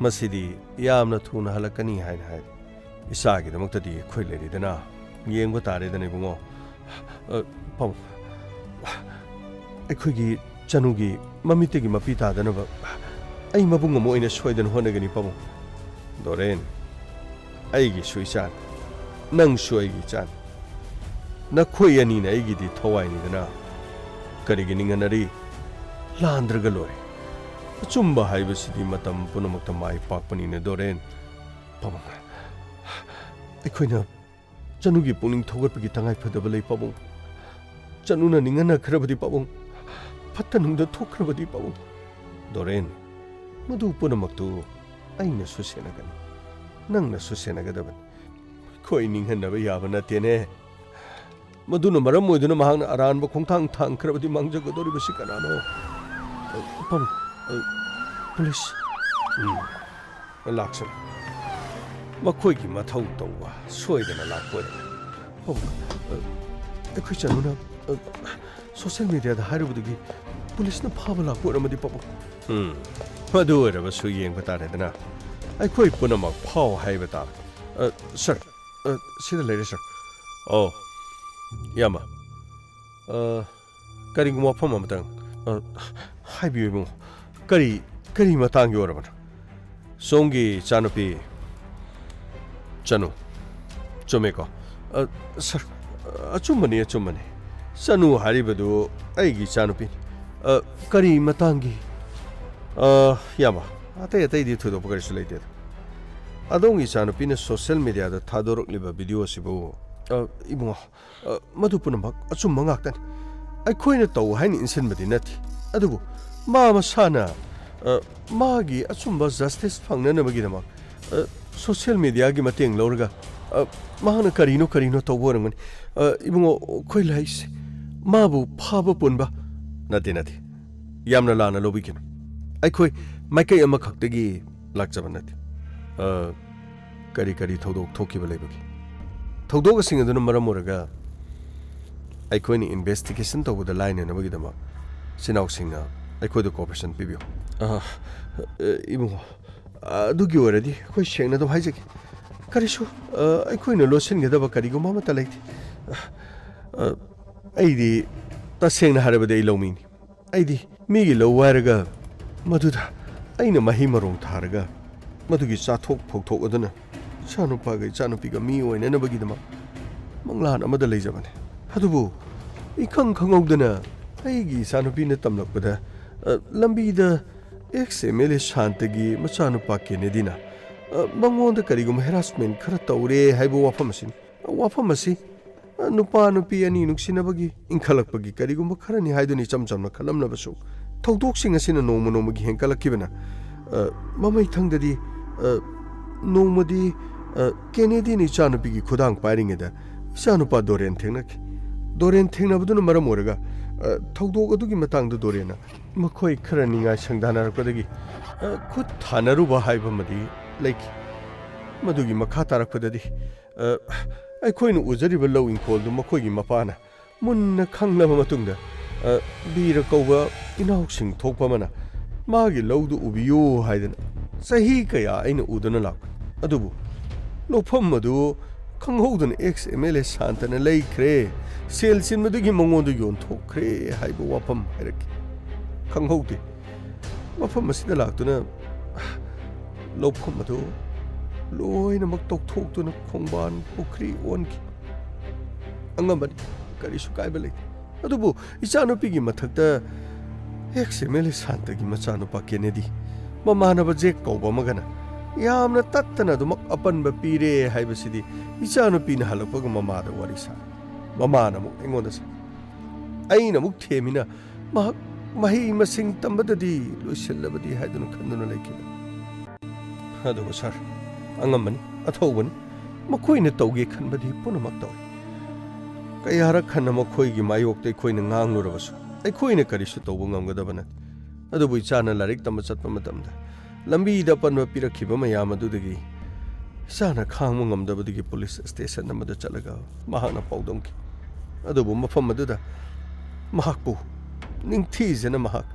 ꯃꯁꯤꯗꯤ ꯌꯥꯝꯅ ꯊꯨꯅ ꯍꯜꯂꯛꯀꯅꯤ ꯍꯥꯏꯅ ꯍꯥꯏꯔꯤ꯫ ꯏꯆꯥꯒꯤꯗꯃꯛꯇꯗꯤ ꯑꯩꯈꯣꯏ ꯂꯩꯔꯤꯗꯅ, ꯌꯦꯡꯕ ꯇꯥꯔꯦꯗꯅ, ꯏꯕꯨꯡꯉꯣ"꯫ "ꯑ, ꯄꯥꯕꯨꯡ, ꯑꯩꯈꯣꯏꯒꯤ ꯆꯅꯨꯒꯤ ꯃꯃꯤꯠꯇꯒꯤ ꯃꯄꯤ ꯇꯥꯗꯅꯕ ꯑꯩ ꯃꯕꯨꯡ ꯑꯃ ꯑꯣꯏꯅ ꯁꯣꯏꯗꯅ ꯍꯣꯠꯅꯒꯅꯤ, ꯄꯥꯕꯨꯡ꯫ ꯗꯣꯔꯦꯟ, ꯑꯩꯒꯤꯁꯨ ꯏꯆꯥꯅꯤ, ꯅꯪꯁꯨ ꯑꯩꯒꯤ ꯏꯆꯥꯅꯤ꯫ ꯅꯈꯣꯏ ꯑꯅꯤꯅ ꯑꯩꯒꯤꯗꯤ ꯊꯋꯥꯏꯅꯤꯗꯅ꯫ ꯀꯔꯤꯒꯤ ꯅꯤꯡꯍꯟꯅꯔꯤ? ꯂꯥꯟꯗ꯭ꯔꯒ ꯂꯣꯏꯔꯦ꯫ ꯑꯆꯨꯝꯕ ꯍꯥꯏꯕꯁꯤꯗꯤ ꯃꯇꯝ ꯄꯨꯝꯅꯃꯛꯇ ꯃꯥꯏ ꯄꯥꯛꯄꯅꯤꯅꯦ, ꯗꯣꯔꯦꯟ꯫ ꯄꯥꯕꯨꯡ, ꯑꯩꯈꯣꯏꯅ ꯆꯅꯨꯒꯤ ꯄꯨꯛꯅꯤꯡ ꯊꯧꯒꯠꯄꯒꯤ ꯇꯉꯥꯏ ꯐꯗꯕ ꯂꯩ, ꯄꯥꯕꯨꯡ꯫ ꯆꯅꯨꯅ ꯅꯤꯡꯍꯟꯅꯈ꯭ꯔꯕꯗꯤ, ꯄꯥꯕꯨꯡ, ꯐꯠꯇ ꯅꯨꯡꯗ ꯊꯣꯛꯈ꯭ꯔꯕꯗꯤ, ꯄꯥꯕꯨꯡ꯫ ꯗꯣꯔꯦꯟ, ꯃꯗꯨ ꯄꯨꯝꯅꯃꯛꯇꯨ ꯑꯩꯅꯁꯨ ꯁꯦꯟꯅꯒꯅꯤ, ꯅꯪꯅꯁꯨ ꯁꯦꯟꯅꯒꯗꯕꯅꯤ꯫ ꯑꯩꯈꯣꯏ ꯅꯤꯡꯍꯟꯅꯕ ꯌꯥꯕ ꯅꯠꯇꯦꯅꯦ꯫ ꯃꯗꯨꯅ ꯃꯔꯝ ꯑꯣꯏꯗꯨꯅ ꯃꯍꯥꯛꯅ ꯑꯔꯥꯟꯕ ꯈꯣꯡꯊꯥꯡ ꯊꯥꯡꯈ꯭ꯔꯕꯗꯤ ꯃꯥꯡꯖꯒꯗꯧꯔꯤꯕꯁꯤ ꯀꯅꯥꯅꯣ? ꯑ, ꯄꯥꯕꯨꯡ, ꯑ, ꯄꯨꯂꯤꯁ꯫ ꯎꯝ꯫ ꯂꯥꯛꯆꯔꯦ꯫ ꯃꯈꯣꯏꯒꯤ ꯃꯊꯧ ꯇꯧꯕ ꯁꯣꯏꯗꯅ ꯂꯥꯛꯄ ꯑꯣꯏꯔꯝꯃꯤ꯫ ꯑꯣ, ꯑ, ꯑꯩꯈꯣꯏ ꯆꯅꯨꯅ, ꯑ, ꯁꯣꯁꯤꯌꯦꯜ ꯃꯤꯗꯤꯌꯥꯗ ꯍꯥꯏꯔꯨꯕꯗꯒꯤ ꯄꯨꯂꯤꯁꯅ ꯐꯥꯕ ꯂꯥꯛꯄ ꯑꯣꯏꯔꯝꯃꯗꯤ ꯄꯥꯕꯨꯡ꯫ ꯎꯝ, ꯃꯗꯨ ꯑꯣꯏꯔꯕꯁꯨ ꯌꯦꯡꯕ ꯇꯥꯔꯦꯗꯅ꯫ ꯑꯩꯈꯣꯏ ꯄꯨꯝꯅꯃꯛ ꯐꯥꯎ ꯍꯥꯏꯕ ꯇꯥꯕꯅꯤ꯫ ꯑ, ꯁꯥꯔ, ꯑ, ꯁꯤꯗ ꯂꯩꯔꯦ, ꯁꯥꯔ꯫ ꯑꯣ, ꯏꯌꯥꯝꯕ꯫ ꯑ, ꯀꯔꯤꯒꯨꯝꯕ ꯋꯥꯐꯝ ꯑꯃꯇꯪ, ꯑ, ꯍꯥꯏꯕꯤꯌꯨ ꯏꯕꯨꯡꯉꯣ꯫ ꯀꯔꯤ, ꯀꯔꯤ ꯃꯇꯥꯡꯒꯤ ꯑꯣꯏꯔꯕꯅꯣ? ꯁꯣꯝꯒꯤ ꯏꯆꯥꯅꯨꯄꯤ ꯆꯅꯨ, ꯆꯨꯝꯃꯦꯀꯣ? ꯑ, ꯁꯥꯔ, ꯑꯆꯨꯝꯕꯅꯤ, ꯑꯆꯨꯝꯕꯅꯤ꯫ ꯆꯅꯨ ꯍꯥꯏꯔꯤꯕꯗꯨ ꯑꯩꯒꯤ ꯏꯆꯥꯅꯨꯄꯤꯅꯤ꯫ ꯑ, ꯀꯔꯤ ꯃꯇꯥꯡꯒꯤ? ꯑ, ꯏꯌꯥꯝꯕ, ꯑꯇꯩ ꯑꯇꯩꯗꯤ ꯊꯣꯏꯗꯣꯛꯄ ꯀꯔꯤꯁꯨ ꯂꯩꯇꯦꯗ꯫ ꯑꯗꯣꯝꯒꯤ ꯏꯆꯥꯅꯨꯄꯤꯅ ꯁꯣꯁꯤꯌꯦꯜ ꯃꯤꯗꯤꯌꯥꯗ ꯊꯥꯗꯣꯔꯛꯂꯤꯕ ꯚꯤꯗꯤꯑꯣ ꯑꯁꯤꯕꯨ, ꯑ, ꯏꯕꯨꯡꯉꯣ, ꯑ, ꯃꯗꯨ ꯄꯨꯝꯅꯃꯛ ꯑꯆꯨꯝꯕ ꯉꯥꯛꯇꯅꯤ꯫ ꯑꯩꯈꯣꯏꯅ ꯇꯧ ꯍꯥꯏꯅ ꯏꯟꯁꯤꯟꯕꯗꯤ ꯅꯠꯇꯦ, ꯑꯗꯨꯕꯨ ꯃꯥ ꯃꯁꯥꯅ, ꯑ, ꯃꯥꯒꯤ ꯑꯆꯨꯝꯕ ꯖꯁꯇꯤꯁ ꯐꯪꯅꯅꯕꯒꯤꯗꯃꯛ, ꯑ, ꯁꯣꯁꯤꯌꯦꯜ ꯃꯤꯗꯤꯌꯥꯒꯤ ꯃꯇꯦꯡ ꯂꯧꯔꯒ, ꯑ, ꯃꯍꯥꯛꯅ ꯀꯔꯤꯅꯣ ꯀꯔꯤꯅꯣ ꯇꯧꯕ ꯑꯣꯏꯔꯝꯒꯅꯤ꯫ ꯑ, ꯏꯕꯨꯡꯉꯣ, ꯑꯩꯈꯣꯏ ꯂꯥꯛꯏꯁꯦ ꯃꯥꯕꯨ ꯐꯥꯕ ꯄꯨꯟꯕ ꯅꯠꯇꯦ, ꯅꯠꯇꯦ꯫ ꯌꯥꯝꯅ ꯂꯥꯟꯅ ꯂꯧꯕꯤꯒꯅꯨ꯫ ꯑꯩꯈꯣꯏ ꯃꯥꯏꯀꯩ ꯑꯃꯈꯛꯇꯒꯤ ꯂꯥꯛꯆꯕ ꯅꯠꯇꯦ꯫ ꯑ, ꯀꯔꯤ ꯀꯔꯤ ꯊꯧꯗꯣꯛ ꯊꯣꯛꯈꯤꯕ ꯂꯩꯕꯒꯦ? ꯊꯧꯗꯣꯛꯁꯤꯡ ꯑꯗꯨꯅ ꯃꯔꯝ ꯑꯣꯏꯔꯒ ꯑꯩꯈꯣꯏꯅ ꯏꯟꯚꯦꯁꯇꯤꯒꯦꯁꯟ ꯇꯧꯕꯗ ꯂꯥꯏꯅꯅꯕꯒꯤꯗꯃꯛ ꯏꯆꯤꯟ ꯏꯅꯥꯎꯁꯤꯡꯅ ꯑꯩꯈꯣꯏꯗ ꯀꯣꯑꯣꯄꯔꯦꯁꯟ ꯄꯤꯕꯤꯌꯨ꯫ ꯑ, ꯑ, ꯏꯕꯨꯡꯉꯣ, ꯑꯗꯨꯒꯤ ꯑꯣꯏꯔꯗꯤ ꯑꯩꯈꯣꯏ ꯁꯦꯡꯅ ꯑꯗꯨꯝ ꯍꯥꯏꯖꯒꯦ꯫ ꯀꯔꯤꯁꯨ, ꯑ, ꯑꯩꯈꯣꯏꯅ ꯂꯣꯠꯁꯤꯟꯒꯗꯕ ꯀꯔꯤꯒꯨꯝꯕ ꯑꯃꯠꯇ ꯂꯩꯇꯦ꯫ ꯑ, ꯑ, ꯑꯩꯗꯤ ꯇꯁꯦꯡꯅ ꯍꯥꯏꯔꯕꯗꯤ ꯑꯩ ꯂꯧꯃꯤꯅꯤ꯫ ꯑꯩꯗꯤ ꯃꯤꯒꯤ ꯂꯧ ꯋꯥꯏꯔꯒ ꯃꯗꯨꯗ ꯑꯩꯅ ꯃꯍꯩ ꯃꯔꯣꯡ ꯊꯥꯔꯒ ꯃꯗꯨꯒꯤ ꯆꯥꯊꯣꯛ ꯐꯧꯊꯣꯛ ꯑꯗꯨꯅ ꯏꯆꯥꯅꯨꯄꯥꯒ ꯏꯆꯥꯅꯨꯄꯤꯒ ꯃꯤ ꯑꯣꯏꯅꯅꯕꯒꯤꯗꯃꯛ ꯃꯪꯂꯥꯟ ꯑꯃꯗ ꯂꯩꯖꯕꯅꯤ꯫ ꯑꯗꯨꯕꯨ ꯏꯈꯪ ꯈꯪꯍꯧꯗꯅ ꯑꯩꯒꯤ ꯏꯆꯥꯅꯨꯄꯤꯅ ꯇꯝꯂꯛꯄꯗ, ꯑ, ꯂꯝꯕꯤꯗ ꯑꯦꯛꯁ ꯑꯦꯝ ꯑꯦꯜ ꯑꯦ ꯁꯥꯟꯇꯒꯤ ꯃꯆꯥꯅꯨꯄꯥ ꯀꯦꯅꯦꯗꯤꯅ, ꯑ, ꯃꯉꯣꯟꯗ ꯀꯔꯤꯒꯨꯝꯕ ꯍꯦꯔꯥꯁꯃꯦꯟ ꯈꯔ ꯇꯧꯔꯦ ꯍꯥꯏꯕ ꯋꯥꯐꯝ ꯑꯁꯤꯅꯤ꯫ ꯋꯥꯐꯝ ꯑꯁꯤ, ꯑ, ꯅꯨꯄꯥ ꯅꯨꯄꯤ ꯑꯅꯤ ꯅꯨꯡꯁꯤꯅꯕꯒꯤ ꯏꯟꯈꯠꯂꯛꯄꯒꯤ ꯀꯔꯤꯒꯨꯝꯕ ꯈꯔꯅꯤ ꯍꯥꯏꯗꯨꯅ ꯏꯆꯝ ꯆꯝꯅ ꯈꯜꯂꯝꯂꯕꯁꯨ, ꯊꯧꯗꯣꯛꯁꯤꯡ ꯑꯁꯤꯅ ꯅꯣꯡꯃ ꯅꯣꯡꯃꯒꯤ ꯍꯦꯟꯀꯠꯂꯛꯈꯤꯕꯅ, ꯑ, ꯃꯃꯩꯊꯪꯗꯗꯤ, ꯑ, ꯅꯣꯡꯃꯗꯤ, ꯑ, ꯀꯦꯅꯦꯗꯤꯅ ꯏꯆꯥꯅꯨꯄꯤꯒꯤ ꯈꯨꯗꯥꯡ ꯄꯥꯏꯔꯤꯉꯩꯗ ꯏꯆꯥꯅꯨꯄꯥ ꯗꯣꯔꯦꯟ ꯊꯦꯡꯅꯈꯤ꯫ ꯗꯣꯔꯦꯟ ꯊꯦꯡꯅꯕꯗꯨꯅ ꯃꯔꯝ ꯑꯣꯏꯔꯒ, ꯑ, ꯊꯧꯗꯣꯛ ꯑꯗꯨꯒꯤ ꯃꯇꯥꯡꯗ ꯗꯣꯔꯦꯟꯅ ꯃꯈꯣꯏ ꯈꯔ ꯅꯤꯡꯉꯥꯏ ꯁꯪꯗꯥꯅꯔꯛꯄꯗꯒꯤ, ꯑ, ꯈꯨꯠ ꯊꯥꯅꯔꯨꯕ ꯍꯥꯏꯕ ꯑꯃꯗꯤ ꯂꯩꯈꯤ꯫ ꯃꯗꯨꯒꯤ ꯃꯈꯥ ꯇꯥꯔꯛꯄꯗꯗꯤ, ꯑ, ꯑꯩꯈꯣꯏꯅ ꯎꯖꯔꯤꯕ ꯂꯧ ꯏꯪꯈꯣꯜꯗꯨ ꯃꯈꯣꯏꯒꯤ ꯃꯄꯥꯅ ꯃꯨꯟꯅ ꯈꯪꯂꯕ ꯃꯇꯨꯡꯗ, ꯑ, ꯕꯤꯔ ꯀꯧꯕ ꯏꯅꯥꯎꯁꯤꯡ ꯊꯣꯛꯄ ꯑꯃꯅ ꯃꯥꯒꯤ ꯂꯧꯗꯨ ꯎꯕꯤꯌꯨ ꯍꯥꯏꯗꯅ ꯆꯍꯤ ꯀꯌꯥ ꯑꯩꯅ ꯎꯗꯨꯅ ꯂꯥꯛꯄꯅꯤ꯫ ꯑꯗꯨꯕꯨ ꯂꯧꯐꯝ ꯑꯗꯨ ꯈꯪꯍꯧꯗꯅ ꯑꯦꯛꯁ ꯑꯦꯝ ꯑꯦꯜ ꯑꯦ ꯁꯥꯟꯇꯅ ꯂꯩꯈ꯭ꯔꯦ, ꯁꯦꯜ ꯆꯤꯟꯕꯗꯨꯒꯤ ꯃꯉꯣꯟꯗ ꯌꯣꯟꯊꯣꯛꯈ꯭ꯔꯦ ꯍꯥꯏꯕ ꯋꯥꯐꯝ ꯍꯥꯏꯔꯛꯈꯤ꯫ ꯈꯪꯍꯧꯗꯦ꯫ ꯃꯐꯝ ꯑꯁꯤꯗ ꯂꯥꯛꯇꯨꯅ ꯂꯧꯐꯝ ꯑꯗꯨ ꯂꯣꯏꯅꯃꯛ ꯇꯧꯊꯣꯛꯇꯨꯅ ꯈꯣꯡꯕꯥꯟ ꯄꯨꯈ꯭ꯔꯤ ꯑꯣꯟꯈꯤ꯫ ꯑꯉꯝꯕꯅꯤ, ꯀꯔꯤꯁꯨ ꯀꯥꯏꯕ ꯂꯩꯇꯦ꯫ ꯑꯗꯨꯕꯨ ꯏꯆꯥꯅꯨꯄꯤꯒꯤ ꯃꯊꯛꯇ ꯑꯦꯛꯁ ꯑꯦꯝ ꯑꯦꯜ ꯑꯦ ꯁꯥꯟꯇꯒꯤ ꯃꯆꯥꯅꯨꯄꯥ ꯀꯦꯅꯦꯗꯤ, ꯃꯃꯥꯟꯅꯕ ꯖꯦꯛ ꯀꯧꯕ ꯑꯃꯒꯅ ꯌꯥꯝꯅ ꯇꯠꯇꯅ ꯑꯗꯨꯃꯛ ꯑꯄꯟꯕ ꯄꯤꯔꯦ ꯍꯥꯏꯕꯁꯤꯗꯤ ꯏꯆꯥꯅꯨꯄꯤꯅ ꯍꯜꯂꯛꯄꯒ ꯃꯃꯥꯗ ꯋꯥꯔꯤ ꯁꯥꯔꯦ꯫ ꯃꯃꯥꯅ ꯑꯃꯨꯛ ꯑꯩꯉꯣꯟꯗ ꯁꯥꯔꯦ꯫ ꯑꯩꯅ ꯑꯃꯨꯛ ꯊꯦꯝꯃꯤꯅ ꯃꯍꯥꯛ ꯃꯍꯩ ꯃꯁꯤꯡ ꯇꯝꯕꯗꯗꯤ ꯂꯣꯏꯁꯤꯜꯂꯕꯗꯤ ꯍꯥꯏꯗꯨꯅ ꯈꯟꯗꯨꯅ ꯂꯩꯈꯤꯕꯅꯤ꯫ ꯑꯗꯨꯕꯨ ꯁꯥꯔ, ꯑꯉꯝꯕꯅꯤ, ꯑꯊꯧꯕꯅꯤ, ꯃꯈꯣꯏꯅ ꯇꯧꯒꯦ ꯈꯟꯕꯗꯤ ꯄꯨꯝꯅꯃꯛ ꯇꯧꯏ꯫ ꯀꯌꯥꯔꯛ ꯍꯟꯅ ꯃꯈꯣꯏꯒꯤ ꯃꯥꯌꯣꯛꯇ ꯑꯩꯈꯣꯏꯅ ꯉꯥꯡꯂꯨꯔꯕꯁꯨ ꯑꯩꯈꯣꯏꯅ ꯀꯔꯤꯁꯨ ꯇꯧꯕ ꯉꯝꯒꯗꯕ ꯅꯠꯇꯦ꯫ ꯑꯗꯨꯕꯨ ꯏꯆꯥꯅ ꯂꯥꯏꯔꯤꯛ ꯇꯝꯕ ꯆꯠꯄ ꯃꯇꯝꯗ ꯂꯝꯕꯤꯗ ꯑꯄꯟꯕ ꯄꯤꯔꯛꯈꯤꯕ ꯃꯌꯥꯝ ꯑꯗꯨꯗꯒꯤ ꯏꯆꯥꯅ ꯈꯥꯡꯕ ꯉꯝꯗꯕꯗꯒꯤ ꯄꯨꯂꯤꯁ ꯁ꯭ꯇꯦꯁꯟ ꯑꯃꯗ ꯆꯠꯂꯒ ꯃꯍꯥꯛꯅ ꯄꯥꯎꯗꯝꯈꯤ꯫ ꯑꯗꯨꯕꯨ ꯃꯐꯝ ꯑꯗꯨꯗ ꯃꯍꯥꯛꯄꯨ ꯅꯤꯡꯊꯤꯖꯅ ꯃꯍꯥꯛ,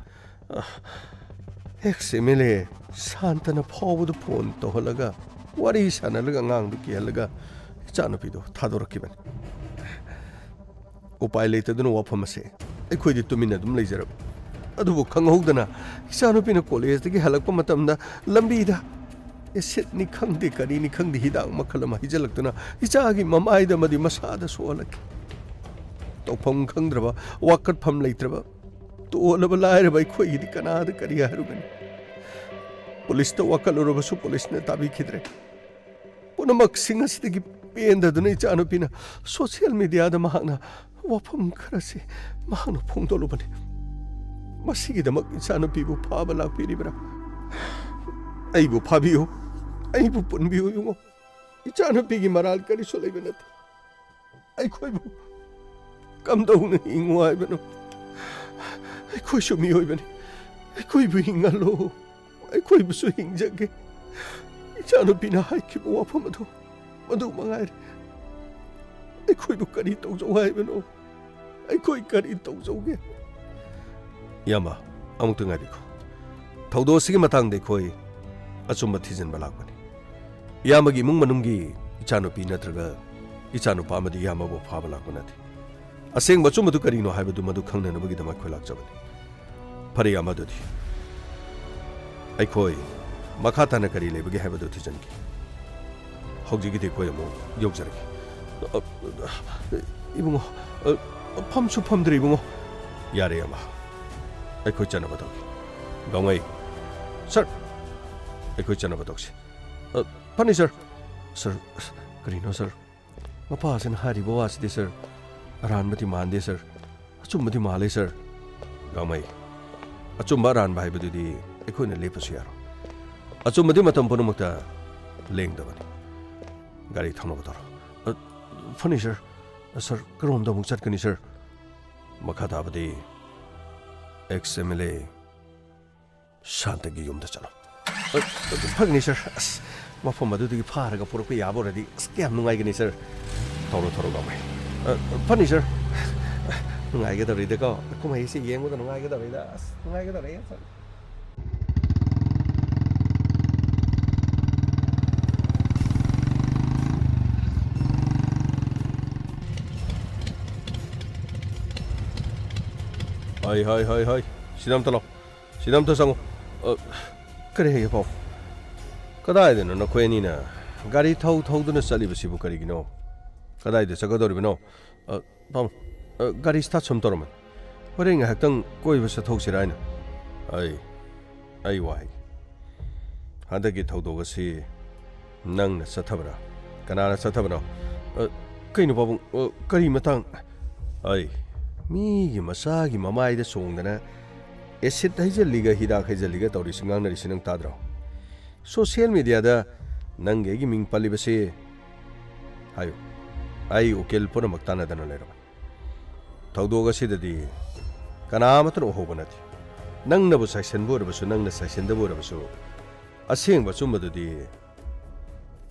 ꯑ, ꯑꯦꯛꯁ ꯑꯦꯝ ꯑꯦꯜ ꯑꯦ ꯁꯥꯟꯇꯅ ꯐꯥꯎꯕꯗ ꯐꯣꯟ ꯇꯧꯍꯜꯂꯒ ꯋꯥꯔꯤ ꯁꯥꯟꯅꯍꯜꯂꯒ ꯑꯉꯥꯡꯗꯨ ꯀꯤꯍꯜꯂꯒ ꯏꯆꯥꯅꯨꯄꯤꯗꯨ ꯊꯥꯗꯣꯔꯛꯈꯤꯕꯅꯤ꯫ ꯎꯄꯥꯏ ꯂꯩꯇꯗꯨꯅ ꯋꯥꯐꯝ ꯑꯁꯦ ꯑꯩꯈꯣꯏꯗꯤ ꯇꯨꯃꯤꯟꯅ ꯑꯗꯨꯝ ꯂꯩꯖꯔꯕ꯫ ꯑꯗꯨꯕꯨ ꯈꯪꯍꯧꯗꯅ ꯏꯆꯥꯅꯨꯄꯤꯅ ꯀꯣꯂꯦꯖꯇꯒꯤ ꯍꯜꯂꯛꯄ ꯃꯇꯝꯗ ꯂꯝꯕꯤꯗ ꯑꯦꯁꯤꯗꯅꯤ ꯈꯪꯗꯦ, ꯀꯔꯤꯅꯤ ꯈꯪꯗꯦ, ꯍꯤꯗꯥꯛ ꯃꯈꯜ ꯑꯃ ꯍꯩꯖꯤꯜꯂꯛꯇꯨꯅ ꯏꯆꯥꯒꯤ ꯃꯃꯥꯏꯗ ꯑꯃꯗꯤ ꯃꯁꯥꯗ ꯁꯣꯛꯍꯜꯂꯛꯈꯤ꯫ ꯇꯧꯐꯝ ꯈꯪꯗ꯭ꯔꯕ, ꯋꯥꯀꯠꯐꯝ ꯂꯩꯇ꯭ꯔꯕ, ꯇꯣꯜꯂꯕ ꯂꯥꯏꯔꯕ ꯑꯩꯈꯣꯏꯒꯤꯗꯤ ꯀꯅꯥꯗ ꯀꯔꯤ ꯍꯥꯏꯔꯨꯒꯅꯤ? ꯄꯨꯂꯤꯁꯇ ꯋꯥꯀꯠꯂꯨꯔꯕꯁꯨ ꯄꯨꯂꯤꯁꯅ ꯇꯥꯕꯤꯈꯤꯗ꯭ꯔꯦ꯫ ꯄꯨꯝꯅꯃꯛꯁꯤꯡ ꯑꯁꯤꯗꯒꯤ ꯄꯦꯟꯗꯗꯨꯅ ꯏꯆꯥꯅꯨꯄꯤꯅ ꯁꯣꯁꯤꯌꯦꯜ ꯃꯤꯗꯤꯌꯥꯗ ꯃꯍꯥꯛꯅ ꯋꯥꯐꯝ ꯈꯔꯁꯤ ꯃꯍꯥꯛꯅ ꯐꯣꯡꯗꯣꯛꯂꯨꯕꯅꯤ꯫ ꯃꯁꯤꯒꯤꯗꯃꯛ ꯏꯆꯥꯅꯨꯄꯤꯕꯨ ꯐꯥꯕ ꯂꯥꯛꯄꯤꯔꯤꯕ꯭ꯔꯥ? ꯑꯩꯕꯨ ꯐꯥꯕꯤꯌꯨ, ꯑꯩꯕꯨ ꯄꯨꯟꯕꯤꯌꯨ ꯏꯕꯨꯡꯉꯣ꯫ ꯏꯆꯥꯅꯨꯄꯤꯒꯤ ꯃꯔꯥꯜ ꯀꯔꯤꯁꯨ ꯂꯩꯕ ꯅꯠꯇꯦ꯫ ꯑꯩꯈꯣꯏꯕꯨ ꯀꯝꯗꯧꯅ ꯍꯤꯡꯉꯨ ꯍꯥꯏꯕꯅꯣ? ꯑꯩꯈꯣꯏꯁꯨ ꯃꯤꯑꯣꯏꯕꯅꯤ꯫ ꯑꯩꯈꯣꯏꯕꯨ ꯍꯤꯡꯍꯜꯂꯣ꯫ ꯑꯩꯈꯣꯏꯕꯨꯁꯨ ꯍꯤꯡꯖꯒꯦ꯫ ꯏꯆꯥꯅꯨꯄꯤꯅ ꯍꯥꯏꯈꯤꯕ ꯋꯥꯐꯝ ꯑꯗꯨ ꯃꯗꯨ ꯃꯉꯥꯏꯔꯦ꯫ ꯑꯩꯈꯣꯏꯕꯨ ꯀꯔꯤ ꯇꯧꯖꯧ ꯍꯥꯏꯕꯅꯣ? ꯑꯩꯈꯣꯏ ꯀꯔꯤ ꯇꯧꯖꯧꯒꯦ? ꯏꯌꯥꯝꯕ, ꯑꯃꯨꯛꯇ ꯉꯥꯏꯕꯤꯈꯣ꯫ ꯊꯧꯗꯣꯛ ꯑꯁꯤꯒꯤ ꯃꯇꯥꯡꯗ ꯑꯩꯈꯣꯏ ꯑꯆꯨꯝꯕ ꯊꯤꯖꯤꯟꯕ ꯂꯥꯛꯄꯅꯤ꯫ ꯏꯌꯥꯝꯕꯒꯤ ꯏꯃꯨꯡ ꯃꯅꯨꯡꯒꯤ ꯏꯆꯥꯅꯨꯄꯤ ꯅꯠꯇ꯭ꯔꯒ ꯏꯆꯥꯅꯨꯄꯥ ꯑꯃꯗꯤ ꯏꯌꯥꯝꯕꯕꯨ ꯐꯥꯕ ꯂꯥꯛꯄ ꯅꯠꯇꯦ꯫ ꯑꯁꯦꯡꯕ ꯑꯆꯨꯝꯕꯗꯨ ꯀꯔꯤꯅꯣ ꯍꯥꯏꯕꯗꯨ ꯃꯗꯨ ꯈꯪꯅꯅꯕꯒꯤꯗꯃꯛ ꯑꯩꯈꯣꯏ ꯂꯥꯛꯆꯕꯅꯤ꯫ ꯐꯔꯦ, ꯏꯌꯥꯝꯕ, ꯑꯗꯨꯗꯤ ꯑꯩꯈꯣꯏ ꯃꯈꯥ ꯇꯥꯅ ꯀꯔꯤ ꯂꯩꯕꯒꯦ ꯍꯥꯏꯕꯗꯨ ꯊꯤꯖꯤꯟꯒꯦ꯫ ꯍꯧꯖꯤꯛꯀꯤꯗꯤ ꯑꯩꯈꯣꯏ ꯑꯃꯨꯛ ꯌꯧꯖꯔꯒꯦ꯫ ꯑ, ꯑ, ꯏꯕꯨꯡꯉꯣ, ꯑ, ꯐꯝꯁꯨ ꯐꯝꯗ꯭ꯔꯤ, ꯏꯕꯨꯡꯉꯣ꯫ ꯌꯥꯔꯦ, ꯏꯌꯥꯝꯕ꯫ ꯑꯩꯈꯣꯏ ꯆꯠꯅꯕ ꯇꯧꯒꯦ꯫ ꯒꯥꯡꯃꯩ꯫ ꯁꯔ, ꯑꯩꯈꯣꯏ ꯆꯠꯅꯕ ꯇꯧꯁꯤ꯫ ꯑ, ꯐꯅꯤ, ꯁꯔ꯫ ꯁꯔ, ꯀꯔꯤꯅꯣ, ꯁꯔ? ꯃꯄꯥꯁꯤꯅ ꯍꯥꯏꯔꯤꯕ ꯋꯥꯁꯤꯗꯤ, ꯁꯔ, ꯑꯔꯥꯟꯕꯗꯤ ꯃꯥꯟꯗꯦ, ꯁꯔ꯫ ꯑꯆꯨꯝꯕꯗꯤ ꯃꯥꯜꯂꯦ, ꯁꯔ꯫ ꯒꯥꯡꯃꯩ, ꯑꯆꯨꯝꯕ ꯑꯔꯥꯟꯕ ꯍꯥꯏꯕꯗꯨꯗꯤ ꯑꯩꯈꯣꯏꯅ ꯂꯦꯞꯄꯁꯨ ꯌꯥꯔꯣꯏ꯫ ꯑꯆꯨꯝꯕꯗꯤ ꯃꯇꯝ ꯄꯨꯝꯅꯃꯛꯇ ꯂꯦꯡꯗꯕꯅꯤ꯫ ꯒꯥꯔꯤ ꯊꯧꯅꯕ ꯇꯧꯔꯣ꯫ ꯑ, ꯐꯅꯤ, ꯁꯔ꯫ ꯁꯔ, ꯀꯔꯣꯝꯗ ꯑꯃꯨꯛ ꯆꯠꯀꯅꯤ, ꯁꯔ? ꯃꯈꯥ ꯇꯥꯕꯗꯤ ꯑꯦꯛꯁ ꯑꯦꯝ ꯑꯦꯜ ꯑꯦ ꯁꯥꯟꯇꯒꯤ ꯌꯨꯝꯗ ꯆꯠꯂꯣ꯫ ꯑ, ꯑ, ꯐꯒꯅꯤ, ꯁꯔ꯫ ꯑꯁ, ꯃꯐꯝ ꯑꯗꯨꯗꯒꯤ ꯐꯥꯔꯒ ꯄꯨꯔꯛꯄ ꯌꯥꯕ ꯑꯣꯏꯔꯗꯤ, ꯑꯁ, ꯀꯌꯥꯝ ꯅꯨꯡꯉꯥꯏꯒꯅꯤ, ꯁꯔ꯫ ꯊꯧꯔꯣ, ꯊꯧꯔꯣ, ꯒꯥꯡꯃꯩ꯫ ꯑ, ꯐꯅꯤ, ꯁꯔ꯫ ꯅꯨꯡꯉꯥꯏꯒꯗꯧꯔꯤꯗꯀꯣ꯫ ꯀꯨꯝꯍꯩꯁꯤ ꯌꯦꯡꯕꯗ ꯅꯨꯡꯉꯥꯏꯒꯗꯧꯔꯤꯗ꯫ ꯑꯁ, ꯅꯨꯡꯉꯥꯏꯒꯗꯧꯔꯤ, ꯁꯔ꯫ ꯍꯣꯏ, ꯍꯣꯏ, ꯍꯣꯏ, ꯍꯣꯏ꯫ ꯁꯤꯗ ꯑꯝꯇ ꯂꯥꯎ꯫ ꯁꯤꯗ ꯑꯝꯇ ꯆꯪꯉꯣ꯫ ꯑ, ꯀꯔꯤ ꯍꯥꯏꯒꯦ, ꯄꯥꯎ? ꯀꯗꯥꯏꯗꯅꯣ ꯅꯈꯣꯏ ꯑꯅꯤꯅ ꯒꯥꯔꯤ ꯊꯧ ꯊꯧꯗꯨꯅ ꯆꯠꯂꯤꯕꯁꯤꯕꯨ ꯀꯔꯤꯒꯤꯅꯣ? ꯀꯗꯥꯏꯗ ꯆꯠꯀꯗꯧꯔꯤꯕꯅꯣ? ꯑ, ꯄꯥꯎ, ꯑ, ꯒꯥꯔꯤ start ꯁꯨꯝ ꯇꯧꯔꯝꯃꯣ꯫ ꯍꯣꯔꯦꯟ ꯉꯥꯏꯍꯥꯛꯇꯪ ꯀꯣꯏꯕ ꯆꯠꯊꯣꯛꯁꯤꯔꯥ ꯍꯥꯏꯅ꯫ ꯑꯩ, ꯑꯩ ꯋꯥ ꯍꯥꯏꯒꯦ꯫ ꯍꯟꯗꯛꯀꯤ ꯊꯧꯗꯣꯛ ꯑꯁꯤ ꯅꯪꯅ ꯆꯠꯊꯕ꯭ꯔꯥ? ꯀꯅꯥꯅ ꯆꯠꯊꯕꯅꯣ? ꯑ, ꯀꯩꯅꯣ ꯄꯥꯕꯨꯡ? ꯑ, ꯀꯔꯤ ꯃꯇꯥꯡ? ꯑꯩ, ꯃꯤꯒꯤ ꯃꯆꯥꯒꯤ ꯃꯃꯥꯏꯗ ꯆꯣꯡꯗꯅ acid ꯍꯩꯖꯤꯜꯂꯤꯒ ꯍꯤꯗꯥꯛ ꯍꯩꯖꯤꯜꯂꯤꯒ ꯇꯧꯔꯤꯁꯤ, ꯉꯥꯡꯅꯔꯤꯁꯤ ꯅꯪ ꯇꯥꯗ꯭ꯔꯣ? Social mediaꯗ ꯅꯪꯒꯤ ꯑꯩꯒꯤ ꯃꯤꯡ ꯄꯜꯂꯤꯕꯁꯤ, ꯍꯥꯏꯌꯨ, ꯑꯩ ꯎꯀꯤꯜ ꯄꯨꯝꯅꯃꯛ ꯇꯥꯟꯅꯗꯅ ꯂꯩꯔꯕꯅꯤ꯫ ꯊꯧꯗꯣꯛ ꯑꯁꯤꯗꯗꯤ ꯀꯅꯥ ꯑꯃꯠꯇꯅ ꯎꯍꯧꯕ ꯅꯠꯇꯦ꯫ ꯅꯪꯅꯕꯨ ꯆꯥꯏꯁꯟꯕ ꯑꯣꯏꯔꯕꯁꯨ, ꯅꯪꯅ ꯆꯥꯏꯁꯟꯗꯕ ꯑꯣꯏꯔꯕꯁꯨ, ꯑꯁꯦꯡꯕ ꯑꯆꯨꯝꯕꯗꯨꯗꯤ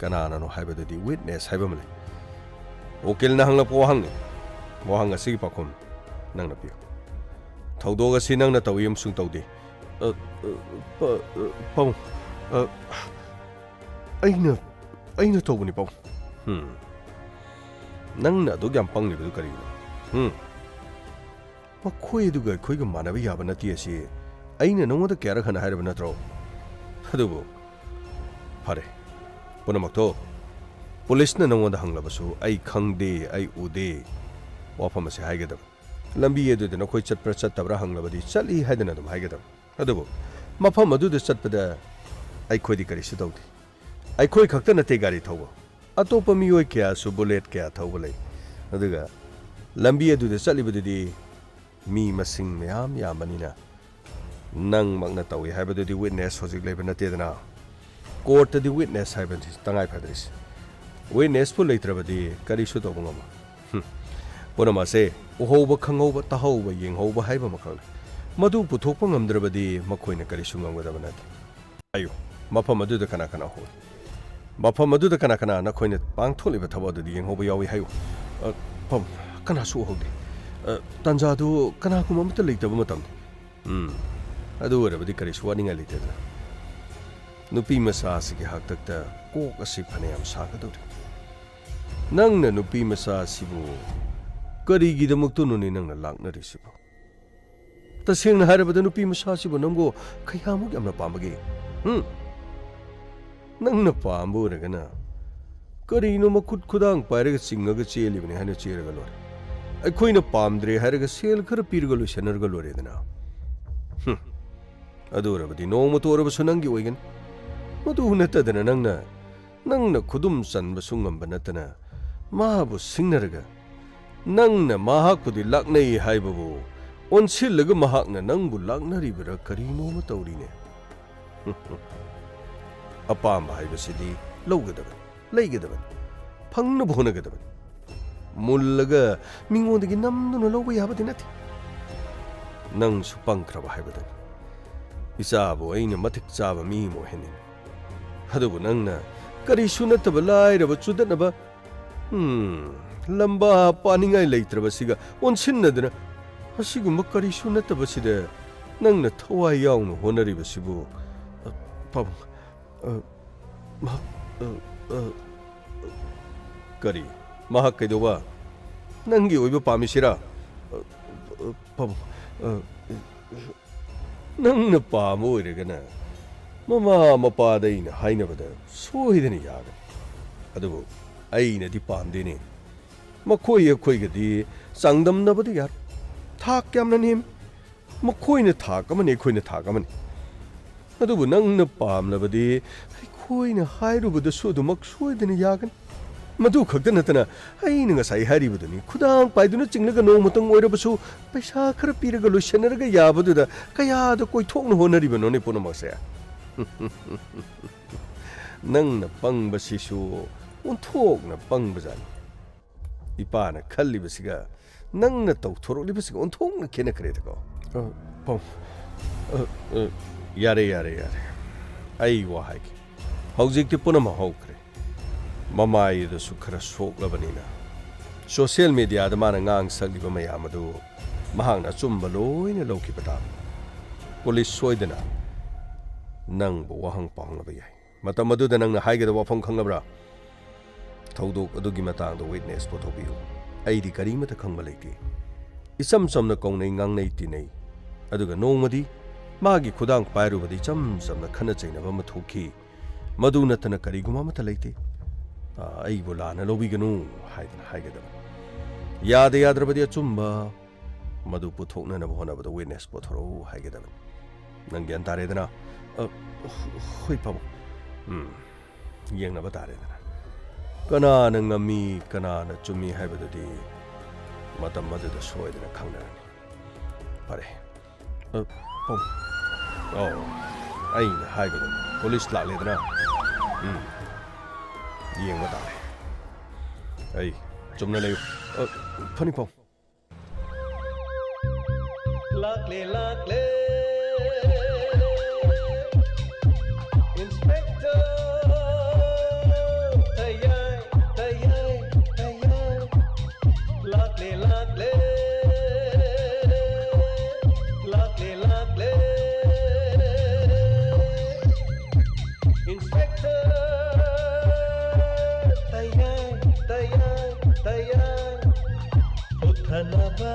ꯀꯅꯥꯅꯅꯣ ꯍꯥꯏꯕꯗꯨꯗꯤ witness ꯍꯥꯏꯕ ꯑꯃ ꯂꯩ꯫ ꯎꯀꯤꯜꯅ ꯍꯪꯂꯛꯄ ꯋꯥꯍꯪꯅꯤ꯫ ꯋꯥꯍꯪ ꯑꯁꯤꯒꯤ ꯄꯥꯎꯈꯨꯝ ꯅꯪꯅ ꯄꯤꯌꯨ꯫ ꯊꯧꯗꯣꯛ ꯑꯁꯤ ꯅꯪꯅ ꯇꯧꯏ ꯑꯃꯁꯨꯡ ꯇꯧꯗꯦ? ꯑ, ꯑ, ꯄ-, ꯑ, ꯄꯥꯕꯨꯡ, ꯑ, ꯑꯩꯅ, ꯑꯩꯅ ꯇꯧꯕꯅꯤ, ꯄꯥꯕꯨꯡ꯫ ꯍꯝ꯫ ꯅꯪꯅ ꯑꯗꯨꯛ ꯌꯥꯝ ꯄꯪꯂꯤꯕꯗꯨ ꯀꯔꯤꯒꯤꯅꯣ? ꯍꯝ? ꯃꯈꯣꯏ ꯑꯗꯨꯒ ꯑꯩꯈꯣꯏꯒ ꯃꯥꯟꯅꯕ ꯌꯥꯕ ꯅꯠꯇꯦ ꯑꯁꯤ ꯑꯩꯅ ꯅꯉꯣꯟꯗ ꯀꯌꯥꯔꯛ ꯍꯟꯅ ꯍꯥꯏꯔꯕ ꯅꯠꯇ꯭ꯔꯣ? ꯑꯗꯨꯕꯨ ꯐꯔꯦ, ꯄꯨꯝꯅꯃꯛꯇꯣ ꯄꯨꯂꯤꯁꯅ ꯅꯉꯣꯟꯗ ꯍꯪꯂꯕꯁꯨ ꯑꯩ ꯈꯪꯗꯦ, ꯑꯩ ꯎꯗꯦ꯫ ꯋꯥꯐꯝ ꯑꯁꯤ ꯍꯥꯏꯒꯗꯕ꯫ ꯂꯝꯕꯤ ꯑꯗꯨꯗ ꯅꯈꯣꯏ ꯆꯠꯄ꯭ꯔꯥ ꯆꯠꯇꯕ꯭ꯔꯥ ꯍꯪꯂꯕꯗꯤ ꯆꯠꯂꯤ ꯍꯥꯏꯗꯅ ꯑꯗꯨꯝ ꯍꯥꯏꯒꯗꯕ꯫ ꯑꯗꯨꯕꯨ ꯃꯐꯝ ꯑꯗꯨꯗ ꯆꯠꯄꯗ ꯑꯩꯈꯣꯏꯗꯤ ꯀꯔꯤꯁꯨ ꯇꯧꯗꯦ꯫ ꯑꯩꯈꯣꯏ ꯈꯛꯇ ꯅꯠꯇꯦ ꯒꯥꯔꯤ ꯊꯧꯕ꯫ ꯑꯇꯣꯞꯄ ꯃꯤꯑꯣꯏ ꯀꯌꯥꯁꯨ bullet ꯀꯌꯥ ꯊꯧꯕ ꯂꯩ꯫ ꯑꯗꯨꯒ ꯂꯝꯕꯤ ꯑꯗꯨꯗ ꯆꯠꯂꯤꯕꯗꯨꯗꯤ ꯃꯤ ꯃꯁꯤꯡ ꯃꯌꯥꯝ ꯌꯥꯝꯕꯅꯤꯅ ꯅꯪꯃꯛꯅ ꯇꯧꯏ ꯍꯥꯏꯕꯗꯨꯗꯤ witness ꯍꯧꯖꯤꯛ ꯂꯩꯕ ꯅꯠꯇꯦꯗꯅ꯫ Courtꯇꯗꯤ witness ꯍꯥꯏꯕꯗꯤ ꯇꯉꯥꯏ ꯐꯗ꯭ꯔꯤꯁꯦ꯫ Witnessꯄꯨ ꯂꯩꯇ꯭ꯔꯕꯗꯤ ꯀꯔꯤꯁꯨ ꯇꯧꯕ ꯉꯝꯃꯣꯏ꯫ ꯍꯨꯝ꯫ ꯄꯨꯝꯅꯃꯛ ꯑꯁꯦ ꯎꯍꯧꯕ, ꯈꯪꯍꯧꯕ, ꯇꯥꯍꯧꯕ, ꯌꯦꯡꯍꯧꯕ ꯍꯥꯏꯕ ꯑꯃꯈꯛꯅꯤ꯫ ꯃꯗꯨ ꯄꯨꯊꯣꯛꯄ ꯉꯝꯗ꯭ꯔꯕꯗꯤ ꯃꯈꯣꯏꯅ ꯀꯔꯤꯁꯨ ꯉꯝꯒꯗꯕ ꯅꯠꯇꯦ꯫ ꯍꯥꯏꯌꯨ, ꯃꯐꯝ ꯑꯗꯨꯗ ꯀꯅꯥ ꯀꯅꯥ ꯎꯍꯧꯏ? ꯃꯐꯝ ꯑꯗꯨꯗ ꯀꯅꯥ ꯀꯅꯥ ꯅꯈꯣꯏꯅ ꯄꯥꯡꯊꯣꯛꯂꯤꯕ ꯊꯕꯛ ꯑꯗꯨꯗ ꯌꯦꯡꯍꯧꯕ ꯌꯥꯎꯏ ꯍꯥꯏꯌꯨ꯫ ꯑ, ꯐꯝ, ꯀꯅꯥꯁꯨ ꯎꯍꯧꯗꯦ꯫ ꯑ, ꯇꯥꯟꯖꯥꯗꯨ ꯀꯅꯥꯒꯨꯝꯕ ꯑꯃꯠꯇ ꯂꯩꯇꯕ ꯃꯇꯝꯅꯤ꯫ ꯎꯝ, ꯑꯗꯨ ꯑꯣꯏꯔꯕꯗꯤ ꯀꯔꯤꯁꯨ ꯋꯥꯅꯤꯡꯉꯥꯏ ꯂꯩꯇꯦꯗꯅ꯫ ꯅꯨꯄꯤ ꯃꯆꯥ ꯑꯁꯤꯒꯤ ꯍꯥꯛꯇꯛꯇ ꯀꯣꯛ ꯑꯁꯤ ꯐꯅꯌꯥꯝ ꯁꯥꯒꯗꯧꯔꯤ꯫ ꯅꯪꯅ ꯅꯨꯄꯤ ꯃꯆꯥ ꯑꯁꯤꯕꯨ ꯀꯔꯤꯒꯤꯗꯃꯛꯇꯅꯣꯅꯦ ꯅꯪꯅ ꯂꯥꯛꯅꯔꯤꯁꯤꯕꯨ? ꯇꯁꯦꯡꯅ ꯍꯥꯏꯔꯕꯗ ꯅꯨꯄꯤ ꯃꯆꯥꯁꯤꯕꯨ ꯅꯪꯕꯨ ꯀꯌꯥꯃꯨꯛ ꯌꯥꯝꯅ ꯄꯥꯝꯕꯒꯦ? ꯍꯨꯝ? ꯅꯪꯅ ꯄꯥꯝꯕ ꯑꯣꯏꯔꯒꯅ ꯀꯔꯤꯅꯣ ꯃꯈꯨꯠ ꯈꯨꯗꯥꯡ ꯄꯥꯏꯔꯒ ꯆꯤꯡꯉꯒ ꯆꯦꯜꯂꯤꯕꯅꯤ ꯍꯥꯏꯅ ꯆꯦꯜꯂꯒ ꯂꯣꯏꯔꯦ꯫ ꯑꯩꯈꯣꯏꯅ ꯄꯥꯝꯗ꯭ꯔꯦ ꯍꯥꯏꯔꯒ ꯁꯦꯜ ꯈꯔ ꯄꯤꯔꯒ ꯂꯣꯏꯁꯤꯟꯅꯔꯒ ꯂꯣꯏꯔꯦꯗꯅ꯫ ꯍꯨꯝ꯫ ꯑꯗꯨ ꯑꯣꯏꯔꯕꯗꯤ ꯅꯣꯡꯃꯇ ꯑꯣꯏꯔꯕꯁꯨ ꯅꯪꯒꯤ ꯑꯣꯏꯒꯅꯤ꯫ ꯃꯗꯨ ꯅꯠꯇꯗꯅ ꯅꯪꯅ, ꯅꯪꯅ ꯈꯨꯗꯨꯝ ꯆꯟꯕꯁꯨ ꯉꯝꯕ ꯅꯠꯇꯅ ꯃꯥꯕꯨ ꯁꯤꯡꯅꯔꯒ ꯅꯪꯅ ꯃꯍꯥꯛꯄꯨꯗꯤ ꯂꯥꯛꯅꯩ ꯍꯥꯏꯕꯕꯨ ꯑꯣꯟꯁꯤꯜꯂꯒ ꯃꯍꯥꯛꯅ ꯅꯪꯕꯨ ꯂꯥꯛꯅꯔꯤꯕꯔꯥ ꯀꯔꯤꯅꯣꯃ ꯇꯧꯔꯤꯅꯦ꯫ ꯑꯄꯥꯝꯕ ꯍꯥꯏꯕꯁꯤꯗꯤ ꯂꯧꯒꯗꯕꯅꯤ, ꯂꯩꯒꯗꯕꯅꯤ, ꯐꯪꯅꯕ ꯍꯣꯠꯅꯒꯗꯕꯅꯤ꯫ ꯃꯨꯜꯂꯒ ꯃꯤꯉꯣꯟꯗꯒꯤ ꯅꯝꯗꯨꯅ ꯂꯧꯕ ꯌꯥꯕꯗꯤ ꯅꯠꯇꯦ꯫ ꯅꯪꯁꯨ ꯄꯪꯈ꯭ꯔꯕ ꯍꯥꯏꯕꯗꯨꯅꯤ꯫ ꯏꯆꯥꯕꯨ ꯑꯩꯅ ꯃꯇꯤꯛ ꯆꯥꯕ ꯃꯤ ꯑꯃ ꯑꯣꯏꯍꯟꯅꯤꯡꯏ꯫ ꯑꯗꯨꯕꯨ ꯅꯪꯅ ꯀꯔꯤꯁꯨ ꯅꯠꯇꯕ ꯂꯥꯏꯔꯕ ꯆꯨꯗꯠꯅꯕ, ꯎꯝ, ꯂꯝꯕꯥ ꯄꯥꯅꯤꯡꯉꯥꯏ ꯂꯩꯇ꯭ꯔꯕꯁꯤꯒ ꯑꯣꯟꯁꯤꯟꯅꯗꯅ ꯑꯁꯤꯒꯨꯝꯕ ꯀꯔꯤꯁꯨ ꯅꯠꯇꯕꯁꯤꯗ ꯅꯪꯅ ꯊꯋꯥꯏ ꯌꯥꯎꯅ ꯍꯣꯠꯅꯔꯤꯕꯁꯤꯕꯨ, ꯑ, ꯄꯥꯕꯨꯡ, ꯑ, ꯃꯍꯥꯛ, ꯑ, ꯑ, ꯀꯔꯤ? ꯃꯍꯥꯛ ꯀꯩꯗꯧꯕ? ꯅꯪꯒꯤ ꯑꯣꯏꯕ ꯄꯥꯝꯃꯤꯁꯤꯔꯥ? ꯑ, ꯑ, ꯄꯥꯕꯨꯡ, ꯑ, ꯅꯪꯅ ꯄꯥꯝꯕ ꯑꯣꯏꯔꯒꯅ ꯃꯃꯥ ꯃꯄꯥꯗ ꯑꯩꯅ ꯍꯥꯏꯅꯕꯗ ꯁꯣꯏꯗꯅ ꯌꯥꯒꯅꯤ꯫ ꯑꯗꯨꯕꯨ ꯑꯩꯅꯗꯤ ꯄꯥꯝꯗꯦꯅꯦ꯫ ꯃꯈꯣꯏ ꯑꯩꯈꯣꯏꯒꯗꯤ ꯆꯥꯡꯗꯝꯅꯕꯗꯤ ꯌꯥꯔꯣꯏ꯫ ꯊꯥꯛ ꯌꯥꯝꯅ ꯅꯦꯝꯃꯤ꯫ ꯃꯈꯣꯏꯅ ꯊꯥꯛ ꯑꯃꯅꯤ, ꯑꯩꯈꯣꯏꯅ ꯊꯥꯛ ꯑꯃꯅꯤ꯫ ꯑꯗꯨꯕꯨ ꯅꯪꯅ ꯄꯥꯝꯂꯕꯗꯤ ꯑꯩꯈꯣꯏꯅ ꯍꯥꯏꯔꯨꯕꯗꯁꯨ ꯑꯗꯨꯃꯛ ꯁꯣꯏꯗꯅ ꯌꯥꯒꯅꯤ꯫ ꯃꯗꯨ ꯈꯛꯇ ꯅꯠꯇꯅ ꯑꯩꯅ ꯉꯁꯥꯏ ꯍꯥꯏꯔꯤꯕꯗꯨꯅꯤ, ꯈꯨꯗꯥꯡ ꯄꯥꯏꯗꯨꯅ ꯆꯤꯡꯂꯒ ꯅꯣꯡꯃꯇꯪ ꯑꯣꯏꯔꯕꯁꯨ ꯄꯩꯁꯥ ꯈꯔ ꯄꯤꯔꯒ ꯂꯣꯏꯁꯤꯟꯅꯔꯒ ꯌꯥꯕꯗꯨꯗ ꯀꯌꯥꯗ ꯀꯣꯏꯊꯣꯛꯅ ꯍꯣꯠꯅꯔꯤꯕꯅꯣꯅꯦ ꯄꯨꯝꯅꯃꯛꯁꯦ? ꯅꯪꯅ ꯄꯪꯕꯁꯤꯁꯨ ꯑꯣꯟꯊꯣꯛꯅ ꯄꯪꯕꯖꯥꯠꯅꯤ꯫ ꯏꯄꯥꯅ ꯈꯜꯂꯤꯕꯁꯤꯒ ꯅꯪꯅ ꯇꯧꯊꯣꯔꯛꯂꯤꯕꯁꯤꯒ ꯑꯣꯟꯊꯣꯛꯅ ꯈꯦꯠꯅꯈ꯭ꯔꯦꯗꯀꯣ꯫ ꯑ, ꯄꯥꯎ-, ꯑ, ꯑ, ꯌꯥꯔꯦ, ꯌꯥꯔꯦ, ꯌꯥꯔꯦ꯫ ꯑꯩ ꯋꯥ ꯍꯥꯏꯒꯦ꯫ ꯍꯧꯖꯤꯛꯇꯤ ꯄꯨꯝꯅꯃꯛ ꯍꯧꯈ꯭ꯔꯦ꯫ ꯃꯃꯥꯏ ꯑꯗꯨꯁꯨ ꯈꯔ ꯁꯣꯛꯂꯕꯅꯤꯅ social mediaꯗ ꯃꯥꯅ ꯉꯥꯡ ꯁꯛꯂꯤꯕ ꯃꯌꯥꯝ ꯑꯗꯨ ꯃꯍꯥꯛꯅ ꯑꯆꯨꯝꯕ ꯂꯣꯏꯅ ꯂꯧꯈꯤꯕ ꯇꯥꯕꯅꯤ꯫ ꯄꯨꯂꯤꯁ ꯁꯣꯏꯗꯅ ꯅꯪꯕꯨ ꯋꯥꯍꯪ ꯄꯥꯎꯍꯪꯅꯕ ꯌꯥꯏ꯫ ꯃꯇꯝ ꯑꯗꯨꯗ ꯅꯪꯅ ꯍꯥꯏꯒꯗꯕ ꯋꯥꯐꯝ ꯈꯪꯂꯕ꯭ꯔꯥ? ꯊꯧꯗꯣꯛ ꯑꯗꯨꯒꯤ ꯃꯇꯥꯡꯗ witness ꯄꯨꯊꯣꯛꯄꯤꯌꯨ꯫ ꯑꯩꯗꯤ ꯀꯔꯤꯃꯠꯇ ꯈꯪꯕ ꯂꯩꯇꯦ꯫ ꯏꯆꯝ ꯆꯝꯅ ꯀꯧꯅꯩ, ꯉꯥꯡꯅꯩ, ꯇꯤꯟꯅꯩ꯫ ꯑꯗꯨꯒ ꯅꯣꯡꯃꯗꯤ ꯃꯥꯒꯤ ꯈꯨꯗꯥꯡ ꯄꯥꯏꯔꯨꯕꯗ ꯏꯆꯝ ꯆꯝꯅ ꯈꯠꯅ ꯆꯩꯅꯕ ꯑꯃ ꯊꯣꯛꯈꯤ꯫ "ꯃꯗꯨ ꯅꯠꯇꯅ ꯀꯔꯤꯒꯨꯝꯕ ꯑꯃꯠꯇ ꯂꯩꯇꯦ꯫ ꯑ, ꯑꯩꯕꯨ ꯂꯥꯟꯅ ꯂꯧꯕꯤꯒꯅꯨ" ꯍꯥꯏꯗꯅ ꯍꯥꯏꯒꯗꯕꯅꯤ꯫ ꯌꯥꯗ ꯌꯥꯗ꯭ꯔꯕꯗꯤ ꯑꯆꯨꯝꯕ ꯃꯗꯨ ꯄꯨꯊꯣꯛꯅꯅꯕ ꯍꯣꯠꯅꯕꯗ witness ꯄꯨꯊꯣꯔꯛꯎ ꯍꯥꯏꯒꯗꯕꯅꯤ꯫ ꯅꯪ ꯒ꯭ꯌꯥꯟ ꯇꯥꯔꯦꯗꯅ? ꯑ, ꯍꯣꯏ ꯄꯥꯕꯨꯡ꯫ ꯎꯝ, ꯌꯦꯡꯅꯕ ꯇꯥꯔꯦꯗꯅ꯫ ꯀꯅꯥꯅ ꯉꯝꯃꯤ, ꯀꯅꯥꯅ ꯆꯨꯝꯃꯤ ꯍꯥꯏꯕꯗꯨꯗꯤ ꯃꯇꯝ ꯑꯗꯨꯗ ꯁꯣꯏꯗꯅ ꯈꯪꯅꯔꯅꯤ꯫ ꯐꯔꯦ꯫ ꯑ, ꯑꯧ꯫ ꯑꯧ, ꯑꯩꯅ ꯍꯥꯏꯕꯗꯣ ꯄꯨꯂꯤꯁ ꯂꯥꯛꯂꯦꯗꯅ꯫ ꯎꯝ, ꯌꯦꯡꯕ ꯇꯥꯔꯦ꯫ ꯑꯩ ꯆꯨꯝꯅ ꯂꯩꯌꯨ꯫ ꯑ, ꯐꯅꯤ ꯄꯥꯎ꯫ ꯂꯥꯛꯂꯦ, ꯂꯥꯛꯂꯦ꯫ Inspector, ꯇꯌꯥꯏ, ꯇꯌꯥꯏ, ꯇꯌꯥꯏ꯫ ꯂꯥꯛꯂꯦ, ꯂꯥꯛꯂꯦ꯫ ꯂꯥꯛꯂꯦ, ꯂꯥꯛꯂꯦ꯫ Inspector, ꯇꯌꯥꯏ, ꯇꯌꯥꯏ, ꯇꯌꯥꯏ꯫ ꯄꯨꯊꯅꯕ,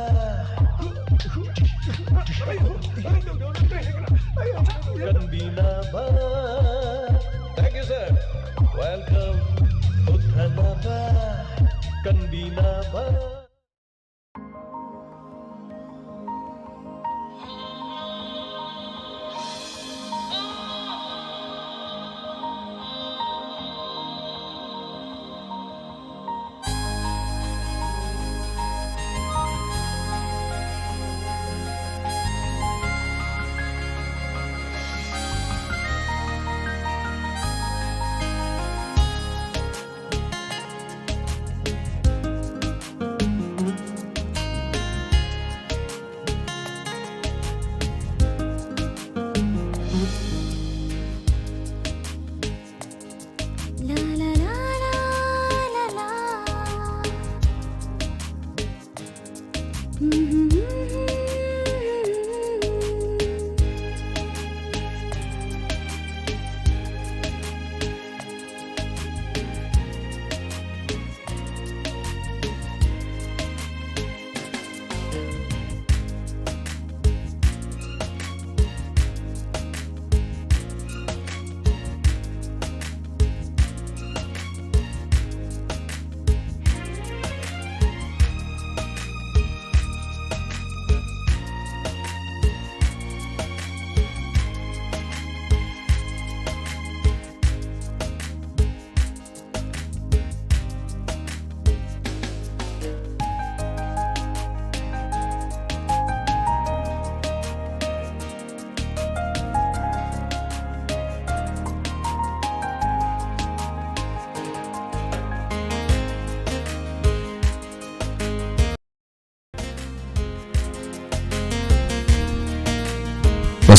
ꯀꯟꯕꯤꯅꯕ꯫ Thank you, sir. Welcome. ꯄꯨꯊꯅꯕ, ꯀꯟꯕꯤꯅꯕ꯫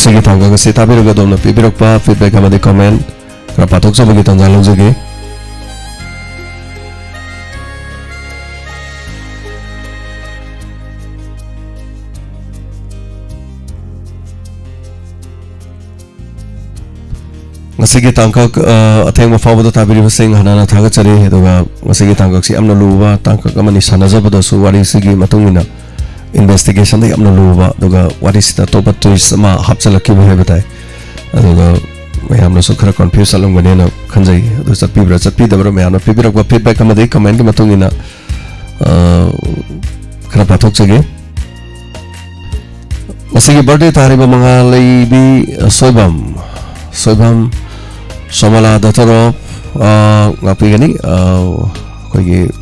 ꯑꯩꯒꯤ ꯇꯥꯡꯀꯛ ꯑꯁꯤ ꯇꯥꯕꯤꯔꯒ ꯑꯗꯣꯝꯅ ꯄꯤꯕꯤꯔꯛꯄ feedback ꯑꯃꯗꯤ comment ꯈꯔ ꯄꯥꯊꯣꯛꯆꯕꯒꯤ ꯇꯥꯟꯖꯥ ꯂꯧꯖꯒꯦ꯫ ꯉꯁꯤꯒꯤ ꯇꯥꯡꯀꯛ, ꯑ, ꯑꯊꯦꯡꯕ ꯐꯥꯎꯕꯗ ꯇꯥꯕꯤꯔꯤꯕꯁꯤꯡ ꯍꯟꯅ ꯍꯟꯅ ꯊꯥꯒꯠꯆꯔꯤ꯫ ꯑꯗꯨꯒ ꯉꯁꯤꯒꯤ ꯇꯥꯡꯀꯛꯁꯤ ꯌꯥꯝꯅ ꯂꯨꯕ ꯇꯥꯡꯀꯛ ꯑꯃꯅꯤ꯫ ꯁꯥꯟꯅꯖꯕꯗꯁꯨ ꯋꯥꯔꯤꯁꯤꯒꯤ ꯃꯇꯨꯡ ꯏꯟꯅ investigation ꯗ ꯌꯥꯝꯅ ꯂꯨꯕ, ꯑꯗꯨꯒ ꯋꯥꯔꯤꯁꯤꯗ ꯑꯇꯣꯞꯄ twist ꯑꯃ ꯍꯥꯞꯆꯤꯜꯂꯛꯈꯤꯕ ꯍꯥꯏꯕ ꯇꯥꯏ꯫ ꯑꯗꯨꯒ ꯃꯌꯥꯝꯅꯁꯨ ꯈꯔ confuse ꯆꯠꯂꯝꯒꯅꯦꯅ ꯈꯟꯖꯩ꯫ ꯑꯗꯨ ꯆꯠꯄꯤꯕ꯭ꯔꯥ ꯆꯠꯄꯤꯗꯕ꯭ꯔꯥ, ꯃꯌꯥꯝꯅ ꯄꯤꯕꯤꯔꯛꯄ feedback ꯑꯃꯗꯤ comment ꯀꯤ ꯃꯇꯨꯡ ꯏꯟꯅ, ꯑ, ꯈꯔ ꯄꯥꯊꯣꯛꯆꯒꯦ꯫ ꯉꯁꯤꯒꯤ birthday ꯇꯥꯔꯤꯕ ꯃꯉꯥꯜꯂꯩꯕꯤ, ꯑ, ꯁꯣꯏꯕꯝ, ꯁꯣꯏꯕꯝ ꯁꯣꯃꯂꯥ, daughter of, ꯑ, ꯉꯥꯛꯄꯤꯒꯅꯤ, ꯑ, ꯑꯩꯈꯣꯏꯒꯤ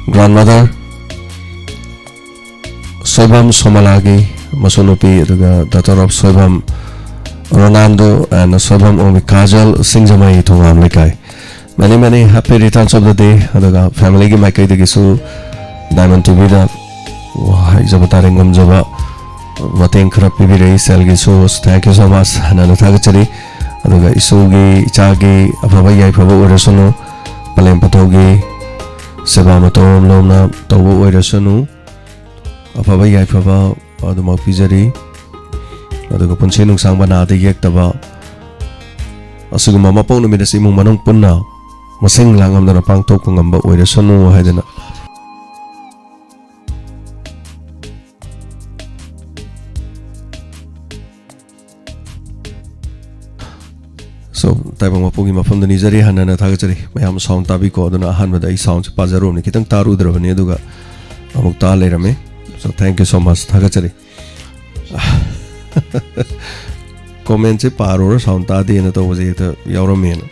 grandmother ꯁꯣꯏꯕꯝ ꯁꯣꯃꯂꯥꯒꯤ ꯃꯁꯨꯅꯨꯄꯤ, ꯑꯗꯨꯒ daughter of Soibam Ronaldo and Soibam Ongbi Kajal, ꯁꯤꯡꯖꯃꯩ ꯊꯣꯉꯥꯝ ꯂꯩꯀꯥꯏ꯫ Many many happy returns of the day꯫ ꯑꯗꯨꯒ family ꯒꯤ ꯃꯥꯏꯀꯩꯗꯒꯤꯁꯨ Diamond T V ꯗ ꯍꯥꯏꯖꯕ ꯇꯥꯔꯦ, ꯉꯝꯖꯕ ꯃꯇꯦꯡ ꯈꯔ ꯄꯤꯕꯤꯔꯛꯏ꯫ ꯁꯦꯜꯒꯤꯁꯨ thank you so much ꯍꯥꯏꯅ ꯊꯥꯒꯠꯆꯔꯤ꯫ ꯑꯗꯨꯒ ꯏꯁꯨꯒꯤ, ꯏꯆꯥꯒꯤ ꯑꯐꯕ ꯌꯥꯏꯐꯕ ꯑꯣꯏꯔꯁꯅꯨ, ꯄꯂꯦꯝ ꯄꯊꯧꯒꯤ ꯁꯦꯕꯥ ꯃꯇꯧ ꯂꯣꯝꯅ ꯇꯧꯕ ꯑꯣꯏꯔꯁꯅꯨ, ꯑꯐꯕ ꯌꯥꯏꯐꯕ ꯑꯗꯨꯃꯛ ꯄꯤꯖꯔꯤ꯫ ꯑꯗꯨꯒ ꯄꯨꯟꯁꯤ ꯅꯨꯡꯁꯥꯡꯕ, ꯅꯥꯗ ꯌꯦꯛꯇꯕ, ꯑꯁꯤꯒꯨꯝꯕ ꯃꯄꯣꯛ ꯅꯨꯃꯤꯠ ꯑꯁꯤ ꯏꯃꯨꯡ ꯃꯅꯨꯡ ꯄꯨꯟꯅ ꯃꯁꯤꯡ ꯂꯥꯡꯉꯝꯗꯅ ꯄꯥꯡꯊꯣꯛꯄ ꯉꯝꯕ ꯑꯣꯏꯔꯁꯅꯨ ꯍꯥꯏꯗꯅ꯫ So, ꯇꯥꯏꯕꯪ ꯃꯄꯨꯒꯤ ꯃꯐꯝꯗ ꯅꯤꯖꯔꯤ, ꯍꯟꯅ ꯍꯟꯅ ꯊꯥꯒꯠꯆꯔꯤ꯫ ꯃꯌꯥꯝ sound ꯇꯥꯕꯤꯀꯣ꯫ ꯑꯗꯨꯅ ꯑꯍꯥꯟꯕꯗ ꯑꯩ sound ꯁꯦ ꯄꯥꯖꯔꯨꯕꯅꯤ, ꯈꯤꯇꯪ ꯇꯥꯔꯨꯗ꯭ꯔꯕꯅꯤ, ꯑꯗꯨꯒ ꯑꯃꯨꯛ ꯇꯥ ꯂꯩꯔꯝꯃꯤ꯫ So, thank you so much, ꯊꯥꯒꯠꯆꯔꯤ꯫ Comment ꯁꯦ ꯄꯥꯔꯨꯔ sound ꯇꯥꯗꯦꯅ ꯇꯧꯕꯁꯦ ꯍꯦꯛꯇ ꯌꯥꯎꯔꯝꯃꯦꯅ꯫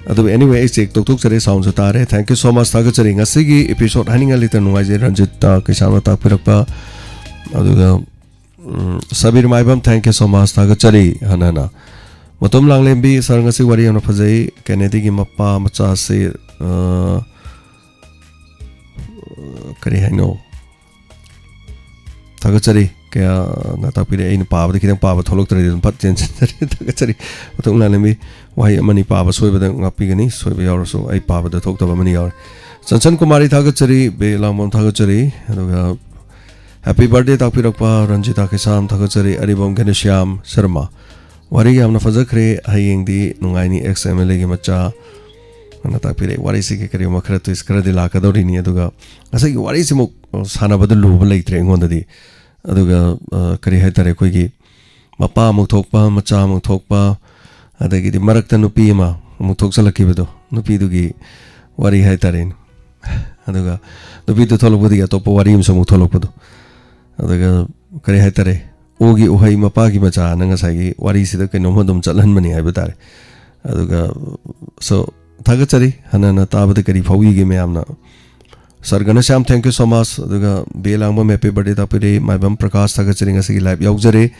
ꯑꯗꯨꯕꯨ anyway, ꯑꯩ check ꯇꯧꯊꯣꯛꯆꯔꯦ, sound ꯁꯨ ꯇꯥꯔꯦ꯫ Thank you so much, ꯊꯥꯒꯠꯆꯔꯤ꯫ ꯉꯁꯤꯒꯤ episode ꯍꯥꯏꯅꯤꯡꯉꯥꯏ ꯂꯩꯇꯅ ꯅꯨꯡꯉꯥꯏꯖꯩ꯫ ꯔꯟꯖꯤꯠꯇ ꯀꯩꯁꯥꯝꯅ ꯇꯥꯛꯄꯤꯔꯛꯄ, ꯑꯗꯨꯒ ꯎꯝ, ꯁꯕꯤꯔ ꯃꯥꯏꯕꯝ, thank you so much, ꯊꯥꯒꯠꯆꯔꯤ ꯍꯟꯅ ꯍꯟꯅ꯫ ꯃꯇꯣꯝ ꯂꯥꯡꯂꯦꯝꯕꯤ, sir ꯉꯁꯤ ꯋꯥꯔꯤ ꯌꯥꯝꯅ ꯐꯖꯩ꯫ ꯀꯦꯅꯦꯗꯤꯒꯤ ꯃꯄꯥ ꯃꯆꯥꯁꯤ, ꯑ, ꯀꯔꯤ ꯍꯥꯏꯅꯣ? ꯊꯥꯒꯠꯆꯔꯤ꯫ ꯀꯌꯥꯅ ꯇꯥꯛꯄꯤꯔꯦ꯫ ꯑꯩꯅ ꯄꯥꯕꯗ ꯈꯤꯇꯪ ꯄꯥꯕ ꯊꯣꯛꯂꯛꯇ꯭ꯔꯗꯤ ꯑꯗꯨꯝ ꯐꯠ ꯆꯦꯟꯁꯤꯟꯖꯔꯦ꯫ ꯊꯥꯒꯠꯆꯔꯤ꯫ ꯃꯇꯨꯡ ꯂꯥꯛꯂꯝꯃꯤ ꯋꯥꯍꯩ ꯑꯃꯅꯤ ꯄꯥꯕ ꯁꯣꯏꯕꯗ ꯉꯥꯛꯄꯤꯒꯅꯤ꯫ ꯁꯣꯏꯕ ꯌꯥꯎꯔꯁꯨ ꯑꯩ ꯄꯥꯕꯗ ꯊꯣꯛꯇꯕ ꯑꯃꯅꯤ ꯌꯥꯎꯔꯦ꯫ ꯆꯟꯁꯟ ꯀꯨꯃꯥꯔꯤ ꯊꯥꯒꯠꯆꯔꯤ꯫ ꯕꯦ ꯂꯥꯡꯕꯝ ꯊꯥꯒꯠꯆꯔꯤ꯫ ꯑꯗꯨꯒ ꯍꯦꯄꯤ ꯕꯥꯔꯗꯦ ꯇꯥꯛꯄꯤꯔꯛꯄ ꯔꯟꯖꯤꯇꯥ ꯀꯩꯁꯥꯝ ꯊꯥꯒꯠꯆꯔꯤ꯫ ꯑꯔꯤꯕꯝ ꯘꯅꯁ꯭ꯌꯥꯝ ꯁꯔꯃ, ꯋꯥꯔꯤ ꯌꯥꯝꯅ ꯐꯖꯈ꯭ꯔꯦ꯫ ꯍꯌꯦꯡꯗꯤ ꯅꯨꯡꯉꯥꯏꯅꯤ꯫ ꯑꯦꯛꯁ ꯑꯦꯝ ꯑꯦꯜ ꯑꯦꯒꯤ ꯃꯆꯥ ꯑꯅ ꯇꯥꯛꯄꯤꯔꯛꯏ꯫ ꯋꯥꯔꯤꯁꯤꯒꯤ ꯀꯔꯤꯒꯨꯝꯕ ꯈꯔ ꯇ꯭ꯋꯤꯁ ꯈꯔꯗꯤ ꯂꯥꯛꯀꯗꯧꯔꯤꯅꯤ꯫ ꯑꯗꯨꯒ ꯉꯁꯥꯏꯒꯤ ꯋꯥꯔꯤꯁꯤꯃꯨꯛ ꯁꯥꯟꯅꯕꯗ ꯂꯨꯕ ꯂꯩꯇ꯭ꯔꯦ ꯑꯩꯉꯣꯟꯗꯗꯤ꯫ ꯑꯗꯨꯒ ꯑ, ꯀꯔꯤ ꯍꯥꯏꯇꯥꯔꯦ, ꯑꯩꯈꯣꯏꯒꯤ ꯃꯄꯥ ꯑꯃꯨꯛ ꯊꯣꯛꯄ, ꯃꯆꯥ ꯑꯃꯨꯛ ꯊꯣꯛꯄ, ꯑꯗꯒꯤꯗꯤ ꯃꯔꯛꯇ ꯅꯨꯄꯤ ꯑꯃ ꯑꯃꯨꯛ ꯊꯣꯛꯆꯜꯂꯛꯈꯤꯕꯗꯣ, ꯅꯨꯄꯤꯗꯨꯒꯤ ꯋꯥꯔꯤ ꯍꯥꯏꯇꯥꯔꯦꯅꯦ꯫ ꯑꯗꯨꯒ ꯅꯨꯄꯤꯗꯨ ꯊꯣꯛꯂꯛꯄꯗꯒꯤ ꯑꯇꯣꯞꯄ ꯋꯥꯔꯤ ꯑꯃꯁꯨ ꯑꯃꯨꯛ ꯊꯣꯛꯂꯛꯄꯗꯣ꯫ ꯑꯗꯨꯒ ꯀꯔꯤ ꯍꯥꯏꯇꯥꯔꯦ, "ꯑꯣꯒꯤ ꯎꯍꯩ ꯃꯄꯥꯒꯤ ꯃꯆꯥ" ꯍꯥꯏꯅ ꯉꯁꯥꯏꯒꯤ ꯋꯥꯔꯤꯁꯤꯗ ꯀꯩꯅꯣꯝ ꯑꯗꯨꯝ ꯆꯠꯍꯟꯕꯅꯤ ꯍꯥꯏꯕ ꯇꯥꯔꯦ꯫ ꯑꯗꯨꯒ, so, ꯊꯥꯒꯠꯆꯔꯤ꯫ ꯍꯟꯅ ꯍꯟꯅ ꯇꯥꯕꯗ ꯀꯔꯤ ꯐꯥꯎꯕꯤꯒꯦ ꯃꯌꯥꯝꯅ? Sir Ghanshyam, thank you so much꯫ ꯑꯗꯨꯒ B A Langbam, happy birthday ꯇꯥꯛꯄꯤꯔꯦ꯫ ꯃꯥꯏꯕꯝ ꯄ꯭ꯔꯀꯥꯁ, ꯊꯥꯒꯠꯆꯔꯤ, ꯉꯁꯤꯒꯤ ꯂꯥꯏꯚ ꯌꯥꯎꯖꯔꯦ꯫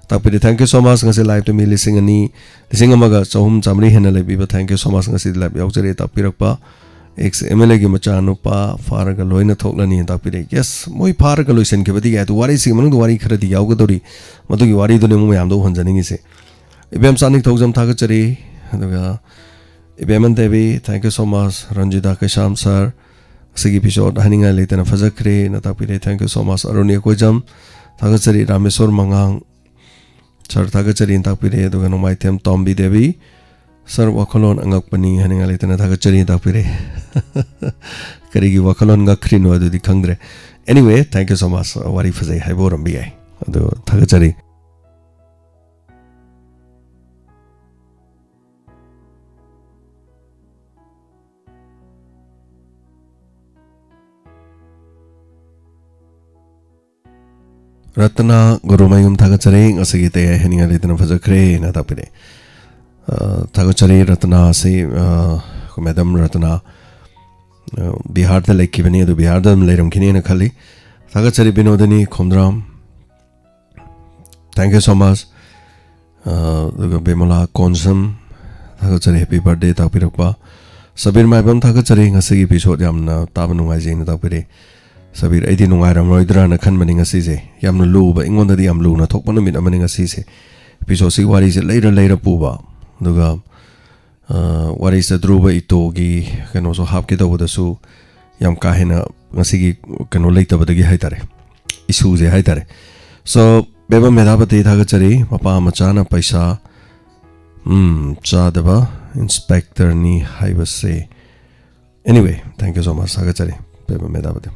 ꯇꯥꯛꯄꯤꯔꯦ, thank you so much꯫ ꯉꯁꯤ ꯂꯥꯏꯚꯇ ꯃꯤ ꯂꯤꯁꯤꯡ ꯑꯅꯤ, ꯂꯤꯁꯤꯡ ꯑꯃꯒ ꯆꯍꯨꯝ ꯆꯥꯃꯔꯤ ꯍꯦꯟꯅ ꯂꯩꯕꯤꯕ, thank you so much꯫ ꯉꯁꯤꯗꯤ ꯂꯥꯏꯚ ꯌꯥꯎꯖꯔꯦ ꯇꯥꯛꯄꯤꯔꯛꯄ ꯑꯦꯛꯁ ꯑꯦꯝ ꯑꯦꯜ ꯑꯦꯒꯤ ꯃꯆꯥꯅꯨꯄꯥ ꯐꯥꯔꯒ ꯂꯣꯏꯅ ꯊꯣꯛꯂꯅꯤ ꯇꯥꯛꯄꯤꯔꯦ꯫ ꯌꯦꯁ, ꯃꯣꯏ ꯐꯥꯔꯒ ꯂꯣꯏꯁꯤꯟꯈꯤꯕꯗꯤ ꯌꯥꯏ, ꯑꯗꯨ ꯋꯥꯔꯤꯁꯤꯒꯤ ꯃꯅꯨꯡꯗ ꯋꯥꯔꯤ ꯈꯔꯗꯤ ꯌꯥꯎꯒꯗꯧꯔꯤ꯫ ꯃꯗꯨꯒꯤ ꯋꯥꯔꯤꯗꯨꯅꯤ ꯑꯃꯨꯛ ꯃꯌꯥꯝꯗ ꯎꯍꯟꯖꯅꯤꯡꯉꯤꯁꯦ꯫ ꯏꯕꯦꯝꯆꯥ ꯅꯤꯡꯊꯧꯖꯝ, ꯊꯥꯒꯠꯆꯔꯤ꯫ ꯑꯗꯨꯒ ꯏꯕꯦꯝꯃꯟ Devi, thank you so much꯫ Ranjita ꯀꯩꯁꯥꯝ ꯁꯥꯔ, ꯑꯁꯤꯒꯤ episode ꯍꯥꯏꯅꯤꯡꯉꯥꯏ ꯂꯩꯇꯅ ꯐꯖꯈ꯭ꯔꯦꯅ ꯇꯥꯛꯄꯤꯔꯦ, thank you so much꯫ ꯑꯔꯨꯅꯤ Akoijam, ꯊꯥꯒꯠꯆꯔꯤ꯫ ꯔꯥꯃꯦꯁꯣꯔ ꯃꯉꯥꯡ ꯁꯥꯔ, ꯊꯥꯒꯠꯆꯔꯤꯅ ꯇꯥꯛꯄꯤꯔꯦ꯫ ꯑꯗꯨꯒ ꯅꯣꯡꯃꯥꯏꯊꯦꯝ ꯇꯣꯝꯕꯤ ꯗꯦꯕꯤ ꯁꯥꯔ, ꯋꯥꯈꯜꯂꯣꯟ ꯑꯉꯛꯄꯅꯤ ꯍꯥꯏꯅꯤꯡꯉꯥꯏ ꯂꯩꯇꯅ ꯊꯥꯒꯠꯆꯔꯤꯅ ꯇꯥꯛꯄꯤꯔꯦ꯫ ꯀꯔꯤꯒꯤ ꯋꯥꯈꯜꯂꯣꯟ ꯉꯛꯈ꯭ꯔꯤꯅꯣ ꯑꯗꯨꯗꯤ ꯈꯪꯗ꯭ꯔꯦ꯫ Anyway, thank you so much꯫ ꯋꯥꯔꯤ ꯐꯖꯩ ꯍꯥꯏꯕ ꯑꯣꯏꯔꯝꯕ ꯌꯥꯏ꯫ ꯑꯗꯨ ꯊꯥꯒꯠꯆꯔꯤ꯫ ꯔꯇꯅꯥ ꯒꯨꯔꯨꯃꯌꯨꯝ, ꯊꯥꯒꯠꯆꯔꯤ꯫ ꯉꯁꯤꯒꯤ ꯇꯌꯥꯏ ꯍꯥꯏꯅꯤꯡꯉꯥꯏ ꯂꯩꯇꯅ ꯐꯖꯈ꯭ꯔꯦꯅ ꯇꯥꯛꯄꯤꯔꯦ꯫ ꯑ, ꯊꯥꯒꯠꯆꯔꯤ ꯔꯇꯅꯥ ꯑꯁꯤ, ꯑ, ꯑꯩꯈꯣꯏ ꯃꯦꯗꯝ ꯔꯇꯅꯥ, ꯑ, ꯕꯤꯍꯥꯔꯗ ꯂꯩꯈꯤꯕꯅꯤ, ꯑꯗꯨ ꯕꯤꯍꯥꯔꯗ ꯑꯗꯨꯝ ꯂꯩꯔꯝꯈꯤꯅꯤꯅ ꯈꯜꯂꯤ꯫ ꯊꯥꯒꯠꯆꯔꯤ ꯕꯤꯅꯣꯗꯤꯅꯤ Khomdram, thank you so much꯫ ꯑ, ꯑꯗꯨꯒ ꯕꯤꯃꯂꯥ ꯀꯣꯟꯁꯝ, ꯊꯥꯒꯠꯆꯔꯤ, happy birthday ꯇꯥꯛꯄꯤꯔꯛꯄ꯫ ꯁꯕꯤꯔ ꯃꯥꯏꯕꯝ, ꯊꯥꯒꯠꯆꯔꯤ, ꯉꯁꯤꯒꯤ episode ꯌꯥꯝꯅ ꯇꯥꯕ ꯅꯨꯡꯉꯥꯏꯖꯩꯅ ꯇꯥꯛꯄꯤꯔꯦ꯫ ꯁꯕꯤꯔ, ꯑꯩꯗꯤ ꯅꯨꯡꯉꯥꯏꯔꯝꯂꯣꯏꯗ꯭ꯔꯥꯅ ꯈꯟꯕꯅꯤ ꯉꯁꯤꯁꯦ꯫ ꯌꯥꯝꯅ ꯂꯨꯕ, ꯑꯩꯉꯣꯟꯗꯗꯤ ꯌꯥꯝ ꯂꯨꯅ ꯊꯣꯛꯄ ꯅꯨꯃꯤꯠ ꯑꯃꯅꯤ ꯉꯁꯤꯁꯦ꯫ ꯑꯦꯄꯤꯁꯣꯗꯁꯤ ꯋꯥꯔꯤꯁꯦ ꯂꯩꯔ ꯂꯩꯔ ꯄꯨꯕ, ꯑꯗꯨꯒ ꯋꯥꯔꯤꯁꯤꯗ ꯙ꯭ꯔꯨꯕ ꯏꯇꯣꯒꯤ ꯀꯩꯅꯣꯁꯨ ꯍꯥꯞꯀꯦ ꯇꯧꯕꯗꯁꯨ ꯌꯥꯝ ꯀꯥ ꯍꯦꯟꯅ ꯉꯁꯤꯒꯤ ꯀꯩꯅꯣ ꯂꯩꯇꯕꯗꯒꯤ ꯍꯥꯏꯇꯥꯔꯦ, ꯏꯁꯨꯁꯦ ꯍꯥꯏꯇꯥꯔꯦ꯫ ꯁꯣ, ꯕꯦꯕꯝ ꯃꯦꯙꯥꯄꯇꯤ ꯊꯥꯒꯠꯆꯔꯤ꯫ ꯃꯄꯥ ꯃꯆꯥꯅ ꯄꯩꯁꯥ ꯎꯝ ꯆꯥꯗꯕ ꯏꯟꯁꯄꯦꯛꯇꯔꯅꯤ ꯍꯥꯏꯕꯁꯦ꯫ Anyway, thank you so much, ꯊꯥꯒꯠꯆꯔꯤ ꯕꯦꯕꯝ ꯃꯦꯙꯥꯄꯇꯤ꯫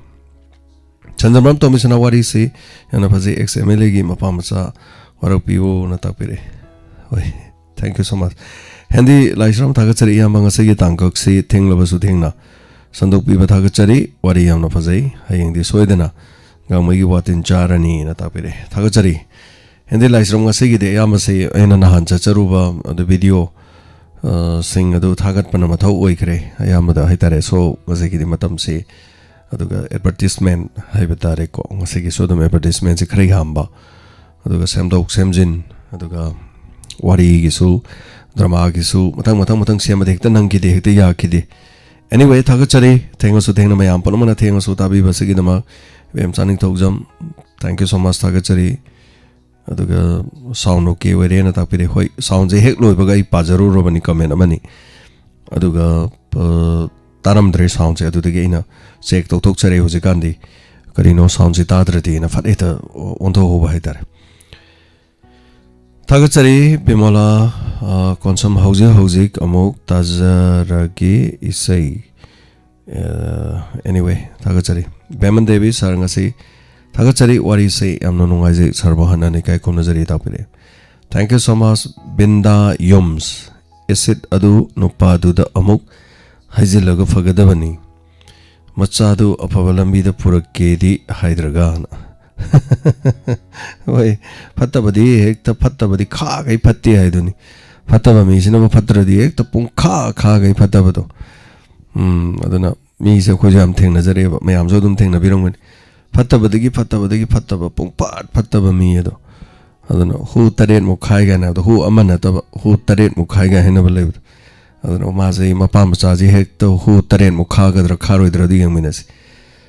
ꯁꯟꯖꯝꯕ꯭ꯔꯥꯝ ꯇꯣꯝꯕꯤꯁꯅꯥ ꯋꯥꯔꯤꯁꯤ ꯌꯥꯝꯅ ꯐꯖꯩ꯫ ꯑꯦꯛꯁ ꯑꯦꯝ ꯑꯦꯜ ꯑꯦꯒꯤ ꯃꯄꯥ ꯃꯆꯥ ꯋꯥꯔꯛꯄꯤꯌꯣꯅ ꯇꯥꯛꯄꯤꯔꯛꯑꯦ꯫ ꯍꯣꯏ, thank you so much꯫ ꯍꯦꯟꯗꯤ ꯂꯥꯏꯁ꯭ꯔꯝ ꯊꯥꯒꯠꯆꯔꯤ꯫ ꯏꯌꯥꯝꯕ, ꯉꯁꯤꯒꯤ ꯇꯥꯡꯀꯛꯁꯤ ꯊꯦꯡꯂꯕꯁꯨ ꯊꯦꯡꯅ ꯁꯟꯗꯣꯛꯄꯤꯕ ꯊꯥꯒꯠꯆꯔꯤ꯫ ꯋꯥꯔꯤ ꯌꯥꯝꯅ ꯐꯖꯩ꯫ ꯍꯌꯦꯡꯗꯤ ꯁꯣꯏꯗꯅ ꯒꯥꯡꯃꯩꯒꯤ ꯋꯥꯇꯤꯟ ꯆꯥꯔꯅꯤꯅ ꯇꯥꯛꯄꯤꯔꯛꯑꯦ꯫ ꯊꯥꯒꯠꯆꯔꯤ꯫ ꯍꯦꯟꯗꯤ ꯂꯥꯏꯁ꯭ꯔꯝ, ꯉꯁꯤꯒꯤꯗꯤ ꯑꯌꯥꯝꯕꯁꯤ ꯑꯩꯅ ꯅꯍꯥꯟ ꯆꯠꯆꯔꯨꯕ ꯑꯗꯨ ꯚꯤꯗꯤꯑꯣ, ꯑ, ꯁꯤꯡ ꯑꯗꯨ ꯊꯥꯒꯠꯄꯅ ꯃꯊꯧ ꯑꯣꯏꯈ꯭ꯔꯦ ꯑꯌꯥꯝꯕꯗ ꯍꯥꯏꯇꯥꯔꯦ꯫ ꯁꯣ, ꯉꯁꯤꯒꯤꯗꯤ ꯃꯇꯝꯁꯤ, ꯑꯗꯨꯒ ꯑꯦꯗꯚꯔꯇꯤꯁꯃꯦꯟ ꯍꯥꯏꯕ ꯇꯥꯔꯦꯀꯣ, ꯉꯁꯤꯒꯤꯁꯨ ꯑꯗꯨꯝ ꯑꯦꯗꯚꯔꯇꯤꯁꯃꯦꯟꯁꯤ ꯈꯔ ꯌꯥꯝꯕ, ꯑꯗꯨꯒ ꯁꯦꯝꯗꯣꯛ ꯁꯦꯝꯖꯤꯟ, ꯑꯗꯨꯒ ꯋꯥꯔꯤꯒꯤꯁꯨ, ꯗ꯭ꯔꯃꯥꯒꯤꯁꯨ ꯃꯊꯪ ꯃꯊꯪ ꯃꯊꯪ ꯁꯦꯝꯕꯗꯤ ꯍꯦꯛꯇ ꯅꯪꯈꯤꯗꯦ, ꯍꯦꯛꯇ ꯌꯥꯈꯤꯗꯦ꯫ Anyway, ꯊꯥꯒꯠꯆꯔꯤ꯫ ꯊꯦꯡꯉꯁꯨ ꯊꯦꯡꯅ ꯃꯌꯥꯝ ꯄꯨꯝꯅꯃꯛꯅ ꯊꯦꯡꯉꯁꯨ ꯇꯥꯕꯤꯕꯁꯤꯒꯤꯗꯃꯛ ꯏꯕꯦꯝꯆꯥ ꯅꯤꯡꯊꯧꯖꯝ, thank you so much, ꯊꯥꯒꯠꯆꯔꯤ꯫ ꯑꯗꯨꯒ ꯁꯥꯎꯟ ꯑꯣꯀꯦ ꯑꯣꯏꯔꯦꯅ ꯇꯥꯛꯄꯤꯔꯦ꯫ ꯍꯣꯏ, ꯁꯥꯎꯟꯁꯦ ꯍꯦꯛ ꯂꯣꯏꯕꯒ ꯑꯩ ꯄꯥꯖꯔꯨꯔꯕꯅꯤ ꯀꯃꯦꯟ ꯑꯃꯅꯤ, ꯑꯗꯨꯒ, ꯑ, ꯇꯥꯔꯝꯗ꯭ꯔꯦ ꯁꯥꯎꯟꯁꯦ꯫ ꯑꯗꯨꯗꯒꯤ ꯑꯩꯅ ꯆꯦꯛ ꯇꯧꯊꯣꯛꯆꯔꯦ꯫ ꯍꯧꯖꯤꯛꯀꯥꯟꯗꯤ ꯀꯔꯤꯅꯣ ꯁꯥꯎꯟꯁꯦ ꯇꯥꯗ꯭ꯔꯗꯤꯅ ꯐꯠ ꯍꯦꯛꯇ ꯑꯣꯟꯊꯣꯛꯍꯧꯕ ꯍꯥꯏꯇꯥꯔꯦ꯫ ꯊꯥꯒꯠꯆꯔꯤ ꯕꯤꯃꯣꯂꯥ, ꯑ, ꯀꯣꯟꯁꯝ꯫ ꯍꯧꯖꯤꯛ ꯍꯧꯖꯤꯛ ꯑꯃꯨꯛ ꯇꯥꯖꯔꯒꯦ ꯏꯁꯩ꯫ ꯑ, anyway, ꯊꯥꯒꯠꯆꯔꯤ꯫ ꯕꯦꯃꯟ ꯗꯦꯕꯤ ꯁꯥꯔ, ꯉꯁꯤ ꯊꯥꯒꯠꯆꯔꯤ꯫ ꯋꯥꯔꯤꯁꯦ ꯌꯥꯝꯅ ꯅꯨꯡꯉꯥꯏꯖꯩ꯫ ꯁꯥꯔꯕꯨ ꯍꯟꯅ ꯍꯟꯅ ꯏꯀꯥꯏ ꯈꯨꯝꯅꯖꯔꯤ ꯇꯥꯛꯄꯤꯔꯛꯑꯦ꯫ Thank you so much, Binda ꯌꯨꯝꯁ꯫ ꯑꯦꯁꯤꯠ ꯑꯗꯨ ꯅꯨꯄꯥꯗꯨꯗ ꯑꯃꯨꯛ ꯍꯩꯖꯤꯜꯂꯒ ꯐꯒꯗꯕꯅꯤ꯫ ꯃꯆꯥꯗꯨ ꯑꯐꯕ ꯂꯝꯕꯤꯗ ꯄꯨꯔꯛꯀꯦꯗꯤ ꯍꯥꯏꯗ꯭ꯔꯒꯅ꯫ ꯍꯣꯏ, ꯐꯠꯇꯕꯗꯤ ꯍꯦꯛꯇ ꯐꯠꯇꯕꯗꯤ ꯈꯥꯈꯩ ꯐꯠꯇꯦ ꯍꯥꯏꯗꯨꯅꯤ꯫ ꯐꯠꯇꯕ ꯃꯤꯁꯤꯅꯕꯨ ꯐꯠꯇ꯭ꯔꯗꯤ ꯍꯦꯛꯇ ꯄꯨꯡꯈꯥ ꯈꯥꯈꯩ ꯐꯠꯇꯕꯗꯣ꯫ ꯎꯝ, ꯑꯗꯨꯅ ꯃꯤꯁꯦ ꯑꯩꯈꯣꯏꯁꯨ ꯌꯥꯝ ꯊꯦꯡꯅꯖꯔꯛꯑꯦꯕ, ꯃꯌꯥꯝꯁꯨ ꯑꯗꯨꯝ ꯊꯦꯡꯅꯕꯤꯔꯝꯒꯅꯤ꯫ ꯐꯠꯇꯕꯗꯒꯤ ꯐꯠꯇꯕꯗꯒꯤ ꯐꯠꯇꯕ, ꯄꯨꯡꯐꯠ ꯐꯠꯇꯕ ꯃꯤ ꯑꯗꯣ꯫ ꯑꯗꯨꯅ ꯍꯨ ꯇꯔꯦꯠꯃꯨꯛ ꯈꯥꯏ ꯀꯥꯏꯅ ꯍꯥꯏꯕꯗꯣ, ꯍꯨ ꯑꯃ ꯅꯠꯇꯕ, ꯍꯨ ꯇꯔꯦꯠꯃꯨꯛ ꯈꯥꯏ ꯀꯥꯏꯅ ꯍꯥꯏꯅꯕ ꯂꯩꯕꯗꯣ꯫ ꯑꯗꯨꯅ ꯃꯥꯁꯦ, ꯃꯄꯥ ꯃꯆꯥꯁꯦ ꯍꯦꯛꯇ ꯍꯨ ꯇꯔꯦꯠꯃꯨꯛ ꯈꯥꯒꯗ꯭ꯔꯥ ꯈꯥꯔꯣꯏꯗ꯭ꯔꯥ ꯑꯗꯨ ꯌꯦꯡꯃꯤꯟꯅꯁꯤ꯫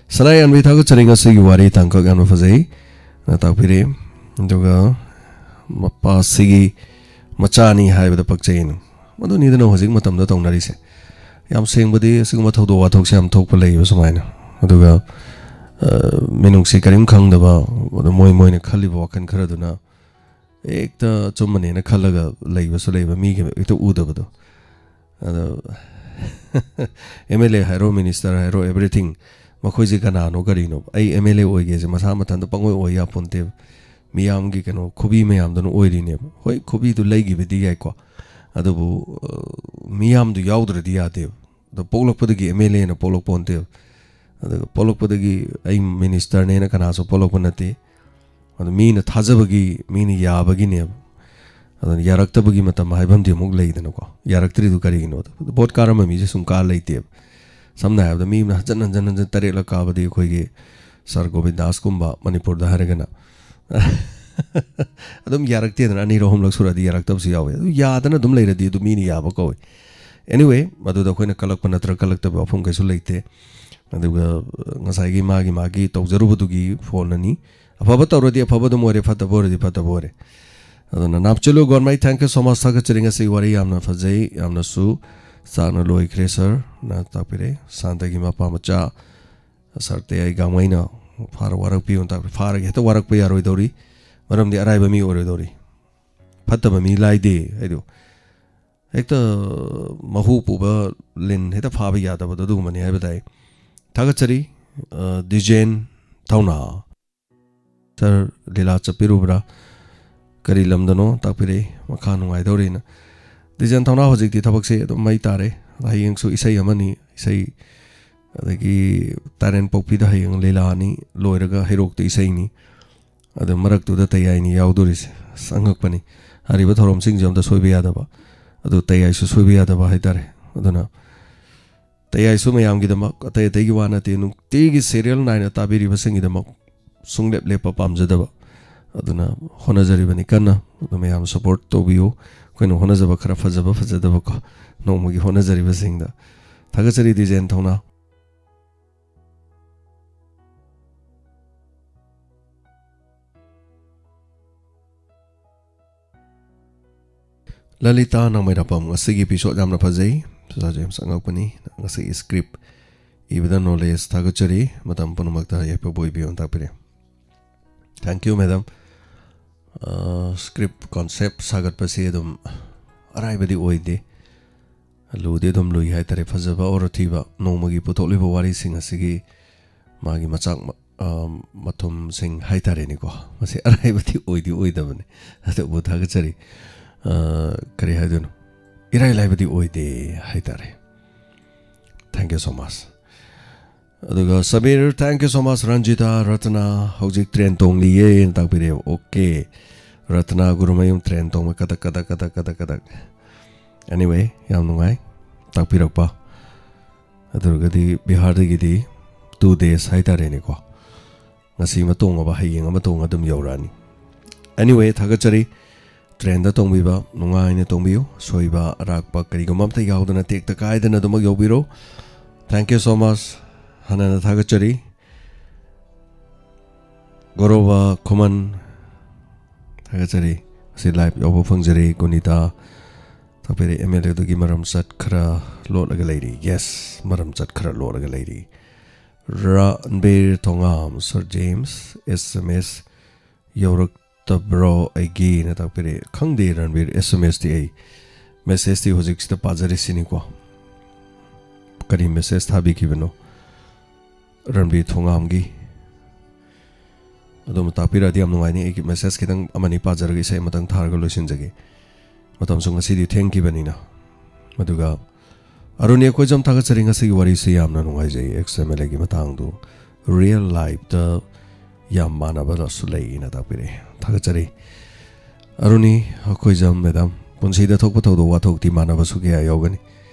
ꯁꯅꯥ ꯌꯥꯟꯕꯤ, ꯊꯥꯒꯠꯆꯔꯤ꯫ ꯉꯁꯤꯒꯤ ꯋꯥꯔꯤ ꯇꯥꯡꯀꯛ ꯌꯥꯝꯅ ꯐꯖꯩ, ꯅ ꯇꯥꯛꯄꯤꯔꯦ꯫ ꯑꯗꯨꯒ ꯃꯄꯥꯁꯤꯒꯤ ꯃꯆꯥꯅꯤ ꯍꯥꯏꯕꯗ ꯄꯛꯆꯩꯅ, ꯃꯗꯨꯅꯤꯗꯅ ꯍꯧꯖꯤꯛ ꯃꯇꯝꯗ ꯇꯧꯅꯔꯤꯁꯦ꯫ ꯌꯥꯝ ꯁꯦꯡꯕꯗꯤ ꯑꯁꯤꯒꯨꯝꯕ ꯊꯧꯗꯣꯛ ꯋꯥꯊꯣꯛꯁꯦ ꯌꯥꯝ ꯊꯣꯛꯄ ꯂꯩꯌꯦꯕ ꯁꯨꯃꯥꯏꯅ꯫ ꯑꯗꯨꯒ, ꯑ, ꯃꯤꯅꯨꯡꯁꯤ ꯀꯔꯤꯝ ꯈꯪꯗꯕ, ꯑꯗ ꯃꯣꯏ ꯃꯣꯏꯅ ꯈꯜꯂꯤꯕ ꯋꯥꯈꯜ ꯈꯔꯗꯨꯅ ꯍꯦꯛꯇ ꯑꯆꯨꯝꯕꯅꯦꯅ ꯈꯜꯂꯒ ꯂꯩꯕꯁꯨ ꯂꯩꯕ, ꯃꯤꯒꯤ ꯍꯦꯛꯇ ꯎꯗꯕꯗꯣ꯫ ꯑꯗꯣ ꯑꯦꯝ ꯑꯦꯜ ꯑꯦ ꯍꯥꯏꯔꯣ, ꯃꯤꯅꯤꯁꯇꯔ ꯍꯥꯏꯔꯣ, ꯑꯦꯕ꯭ꯔꯤꯊꯤꯡ, ꯃꯈꯣꯏꯁꯦ ꯀꯅꯥꯅꯣ ꯀꯔꯤꯅꯣ? ꯑꯩ ꯑꯦꯝ ꯑꯦꯜ ꯑꯦ ꯑꯣꯏꯒꯦꯁꯦ ꯃꯁꯥ ꯃꯊꯟꯇ ꯄꯪꯑꯣꯏ ꯑꯣꯏ ꯌꯥꯄꯣꯟꯇꯦꯕ꯫ ꯃꯤꯌꯥꯝꯒꯤ ꯀꯩꯅꯣ, ꯈꯨꯕꯤ ꯃꯌꯥꯝꯗꯨꯅ ꯑꯣꯏꯔꯤꯅꯦꯕ꯫ ꯍꯣꯏ, ꯈꯨꯕꯤꯗꯨ ꯂꯩꯈꯤꯕꯗꯤ ꯌꯥꯏꯀꯣ, ꯑꯗꯨꯕꯨ, ꯑ, ꯃꯤꯌꯥꯝꯗꯨ ꯌꯥꯎꯗ꯭ꯔꯗꯤ ꯌꯥꯗꯦꯕ꯫ ꯑꯗꯣ ꯄꯣꯛꯂꯛꯄꯗꯒꯤ ꯑꯦꯝ ꯑꯦꯜ ꯑꯦꯅ ꯄꯣꯛꯂꯛꯄ ꯅꯠꯇꯦꯕ꯫ ꯑꯗꯨꯒ ꯄꯣꯛꯂꯛꯄꯗꯒꯤ ꯑꯩ ꯃꯤꯅꯤꯁꯇꯔꯅꯦꯅ ꯀꯅꯥꯁꯨ ꯄꯣꯛꯂꯛꯄ ꯅꯠꯇꯦ꯫ ꯑꯗꯣ ꯃꯤꯅ ꯊꯥꯖꯕꯒꯤ, ꯃꯤꯅ ꯌꯥꯕꯒꯤꯅꯦꯕ꯫ ꯑꯗꯨꯅ ꯌꯥꯔꯛꯇꯕꯒꯤ ꯃꯇꯝ ꯍꯥꯏꯕ ꯑꯃꯗꯤ ꯑꯃꯨꯛ ꯂꯩꯗꯅꯀꯣ꯫ ꯌꯥꯔꯛꯇ꯭ꯔꯤꯗꯨ ꯀꯔꯤꯒꯤꯅꯣ? ꯚꯣꯠ ꯀꯥꯔꯝꯕ ꯃꯤꯁꯦ ꯁꯨꯝ ꯀꯥ ꯂꯩꯇꯦꯕ꯫ ꯁꯝꯅ ꯍꯥꯏꯔꯕꯗ, ꯃꯤ ꯑꯃꯅ ꯍꯟꯖꯟ ꯍꯟꯖꯟ ꯍꯟꯖꯟ ꯇꯔꯦꯠꯂꯛ ꯀꯥꯕꯗꯤ ꯑꯩꯈꯣꯏꯒꯤ ꯁꯥꯔ ꯒꯣꯕꯤꯟꯗꯥꯁꯀꯨꯝꯕ, ꯃꯅꯤꯄꯨꯔꯗ ꯍꯥꯏꯔꯒꯅ, ꯑꯗꯨꯝ ꯌꯥꯔꯛꯇꯦꯗꯅ꯫ ꯑꯅꯤꯔꯛ ꯑꯍꯨꯝꯂꯛ ꯁꯨꯔꯛꯑꯗꯤ ꯌꯥꯔꯛꯇꯕꯁꯨ ꯌꯥꯎꯋꯦ꯫ ꯑꯗꯨ ꯌꯥꯗꯅ ꯑꯗꯨꯝ ꯂꯩꯔꯗꯤ ꯑꯗꯨ ꯃꯤꯅ ꯌꯥꯕ ꯀꯧꯋꯦ꯫ Anyway, ꯃꯗꯨꯗ ꯑꯩꯈꯣꯏꯅ ꯀꯜꯂꯛꯄ ꯅꯠꯇ꯭ꯔꯒ ꯀꯜꯂꯛꯇꯕ ꯋꯥꯐꯝ ꯀꯩꯁꯨ ꯂꯩꯇꯦ꯫ ꯑꯗꯨꯒ ꯉꯁꯥꯏꯒꯤ ꯃꯥꯒꯤ ꯃꯥꯒꯤ ꯇꯧꯖꯔꯨꯕꯗꯨꯒꯤ ꯐꯣꯟꯅꯅꯤ꯫ ꯑꯐꯕ ꯇꯧꯔꯗꯤ ꯑꯐꯕ ꯑꯗꯨꯝ ꯑꯣꯏꯔꯦ, ꯐꯠꯇꯕ ꯑꯣꯏꯔꯗꯤ ꯐꯠꯇꯕ ꯑꯣꯏꯔꯦ꯫ ꯑꯗꯨꯅ ꯅꯥꯞꯆꯤꯜꯂꯨ ꯒꯣꯟꯃꯥꯏ, thank you so much꯫ ꯊꯥꯒꯠꯆꯔꯤ꯫ ꯉꯁꯤ ꯋꯥꯔꯤ ꯌꯥꯝꯅ ꯐꯖꯩ, ꯌꯥꯝꯅꯁꯨ ꯆꯥꯛꯅ ꯂꯣꯏꯈ꯭ꯔꯦ꯫ ꯁꯥꯔꯅ ꯇꯥꯛꯄꯤꯔꯦ꯫ ꯁꯥꯟꯇꯒꯤ ꯃꯄꯥ ꯃꯆꯥ ꯁꯥꯔ ꯇꯌꯥꯏ ꯒꯥꯡꯃꯩꯅ ꯐꯥꯔ ꯋꯥꯔꯛꯄꯤꯌꯨꯅ ꯇꯥꯛꯄꯤ꯫ ꯐꯥꯔꯒ ꯍꯦꯛꯇ ꯋꯥꯔꯛꯄ ꯌꯥꯔꯣꯏꯗꯧꯔꯤ, ꯃꯔꯝꯗꯤ ꯑꯔꯥꯏꯕ ꯃꯤ ꯑꯣꯏꯔꯣꯏꯗꯧꯔꯤ꯫ ꯐꯠꯇꯕ ꯃꯤ ꯂꯥꯏꯗꯦ ꯍꯥꯏꯗꯣ꯫ ꯍꯦꯛꯇ ꯃꯍꯨ ꯄꯨꯕ ꯂꯤꯟ ꯍꯦꯛꯇ ꯐꯥꯕ ꯌꯥꯗꯕꯗꯣ ꯑꯗꯨꯒꯨꯝꯕꯅꯤ ꯍꯥꯏꯕ ꯇꯥꯏ꯫ ꯊꯥꯒꯠꯆꯔꯤ, ꯑ, ꯗꯤꯖꯦꯟ ꯊꯧꯅꯥ꯫ ꯁꯥꯔ, ꯂꯤꯂꯥ ꯆꯠꯄꯤꯔꯨꯕ꯭ꯔꯥ? ꯀꯔꯤ ꯂꯝꯗꯅꯣ ꯇꯥꯛꯄꯤꯔꯛꯏ꯫ ꯃꯈꯥ ꯅꯨꯡꯉꯥꯏꯗꯧꯔꯤꯅ꯫ ꯗꯤꯖꯦꯟ ꯊꯧꯅꯥ ꯍꯧꯖꯤꯛꯇꯤ ꯊꯕꯛꯁꯦ ꯑꯗꯨꯝ ꯃꯩ ꯇꯥꯔꯦ꯫ ꯍꯌꯦꯡꯁꯨ ꯏꯁꯩ ꯑꯃꯅꯤ, ꯏꯁꯩ, ꯑꯗꯒꯤ ꯇꯥꯏꯔꯦꯟ ꯄꯣꯛꯄꯤꯗ ꯍꯌꯦꯡ ꯂꯤꯂꯥꯅꯤ, ꯂꯣꯏꯔꯒ ꯍꯩꯔꯣꯛꯇ ꯏꯁꯩꯅꯤ꯫ ꯑꯗꯨ ꯃꯔꯛꯇꯨꯗ ꯇꯌꯥꯏꯅꯤ ꯌꯥꯎꯗꯣꯔꯤꯁꯦ꯫ ꯑꯁ, ꯑꯉꯛꯄꯅꯤ꯫ ꯍꯥꯏꯔꯤꯕ ꯊꯧꯔꯝꯁꯤꯡꯁꯦ ꯑꯝꯇ ꯁꯣꯏꯕ ꯌꯥꯗꯕ꯫ ꯑꯗꯨ ꯇꯌꯥꯏꯁꯨ ꯁꯣꯏꯕ ꯌꯥꯗꯕ ꯍꯥꯏꯇꯥꯔꯦ꯫ ꯑꯗꯨꯅ ꯇꯌꯥꯏꯁꯨ ꯃꯌꯥꯝꯒꯤꯗꯃꯛ, ꯑꯇꯩ ꯑꯇꯩꯒꯤ ꯋꯥ ꯅꯠꯇꯦ, ꯅꯨꯡꯇꯤꯒꯤ serial ꯅꯥꯏꯅ ꯇꯥꯕꯤꯔꯤꯕꯁꯤꯡꯒꯤꯗꯃꯛ ꯁꯨꯡꯂꯦꯞ ꯂꯦꯞꯄ ꯄꯥꯝꯖꯗꯕ꯫ ꯑꯗꯨꯅ ꯍꯣꯠꯅꯖꯔꯤꯕꯅꯤ ꯀꯟꯅ꯫ ꯑꯗꯨ ꯃꯌꯥꯝ support ꯇꯧꯕꯤꯌꯨ꯫ ꯑꯩꯈꯣꯏꯅ ꯍꯣꯠꯅꯖꯕ ꯈꯔ ꯐꯖꯕ ꯐꯖꯗꯕꯀꯣ, ꯅꯣꯡꯃꯒꯤ ꯍꯣꯠꯅꯖꯔꯤꯕꯁꯤꯡꯗ꯫ ꯊꯥꯒꯠꯆꯔꯤ ꯗꯤꯖꯦꯟ ꯊꯧꯅꯥ꯫ ꯂꯂꯤꯇꯥ ꯅꯥꯎꯃꯩꯔꯥꯄꯝ, ꯉꯁꯤꯒꯤ episode ꯌꯥꯝꯅ ꯐꯖꯩ꯫ ꯁꯨꯖꯥ ꯖꯦꯝꯁ ꯑꯉꯛꯄꯅꯤ꯫ ꯉꯁꯤꯒꯤ script ꯏꯕꯗ knowledge ꯊꯥꯒꯠꯆꯔꯤ꯫ ꯃꯇꯝ ꯄꯨꯝꯅꯃꯛꯇ ꯌꯥꯏꯐꯕ ꯑꯣꯏꯕꯤꯌꯣꯅ ꯇꯥꯛꯄꯤꯔꯦ꯫ Thank you, madam꯫ ꯑ, script concept ꯁꯥꯒꯠꯄꯁꯤ ꯑꯗꯨꯝ ꯑꯔꯥꯏꯕꯗꯤ ꯑꯣꯏꯗꯦ꯫ ꯂꯨꯗꯤ ꯑꯗꯨꯝ ꯂꯨꯏ ꯍꯥꯏꯇꯥꯔꯦ꯫ ꯐꯖꯕ ꯑꯣꯔ ꯊꯤꯕ, ꯅꯣꯡꯃꯒꯤ ꯄꯨꯊꯣꯛꯂꯤꯕ ꯋꯥꯔꯤꯁꯤꯡ ꯑꯁꯤꯒꯤ ꯃꯥꯒꯤ ꯃꯆꯥꯛ ꯃ-, ꯑ, ꯃꯊꯨꯝꯁꯤꯡ ꯍꯥꯏꯇꯥꯔꯦꯅꯦꯀꯣ, ꯃꯁꯤ ꯑꯔꯥꯏꯕꯗꯤ ꯑꯣꯏꯗꯤ ꯑꯣꯏꯗꯕꯅꯤ꯫ ꯑꯗꯨꯕꯨ ꯊꯥꯒꯠꯆꯔꯤ꯫ ꯑ, ꯀꯔꯤ ꯍꯥꯏꯗꯣꯏꯅꯣ? ꯏꯔꯥꯏ ꯂꯥꯏꯕꯗꯤ ꯑꯣꯏꯗꯦ ꯍꯥꯏꯇꯥꯔꯦ꯫ Thank you so much꯫ ꯑꯗꯨꯒ Sabir, thank you so much꯫ Ranjita, ꯔꯇꯅꯥ, ꯍꯧꯖꯤꯛ train ꯇꯣꯡꯂꯤꯌꯦꯅ ꯇꯥꯛꯄꯤꯔꯛꯑꯦ꯫ Okay꯫ ꯔꯇꯅꯥ ꯒꯨꯔꯨꯃꯌꯨꯝ train ꯇꯣꯡꯕ ꯀꯗꯛ, ꯀꯗꯛ, ꯀꯗꯛ, ꯀꯗꯛ, ꯀꯗꯛ꯫ Anyway, ꯌꯥꯝ ꯅꯨꯡꯉꯥꯏ ꯇꯥꯛꯄꯤꯔꯛꯄ꯫ ꯑꯗꯨ ꯑꯣꯏꯔꯒꯗꯤ ꯕꯤꯍꯥꯔꯗꯒꯤꯗꯤ two days ꯍꯥꯏꯇꯥꯔꯦꯅꯦꯀꯣ꯫ ꯉꯁꯤ ꯑꯃ ꯇꯣꯡꯉꯕ, ꯍꯌꯦꯡ ꯑꯃ ꯇꯣꯡꯉ ꯑꯗꯨꯝ ꯌꯧꯔꯛꯑꯅꯤ꯫ Anyway, ꯊꯥꯒꯠꯆꯔꯤ꯫ Trainꯗ ꯇꯣꯡꯕꯤꯕ, ꯅꯨꯡꯉꯥꯏꯅ ꯇꯣꯡꯕꯤꯌꯨ꯫ ꯑꯁꯣꯏꯕ ꯑꯔꯥꯛꯄ ꯀꯔꯤꯒꯨꯝꯕ ꯑꯃꯠꯇ ꯌꯥꯎꯗꯅ ꯇꯦꯛꯇ ꯀꯥꯏꯗꯅ ꯑꯗꯨꯃꯛ ꯌꯧꯕꯤꯔꯣ꯫ Thank you so much꯫ ꯍꯟꯅ ꯍꯟꯅ ꯊꯥꯒꯠꯆꯔꯤ꯫ ꯒꯧꯔꯕ ꯈꯨꯃꯟ, ꯊꯥꯒꯠꯆꯔꯤ꯫ ꯑꯁꯤ live ꯌꯥꯎꯕ ꯐꯪꯖꯔꯤ꯫ ꯒꯨꯅꯤꯇꯥ ꯊꯥꯛꯄꯤꯔꯦ꯫ MLAꯗꯨꯒꯤ ꯃꯔꯝ ꯆꯠ ꯈꯔ ꯂꯣꯠꯂꯒ ꯂꯩꯔꯤ꯫ Yes, ꯃꯔꯝ ꯆꯠ ꯈꯔ ꯂꯣꯠꯂꯒ ꯂꯩꯔꯤ꯫ ꯔꯟꯕꯤꯔ ꯊꯣꯉꯥꯝ, Sir James, SMS ꯌꯧꯔꯛꯇꯕ꯭ꯔꯣ ꯑꯩꯒꯤꯅ ꯇꯥꯛꯄꯤꯔꯛꯑꯦ꯫ ꯈꯪꯗꯦ ꯔꯟꯕꯤꯔ, SMSꯇꯤ ꯑꯩ, messageꯇꯤ ꯍꯧꯖꯤꯛꯁꯤꯗ ꯄꯥꯖꯔꯤꯁꯤꯅꯤꯀꯣ꯫ ꯀꯔꯤ message ꯊꯥꯕꯤꯈꯤꯕꯅꯣ ꯔꯟꯕꯤꯔ ꯊꯣꯉꯥꯝꯒꯤ? ꯑꯗꯨꯝ ꯇꯥꯛꯄꯤꯔꯛꯑꯗꯤ ꯌꯥꯝ ꯅꯨꯡꯉꯥꯏꯅꯤ꯫ ꯑꯩꯒꯤ message ꯈꯤꯇꯪ ꯑꯃꯅꯤ ꯄꯥꯖꯔꯒ ꯏꯁꯩ ꯑꯃꯇꯪ ꯊꯥꯔꯒ ꯂꯣꯏꯁꯤꯟꯖꯒꯦ꯫ ꯃꯇꯝꯁꯨ ꯉꯁꯤꯗꯤ ꯊꯦꯡꯈꯤꯕꯅꯤꯅ꯫ ꯑꯗꯨꯒ ꯑꯔꯨꯅꯤ ꯑꯩꯈꯣꯏꯁꯨ ꯌꯥꯝ ꯊꯥꯒꯠꯆꯔꯤ꯫ ꯉꯁꯤꯒꯤ ꯋꯥꯔꯤꯁꯤ ꯌꯥꯝꯅ ꯅꯨꯡꯉꯥꯏꯖꯩ꯫ XMLAꯒꯤ ꯃꯇꯥꯡꯗꯨ real lifeꯇ ꯌꯥꯝ ꯃꯥꯟꯅꯕꯗꯁꯨ ꯂꯩꯅ ꯇꯥꯛꯄꯤꯔꯛꯑꯦ꯫ ꯊꯥꯒꯠꯆꯔꯤ꯫ ꯑꯔꯨꯅꯤ ꯑꯩꯈꯣꯏꯖꯝ madam, ꯄꯨꯟꯁꯤꯗ ꯊꯣꯛꯄ ꯊꯧꯗꯣꯛ ꯋꯥꯊꯣꯛꯇꯤ ꯃꯥꯟꯅꯕꯁꯨ ꯀꯌꯥ ꯌꯥꯎꯒꯅꯤ,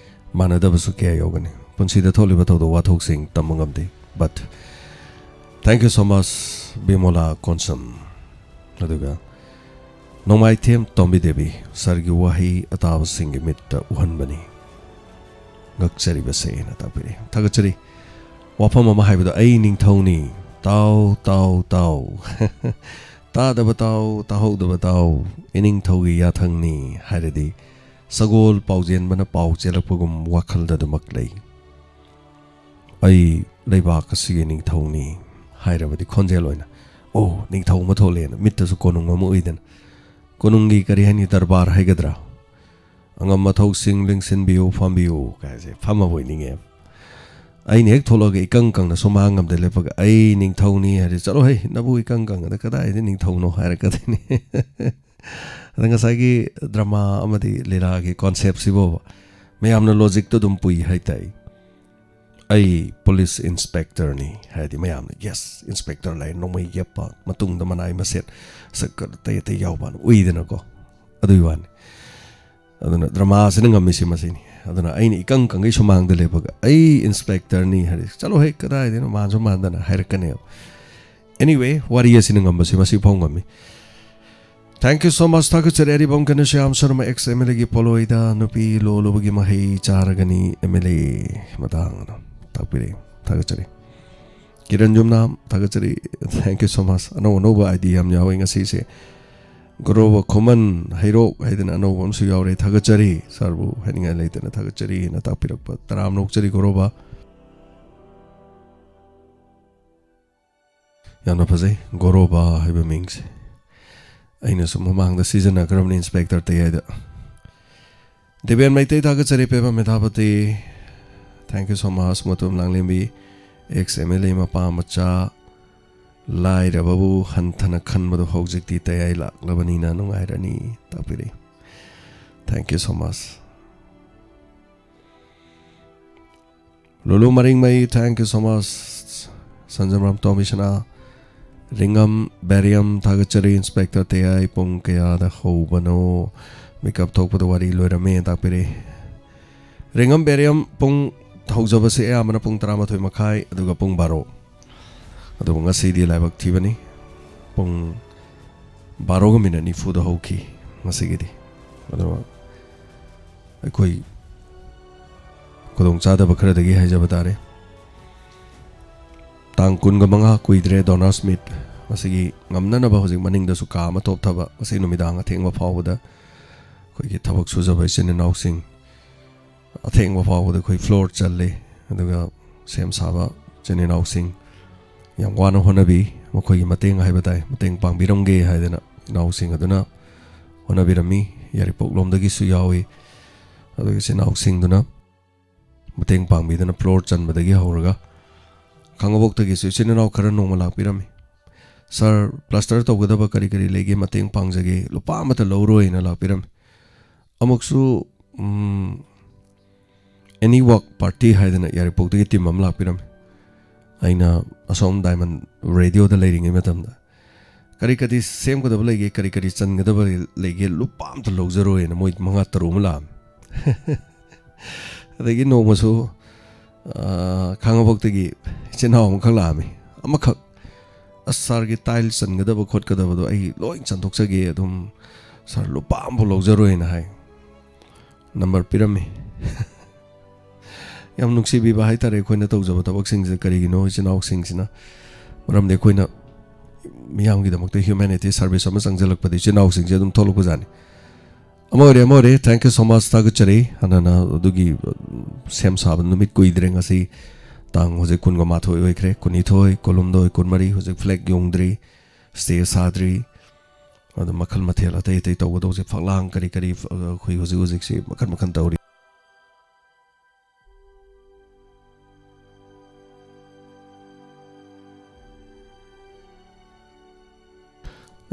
ꯃꯥꯟꯅꯗꯕꯁꯨ ꯀꯌꯥ ꯌꯥꯎꯒꯅꯤ꯫ ꯄꯨꯟꯁꯤꯗ ꯊꯣꯛꯂꯤꯕ ꯊꯧꯗꯣꯛ ꯋꯥꯊꯣꯛꯁꯤꯡ ꯇꯝꯕ ꯉꯝꯗꯦ꯫ But thank you so much, ꯕꯤꯃꯣꯂꯥ ꯀꯣꯟꯁꯝ꯫ ꯑꯗꯨꯒ ꯅꯣꯡꯃꯥꯏꯊꯦꯝ ꯇꯣꯝꯕꯤ ꯗꯦꯕꯤ, ꯁꯥꯔꯒꯤ ꯋꯥꯍꯩ ꯑꯇꯥꯕꯁꯤꯡꯒꯤ ꯃꯤꯠꯇ ꯎꯍꯟꯕꯅꯤ ꯉꯛꯆꯔꯤꯕꯁꯦꯅ ꯇꯥꯛꯄꯤꯔꯛꯏ꯫ ꯊꯥꯒꯠꯆꯔꯤ꯫ ꯋꯥꯐꯝ ꯑꯃ ꯍꯥꯏꯕꯗꯣ, "ꯑꯩ ꯅꯤꯡꯊꯧꯅꯤ, ꯇꯥꯎ, ꯇꯥꯎ, ꯇꯥꯎ꯫ "ꯇꯥꯗꯕ ꯇꯥꯎ, ꯇꯥꯍꯧꯗꯕ ꯇꯥꯎ, ꯏꯅꯤꯡꯊꯧꯒꯤ ꯌꯥꯊꯪꯅꯤ" ꯍꯥꯏꯔꯗꯤ ꯁꯒꯣꯜ ꯄꯥꯎꯖꯦꯟꯕꯅ ꯄꯥꯎ ꯆꯦꯜꯂꯛꯄꯒꯨꯝ ꯋꯥꯈꯜꯗ ꯑꯗꯨꯃꯛ ꯂꯩ꯫ "ꯑꯩ ꯂꯩꯕꯥꯛ ꯑꯁꯤꯒꯤ ꯅꯤꯡꯊꯧꯅꯤ" ꯍꯥꯏꯔꯕꯗꯤ ꯈꯣꯟꯖꯦꯜ ꯑꯣꯏꯅ, "ꯑꯣ, ꯅꯤꯡꯊꯧ ꯑꯃ ꯊꯣꯛꯂꯦꯅ" ꯃꯤꯠꯇꯁꯨ ꯀꯣꯅꯨꯡ ꯑꯃ ꯎꯏꯗꯅ, ꯀꯣꯅꯨꯡꯒꯤ ꯀꯔꯤ ꯍꯥꯏꯅꯤ, ꯗꯔꯕꯥꯔ ꯍꯥꯏꯒꯗ꯭ꯔꯥ, "ꯑꯉꯝ ꯑꯊꯧꯁꯤꯡ ꯂꯦꯡꯁꯤꯟꯕꯤꯌꯨ, ꯐꯝꯕꯤꯌꯨ" ꯀꯥꯏꯁꯦ ꯐꯝꯃꯕ ꯑꯣꯏꯅꯤꯡꯉꯦꯕ꯫ ꯑꯩꯅ ꯍꯦꯛ ꯊꯣꯛꯂꯛꯑꯒ ꯏꯀꯪ ꯀꯪꯅ ꯁꯨꯃꯥꯡ ꯑꯃꯗ ꯂꯦꯞꯄꯒ "ꯑꯩ ꯅꯤꯡꯊꯧꯅꯤ" ꯍꯥꯏꯔꯗꯤ, "ꯆꯠꯂꯣ ꯍꯩ, ꯅꯕꯨ ꯏꯀꯪ ꯀꯪꯉꯗ ꯀꯗꯥꯏꯗ ꯅꯤꯡꯊꯧꯅꯣ?" ꯍꯥꯏꯔꯛꯀꯗꯣꯏꯅꯤ꯫ ꯑꯗ ꯉꯁꯥꯏꯒꯤ ꯗ꯭ꯔꯃꯥ ꯑꯃꯗꯤ ꯂꯤꯂꯥꯒꯤ ꯀꯣꯟꯁꯦꯞꯁꯤꯕꯣꯕ ꯃꯌꯥꯝꯅ ꯂꯣꯖꯤꯛꯇꯣ ꯑꯗꯨꯝ ꯄꯨꯏ ꯍꯥꯏꯇꯥꯏ꯫ "ꯑꯩ ꯄꯨꯂꯤꯁ ꯏꯟꯁꯄꯦꯛꯇꯔꯅꯤ" ꯍꯥꯏꯔꯗꯤ ꯃꯌꯥꯝꯅ, "ꯌꯦꯁ, ꯏꯟꯁꯄꯦꯛꯇꯔ ꯂꯥꯏ ꯅꯣꯡꯃꯩ ꯌꯦꯞꯄ, ꯃꯇꯨꯡꯗ ꯃꯅꯥꯏ ꯃꯁꯦꯠ ꯁꯛ ꯑꯇꯩ ꯑꯇꯩ ꯌꯥꯎꯕꯅ" ꯎꯏꯗꯅꯀꯣ꯫ ꯑꯗꯨꯒꯤ ꯋꯥꯅꯤ꯫ ꯑꯗꯨꯅ ꯗ꯭ꯔꯃꯥꯁꯤꯅ ꯉꯝꯃꯤꯁꯤ ꯃꯁꯤꯅꯤ꯫ ꯑꯗꯨꯅ ꯑꯩꯅ ꯏꯀꯪ ꯀꯪꯒꯩ ꯁꯨꯃꯥꯡꯗ ꯂꯦꯞꯄꯒ "ꯑꯩ ꯏꯟꯁꯄꯦꯛꯇꯔꯅꯤ" ꯍꯥꯏꯔꯗꯤ, "ꯆꯠꯂꯣ ꯍꯦ, ꯀꯗꯥꯏꯗꯩꯅꯣ, ꯃꯥꯟꯁꯨ ꯃꯥꯟꯗꯅ" ꯍꯥꯏꯔꯛꯀꯅꯦꯕ꯫ Anyway, ꯋꯥꯔꯤ ꯑꯁꯤꯅ ꯉꯝꯕꯁꯤ ꯃꯁꯤ ꯐꯥꯎ ꯉꯝꯃꯤ꯫ Thank you so much. ꯊꯥꯒꯠꯆꯔꯤ꯫ ꯑꯔꯤꯕꯝ ꯘꯅꯁ꯭ꯌꯥꯝ Sharma, ex M L A ꯒꯤ ꯄꯣꯂꯣꯏꯗ ꯅꯨꯄꯤ ꯂꯣꯜꯂꯨꯕꯒꯤ ꯃꯍꯩ ꯆꯥꯔꯒꯅꯤ M L A ꯃꯇꯥꯡ ꯑꯗꯨ ꯇꯥꯛꯄꯤꯔꯛꯏ꯫ ꯊꯥꯒꯠꯆꯔꯤ꯫ ꯀꯤꯔꯟ ꯌꯨꯝꯅꯥꯝ, ꯊꯥꯒꯠꯆꯔꯤ꯫ Thank you so much. ꯑꯅꯧ ꯑꯅꯧꯕ idea ꯌꯥꯝ ꯌꯥꯎꯋꯤ ꯉꯁꯤꯁꯦ꯫ ꯒꯣꯔꯣꯕ ꯈꯨꯃꯟ ꯍꯩꯔꯣꯛ ꯍꯥꯏꯗꯅ ꯑꯅꯧꯕ ꯑꯃꯁꯨ ꯌꯥꯎꯔꯦ꯫ ꯊꯥꯒꯠꯆꯔꯤ꯫ ꯁꯥꯔꯕꯨ ꯍꯥꯏꯅꯤꯡꯉꯥꯏ ꯂꯩꯇꯅ ꯊꯥꯒꯠꯆꯔꯤꯅ ꯇꯥꯛꯄꯤꯔꯛꯄ ꯇꯔꯥꯝꯅ ꯑꯣꯛꯆꯔꯤ ꯒꯣꯔꯣꯕ꯫ ꯌꯥꯝꯅ ꯐꯖꯩ ꯒꯣꯔꯣꯕꯥ ꯍꯥꯏꯕ ꯃꯤꯡꯁꯦ꯫ ꯑꯩꯅꯁꯨ ꯃꯃꯥꯡꯗ ꯁꯤꯖꯤꯟꯅꯈ꯭ꯔꯕꯅꯤ ꯏꯟꯁꯄꯦꯛꯇꯔ ꯇꯌꯥꯏꯗ꯫ ꯗꯦꯕꯦꯟ ꯃꯩꯇꯩ, ꯊꯥꯒꯠꯆꯔꯤ꯫ ꯄꯦꯕ ꯃꯦꯊꯥꯄꯇꯤ, thank you so much꯫ ꯃꯇꯨꯝ ꯂꯥꯡꯂꯦꯝꯕꯤ, ex M L A ꯃꯄꯥ ꯃꯆꯥ, ꯂꯥꯏꯔꯕꯕꯨ ꯍꯟꯊꯅ ꯈꯟꯕꯗꯣ ꯍꯧꯖꯤꯛꯇꯤ ꯇꯌꯥꯏ ꯂꯥꯛꯂꯕꯅꯤꯅ ꯅꯨꯡꯉꯥꯏꯔꯅꯤ ꯇꯥꯛꯄꯤꯔꯛꯏ꯫ Thank you so much꯫ ꯂꯨꯂꯨ ꯃꯔꯤꯡꯃꯩ, thank you so much꯫ ꯁꯟꯖꯝꯔꯥꯝ ꯇꯣꯝꯕꯤꯁꯅꯥ, ꯔꯤꯡꯉꯝ ꯕꯦꯔꯤꯌꯝ, ꯊꯥꯒꯠꯆꯔꯤ ꯏꯟꯁꯄꯦꯛꯇꯔ ꯇꯌꯥꯏ꯫ ꯄꯨꯡ ꯀꯌꯥꯗ ꯍꯧꯕꯅꯣ? ꯃꯤꯀꯞ ꯊꯣꯛꯄꯗ ꯋꯥꯔꯤ ꯂꯣꯏꯔꯝꯃꯦ ꯇꯥꯛꯄꯤꯔꯛꯏ꯫ ꯔꯤꯡꯉꯝ ꯕꯦꯔꯤꯌꯝ, ꯄꯨꯡ ꯍꯧꯖꯕꯁꯦ ꯑꯌꯥꯝꯕꯅ ꯄꯨꯡ ꯇꯔꯥꯃꯥꯊꯣꯏ ꯃꯈꯥꯏ ꯑꯗꯨꯒ ꯄꯨꯡ ꯕꯥꯔꯣ꯫ ꯑꯗꯨꯕꯨ ꯉꯁꯤꯗꯤ ꯂꯥꯏꯕꯛ ꯊꯤꯕꯅꯤ, ꯄꯨꯡ ꯕꯥꯔꯣꯒ ꯃꯤꯅꯠ ꯅꯤꯐꯨꯗ ꯍꯧꯈꯤ ꯉꯁꯤꯒꯤꯗꯤ꯫ ꯑꯗꯨꯒ ꯑꯩꯈꯣꯏ ꯈꯨꯗꯣꯡꯆꯥꯗꯕ ꯈꯔꯗꯒꯤ ꯍꯥꯏꯖꯕ ꯇꯥꯔꯦ꯫ ꯇꯥꯡ ꯀꯨꯟꯒ ꯃꯉꯥ ꯀꯨꯏꯗ꯭ꯔꯦ, ꯗꯣꯅꯔꯁ ꯃꯤꯠ꯫ ꯃꯁꯤꯒꯤ ꯉꯝꯅꯅꯕ ꯍꯧꯖꯤꯛ ꯃꯅꯤꯡꯗꯁꯨ ꯀꯥ ꯑꯃ ꯇꯣꯞꯊꯕ, ꯉꯁꯤ ꯅꯨꯃꯤꯗꯥꯡ ꯑꯊꯦꯡꯕ ꯐꯥꯎꯕꯗ ꯑꯩꯈꯣꯏꯒꯤ ꯊꯕꯛ ꯁꯨꯖꯕ ꯏꯆꯤꯟ ꯏꯅꯥꯎꯁꯤꯡ ꯑꯊꯦꯡꯕ ꯐꯥꯎꯕꯗ ꯑꯩꯈꯣꯏ floor ꯆꯜꯂꯤ꯫ ꯑꯗꯨꯒ ꯁꯦꯝ ꯁꯥꯕ ꯏꯆꯤꯟ ꯏꯅꯥꯎꯁꯤꯡ ꯌꯥꯝ ꯋꯥꯅ ꯍꯣꯠꯅꯕꯤ, ꯃꯈꯣꯏꯒꯤ ꯃꯇꯦꯡ ꯍꯥꯏꯕ ꯇꯥꯏ, ꯃꯇꯦꯡ ꯄꯥꯡꯕꯤꯔꯝꯒꯦ ꯍꯥꯏꯗꯅ ꯏꯅꯥꯎꯁꯤꯡ ꯑꯗꯨꯅ ꯍꯣꯠꯅꯕꯤꯔꯝꯃꯤ꯫ ꯌꯥꯏꯔꯤꯄꯣꯛꯂꯣꯝꯗꯒꯤꯁꯨ ꯌꯥꯎꯏ꯫ ꯑꯗꯨꯒ ꯏꯆꯤꯟ ꯏꯅꯥꯎꯁꯤꯡꯗꯨꯅ ꯃꯇꯦꯡ ꯄꯥꯡꯕꯤꯗꯅ floor ꯆꯟꯕꯗꯒꯤ ꯍꯧꯔꯒ ꯈꯥꯉꯕꯣꯛꯇꯒꯤꯁꯨ ꯏꯆꯤꯟ ꯏꯅꯥꯎ ꯈꯔ ꯅꯣꯡꯃ ꯂꯥꯛꯄꯤꯔꯝꯃꯤ꯫ "Sir, plaster ꯇꯧꯒꯗꯕ ꯀꯔꯤ ꯀꯔꯤ ꯂꯩꯒꯦ, ꯃꯇꯦꯡ ꯄꯥꯡꯖꯒꯦ, ꯂꯨꯄꯥ ꯑꯃꯠꯇ ꯂꯧꯔꯣꯏꯅ" ꯂꯥꯛꯄꯤꯔꯝꯃꯤ꯫ ꯑꯃꯨꯛꯁꯨ, ꯎꯝ, Any Work Party ꯍꯥꯏꯗꯅ ꯌꯥꯏꯔꯤꯄꯣꯛꯇꯒꯤ team ꯑꯃ ꯂꯥꯛꯄꯤꯔꯝꯃꯤ꯫ ꯑꯩꯅ ꯑꯁꯣꯝ Diamond Radio ꯗ ꯂꯩꯔꯤꯉꯩ ꯃꯇꯝꯗ, "ꯀꯔꯤ ꯀꯔꯤ ꯁꯦꯝꯒꯗꯕ ꯂꯩꯒꯦ, ꯀꯔꯤ ꯀꯔꯤ ꯆꯟꯒꯗꯕ ꯂꯩꯒꯦ, ꯂꯨꯄꯥ ꯑꯝꯇ ꯂꯧꯖꯔꯣꯏꯅ" ꯃꯣꯏ ꯃꯉꯥ ꯇꯔꯨꯛ ꯑꯃ ꯂꯥꯛꯑꯝꯃꯤ꯫ ꯑꯗꯒꯤ ꯅꯣꯡꯃꯁꯨ, ꯑ, ꯈꯥꯉꯕꯣꯛꯇꯒꯤ ꯏꯆꯤꯟ ꯏꯅꯥꯎ ꯑꯃꯈꯛ ꯂꯥꯛꯑꯝꯃꯤ꯫ ꯑꯃꯈꯛ, "ꯑꯁ, sir ꯒꯤ tile ꯆꯟꯒꯗꯕ ꯈꯣꯠꯀꯗꯕꯗꯣ ꯑꯩ ꯂꯣꯏ ꯆꯟꯊꯣꯛꯆꯒꯦ, ꯑꯗꯨꯝ sir ꯂꯨꯄꯥ ꯑꯃꯐꯥꯎ ꯂꯧꯖꯔꯣꯏꯅ" ꯍꯥꯏ꯫ Number ꯄꯤꯔꯝꯃꯤ꯫ ꯌꯥꯝ ꯅꯨꯡꯁꯤꯕꯤꯕ ꯍꯥꯏꯇꯥꯔꯦ ꯑꯩꯈꯣꯏꯅ ꯇꯧꯖꯕ ꯊꯕꯛꯁꯤꯡꯁꯦ꯫ ꯀꯔꯤꯒꯤꯅꯣ ꯏꯆꯤꯟ ꯏꯅꯥꯎꯁꯤꯡꯁꯤꯅ? ꯃꯔꯝꯗꯤ ꯑꯩꯈꯣꯏꯅ ꯃꯤꯌꯥꯝꯒꯤꯗꯃꯛꯇ humanity service ꯑꯃ ꯆꯪꯁꯤꯜꯂꯛꯄꯗ ꯏꯆꯤꯟ ꯏꯅꯥꯎꯁꯤꯡꯁꯦ ꯑꯗꯨꯝ ꯊꯣꯛꯂꯛꯄꯖꯥꯠꯅꯤ꯫ ꯑꯃ ꯑꯣꯏꯔꯦ, ꯑꯃ ꯑꯣꯏꯔꯦ꯫ Thank you so much, ꯊꯥꯒꯠꯆꯔꯤ꯫ ꯍꯥꯟꯅꯅ ꯑꯗꯨꯒꯤ, ꯎꯝ, ꯁꯦꯝ ꯁꯥꯕ ꯅꯨꯃꯤꯠ ꯀꯨꯏꯗ꯭ꯔꯦ꯫ ꯉꯁꯤ ꯇꯥꯡ ꯍꯧꯖꯤꯛ ꯀꯨꯟꯒ ꯃꯥꯊꯣꯏ ꯑꯣꯏꯈ꯭ꯔꯦ, ꯀꯨꯟꯅꯤꯊꯣꯏ, ꯀꯨꯟꯍꯨꯝꯗꯣꯏ, ꯀꯨꯟꯃꯔꯤ, ꯍꯧꯖꯤꯛ flag ꯌꯨꯡꯗ꯭ꯔꯤ, stage ꯁꯥꯗ꯭ꯔꯤ꯫ ꯑꯗꯨ ꯃꯈꯜ ꯃꯊꯦꯜ ꯑꯇꯩ ꯑꯇꯩ ꯇꯧꯒꯗꯧꯁꯦ, ꯐꯛꯂꯥꯡ ꯀꯔꯤ ꯀꯔꯤ, ꯑ, ꯑꯩꯈꯣꯏ ꯍꯧꯖꯤꯛ ꯍꯧꯖꯤꯛꯁꯤ ꯃꯈꯜ ꯃꯈꯜ ꯇꯧꯔꯤ꯫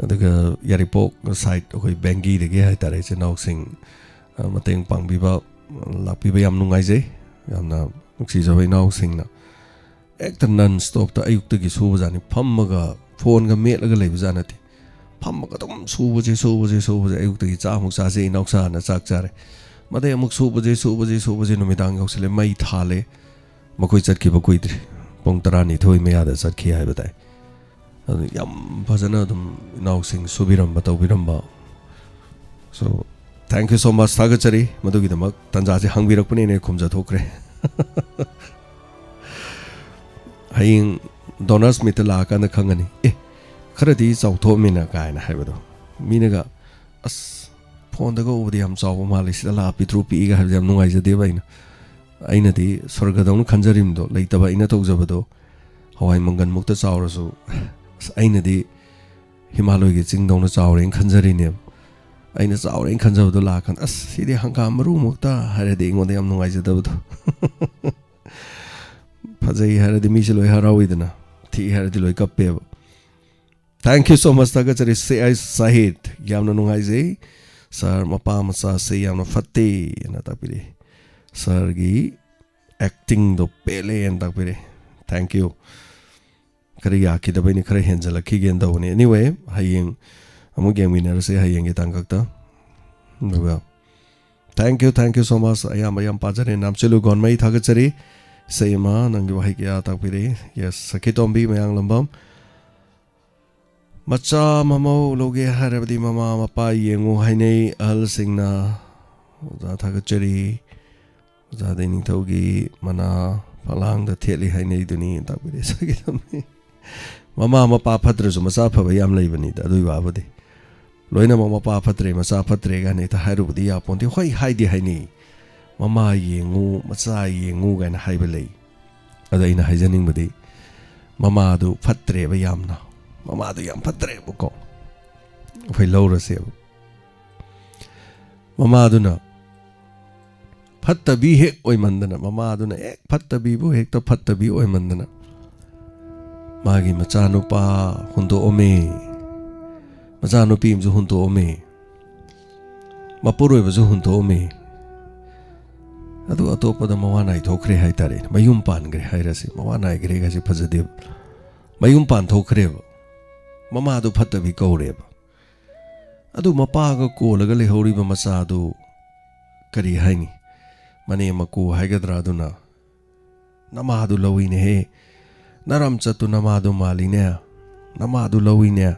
ꯑꯗꯨꯒ ꯌꯥꯏꯔꯤꯄꯣꯛ side ꯑꯩꯈꯣꯏ ꯕꯦꯡꯒꯤꯗꯒꯤ ꯍꯥꯏꯇꯥꯔꯦ, ꯏꯆꯤꯟ ꯏꯅꯥꯎꯁꯤꯡ, ꯑ, ꯃꯇꯦꯡ ꯄꯥꯡꯕꯤꯕ, ꯂꯥꯛꯄꯤꯕ ꯌꯥꯝ ꯅꯨꯡꯉꯥꯏꯖꯩ꯫ ꯌꯥꯝꯅ ꯅꯨꯡꯁꯤꯖꯕ ꯏꯅꯥꯎꯁꯤꯡꯅ ꯍꯦꯛꯇ non stop ꯇ ꯑꯌꯨꯛꯇꯒꯤ ꯁꯨꯕꯖꯥꯠꯅꯤ꯫ ꯐꯝꯃꯒ phone ꯒ ꯃꯦꯠꯂꯒ ꯂꯩꯕꯖꯥꯠ ꯅꯠꯇꯦ꯫ ꯐꯝꯃꯒ ꯑꯗꯨꯝ ꯁꯨꯕꯁꯦ, ꯁꯨꯕꯁꯦ, ꯁꯨꯕꯁꯦ, ꯑꯌꯨꯛꯇꯒꯤ ꯆꯥꯛ ꯑꯃꯨꯛ ꯆꯥꯁꯦ, ꯏꯅꯥꯎꯆꯥꯅ ꯆꯥꯛ ꯆꯥꯔꯦ꯫ ꯃꯗꯩ ꯑꯃꯨꯛ ꯁꯨꯕꯁꯦ, ꯁꯨꯕꯁꯦ, ꯁꯨꯕꯁꯦ, ꯅꯨꯃꯤꯗꯥꯡ ꯌꯧꯁꯤꯜꯂꯦ, ꯃꯩ ꯊꯥꯜꯂꯦ꯫ ꯃꯈꯣꯏ ꯆꯠꯈꯤꯕ ꯀꯨꯏꯗ꯭ꯔꯤ, ꯄꯨꯡ ꯇꯔꯥꯅꯤꯊꯣꯏ ꯃꯌꯥꯗ ꯆꯠꯈꯤ ꯍꯥꯏꯕ ꯇꯥꯏ꯫ ꯑꯗꯨ ꯌꯥꯝ ꯐꯖꯅ ꯑꯗꯨꯝ ꯏꯅꯥꯎꯁꯤꯡ ꯁꯨꯕꯤꯔꯝꯕ, ꯇꯧꯕꯤꯔꯝꯕ꯫ So, thank you so much, ꯊꯥꯒꯠꯆꯔꯤ꯫ ꯃꯗꯨꯒꯤꯗꯃꯛ ꯇꯥꯟꯖꯥꯁꯦ ꯍꯪꯕꯤꯔꯛꯄꯅꯦꯅ ꯈꯨꯝꯖꯊꯣꯛꯈ꯭ꯔꯦ꯫ ꯍꯌꯦꯡ Donors Meet ꯇ ꯂꯥꯛꯑꯀꯥꯟꯗ ꯈꯪꯒꯅꯤ꯫ ꯑꯦ, ꯈꯔꯗꯤ ꯆꯥꯎꯊꯣꯛꯑꯝꯃꯤꯅ ꯀꯥꯏꯅ ꯍꯥꯏꯕꯗꯣ, ꯃꯤꯅꯒ "ꯑꯁ, ꯐꯣꯟꯗꯒ ꯎꯕꯗꯤ ꯌꯥꯝ ꯆꯥꯎꯕ ꯃꯥꯜꯂꯤ, ꯁꯤꯗ ꯂꯥꯛꯑ ꯄꯤꯛꯇ꯭ꯔꯨ ꯄꯤꯛꯏꯒ" ꯍꯥꯏꯕꯗꯤ ꯌꯥꯝ ꯅꯨꯡꯉꯥꯏꯖꯗꯦꯕ꯫ ꯑꯩꯅ ꯑꯩꯅꯗꯤ ꯁ꯭ꯋꯔꯒꯗꯧꯅ ꯈꯟꯖꯔꯤꯕꯗꯣ, ꯂꯩꯇꯕ ꯑꯩꯅ ꯇꯧꯖꯕꯗꯣ, ꯍꯋꯥꯏ ꯃꯪꯒꯟꯃꯨꯛꯇ ꯆꯥꯎꯔꯁꯨ, ꯑꯁ, ꯑꯩꯅꯗꯤ ꯍꯤꯃꯥꯂꯣꯏꯒꯤ ꯆꯤꯡꯗꯧꯅ ꯆꯥꯎꯔꯦꯅ ꯈꯟꯖꯔꯤꯅꯦꯕ꯫ ꯑꯩꯅ ꯆꯥꯎꯔꯦꯅ ꯈꯟꯖꯕꯗꯣ ꯂꯥꯛꯑꯀꯥꯟꯗ, "ꯑꯁ, ꯁꯤꯗꯤ ꯍꯪꯒꯥꯝ ꯃꯔꯨꯃꯨꯛꯇ" ꯍꯥꯏꯔꯗꯤ ꯑꯩꯉꯣꯟꯗ ꯌꯥꯝ ꯅꯨꯡꯉꯥꯏꯖꯗꯕꯗꯣ꯫ ꯐꯖꯩ ꯍꯥꯏꯔꯗꯤ ꯃꯤꯁꯦ ꯂꯣꯏ ꯍꯔꯥꯎꯏꯗꯅ, ꯊꯤ ꯍꯥꯏꯔꯗꯤ ꯂꯣꯏ ꯀꯞꯄꯦꯕ꯫ Thank you so much, ꯊꯥꯒꯠꯆꯔꯤ ꯁꯤ ꯑꯥꯏ ꯁꯥꯍꯤꯠ꯫ ꯌꯥꯝꯅ ꯅꯨꯡꯉꯥꯏꯖꯩ꯫ "ꯁꯥꯔ, ꯃꯄꯥ ꯃꯆꯥꯁꯦ ꯌꯥꯝꯅ ꯐꯠꯇꯦ" ꯑꯅ ꯇꯥꯛꯄꯤꯔꯛꯏ꯫ ꯁꯥꯔꯒꯤ ꯑꯦꯛꯇꯤꯡꯗꯣ ꯄꯦꯜꯂꯦꯅ ꯇꯥꯛꯄꯤꯔꯛꯏ꯫ Thank you꯫ ꯈꯔ ꯌꯥꯈꯤꯗꯕꯩꯅꯤ, ꯈꯔ ꯍꯦꯟꯖꯜꯂꯛꯈꯤꯒꯦꯅ ꯇꯧꯕꯅꯤ꯫ Anyway, ꯍꯌꯦꯡ ꯑꯃꯨꯛ ꯌꯦꯡꯃꯤꯟꯅꯔꯁꯦ, ꯍꯌꯦꯡꯒꯤ ꯇꯥꯡꯀꯛꯇ꯫ ꯑꯗꯨꯒ thank you, thank you so much꯫ ꯑꯌꯥꯝꯕ ꯌꯥꯝ ꯄꯥꯖꯔꯦ꯫ ꯅꯥꯝꯆꯦꯂꯨ ꯒꯣꯟꯃꯩ, ꯊꯥꯒꯠꯆꯔꯤ꯫ ꯏꯁꯩ ꯑꯃ, ꯅꯪꯒꯤ ꯋꯥꯍꯩ ꯀꯌꯥ ꯇꯥꯛꯄꯤꯔꯛꯏ꯫ Yes, ꯁꯈꯤꯇꯣꯝꯕꯤ ꯃꯌꯥꯡꯂꯝꯕꯝ꯫ "ꯃꯆꯥ ꯃꯃꯧ ꯂꯧꯒꯦ ꯍꯥꯏꯔꯕꯗꯤ ꯃꯃꯥ ꯃꯄꯥ ꯌꯦꯡꯉꯨ ꯍꯥꯏꯅꯩ ꯑꯍꯜꯁꯤꯡꯅ"꯫ ꯑꯣꯖꯥ, ꯊꯥꯒꯠꯆꯔꯤ꯫ ꯑꯣꯖꯥ ꯏꯅꯤꯡꯊꯧꯒꯤ ꯃꯅꯥ ꯐꯂꯥꯡꯗ ꯊꯦꯠꯂꯤ ꯍꯥꯏꯅꯩꯗꯨꯅꯤ ꯇꯥꯛꯄꯤꯔꯦ꯫ ꯁꯈꯤꯇꯣꯝꯕꯤ꯫ ꯃꯃꯥ ꯃꯄꯥ ꯐꯠꯇ꯭ꯔꯁꯨ ꯃꯆꯥ ꯐꯕ ꯌꯥꯝ ꯂꯩꯕꯅꯤꯗ, ꯑꯗꯨꯒꯤ ꯋꯥꯕꯨꯗꯤ꯫ ꯂꯣꯏꯅꯃꯛ "ꯃꯄꯥ ꯐꯠꯇ꯭ꯔꯦ, ꯃꯆꯥ ꯐꯠꯇ꯭ꯔꯦ" ꯀꯥꯏꯅ ꯍꯦꯛꯇ ꯍꯥꯏꯔꯨꯕꯗꯤ ꯌꯥꯄꯣꯟꯇꯦ꯫ ꯍꯣꯏ, ꯍꯥꯏꯗꯤ ꯍꯥꯏꯅꯩ, "ꯃꯃꯥ ꯌꯦꯡꯉꯨ, ꯃꯆꯥ ꯌꯦꯡꯉꯨ" ꯀꯥꯏꯅ ꯍꯥꯏꯕ ꯂꯩ꯫ ꯑꯗꯣ ꯑꯩꯅ ꯍꯥꯏꯖꯅꯤꯡꯕꯗꯤ, ꯃꯃꯥꯗꯨ ꯐꯠꯇ꯭ꯔꯦꯕ ꯌꯥꯝꯅ, ꯃꯃꯥꯗꯨ ꯌꯥꯝ ꯐꯠꯇ꯭ꯔꯦꯕꯀꯣ꯫ ꯑꯩꯈꯣꯏ ꯂꯧꯔꯁꯦꯕ꯫ ꯃꯃꯥꯗꯨꯅ ꯐꯠꯇꯕꯤ ꯍꯦꯛ ꯑꯣꯏꯃꯟꯗꯅ, ꯃꯃꯥꯗꯨꯅ ꯍꯦꯛ ꯐꯠꯇꯕꯤꯕꯨ ꯍꯦꯛꯇ ꯐꯠꯇꯕꯤ ꯑꯣꯏꯃꯟꯗꯅ, ꯃꯥꯒꯤ ꯃꯆꯥꯅꯨꯄꯥ ꯍꯨꯟꯗꯣꯛꯑꯝꯃꯦ, ꯃꯆꯥꯅꯨꯄꯤ ꯑꯃꯁꯨ ꯍꯨꯟꯗꯣꯛꯑꯝꯃꯦ, ꯃꯄꯨꯔꯣꯏꯕꯁꯨ ꯍꯨꯟꯗꯣꯛꯑꯝꯃꯦ꯫ ꯑꯗꯨ ꯑꯇꯣꯞꯄꯗ ꯃꯋꯥ ꯅꯥꯏꯊꯣꯛꯈ꯭ꯔꯦ ꯍꯥꯏꯇꯥꯔꯦ꯫ ꯃꯌꯨꯝ ꯄꯥꯟꯈ꯭ꯔꯦ ꯍꯥꯏꯔꯁꯤ, ꯃꯋꯥ ꯅꯥꯏꯈ꯭ꯔꯦ ꯍꯥꯏꯁꯦ ꯐꯖꯗꯦꯕ꯫ ꯃꯌꯨꯝ ꯄꯥꯟꯊꯣꯛꯈ꯭ꯔꯦꯕ, ꯃꯃꯥꯗꯨ ꯐꯠꯇꯕꯤ ꯀꯧꯔꯦꯕ꯫ ꯑꯗꯨ ꯃꯄꯥꯒ ꯀꯣꯜꯂꯒ ꯂꯩꯍꯧꯔꯤꯕ ꯃꯆꯥꯗꯨ ꯀꯔꯤ ꯍꯥꯏꯅꯤ? ꯃꯅꯦꯝ ꯃꯀꯨ ꯍꯥꯏꯒꯗ꯭ꯔꯥ ꯑꯗꯨꯅ, "ꯅꯃꯥꯗꯨ ꯂꯧꯏꯅꯦꯍꯦ, ꯅꯔꯝꯆꯠꯇꯨ ꯅꯃꯥꯗꯨ ꯃꯥꯜꯂꯤꯅꯦ, ꯅꯃꯥꯗꯨ ꯂꯧꯏꯅꯦ"꯫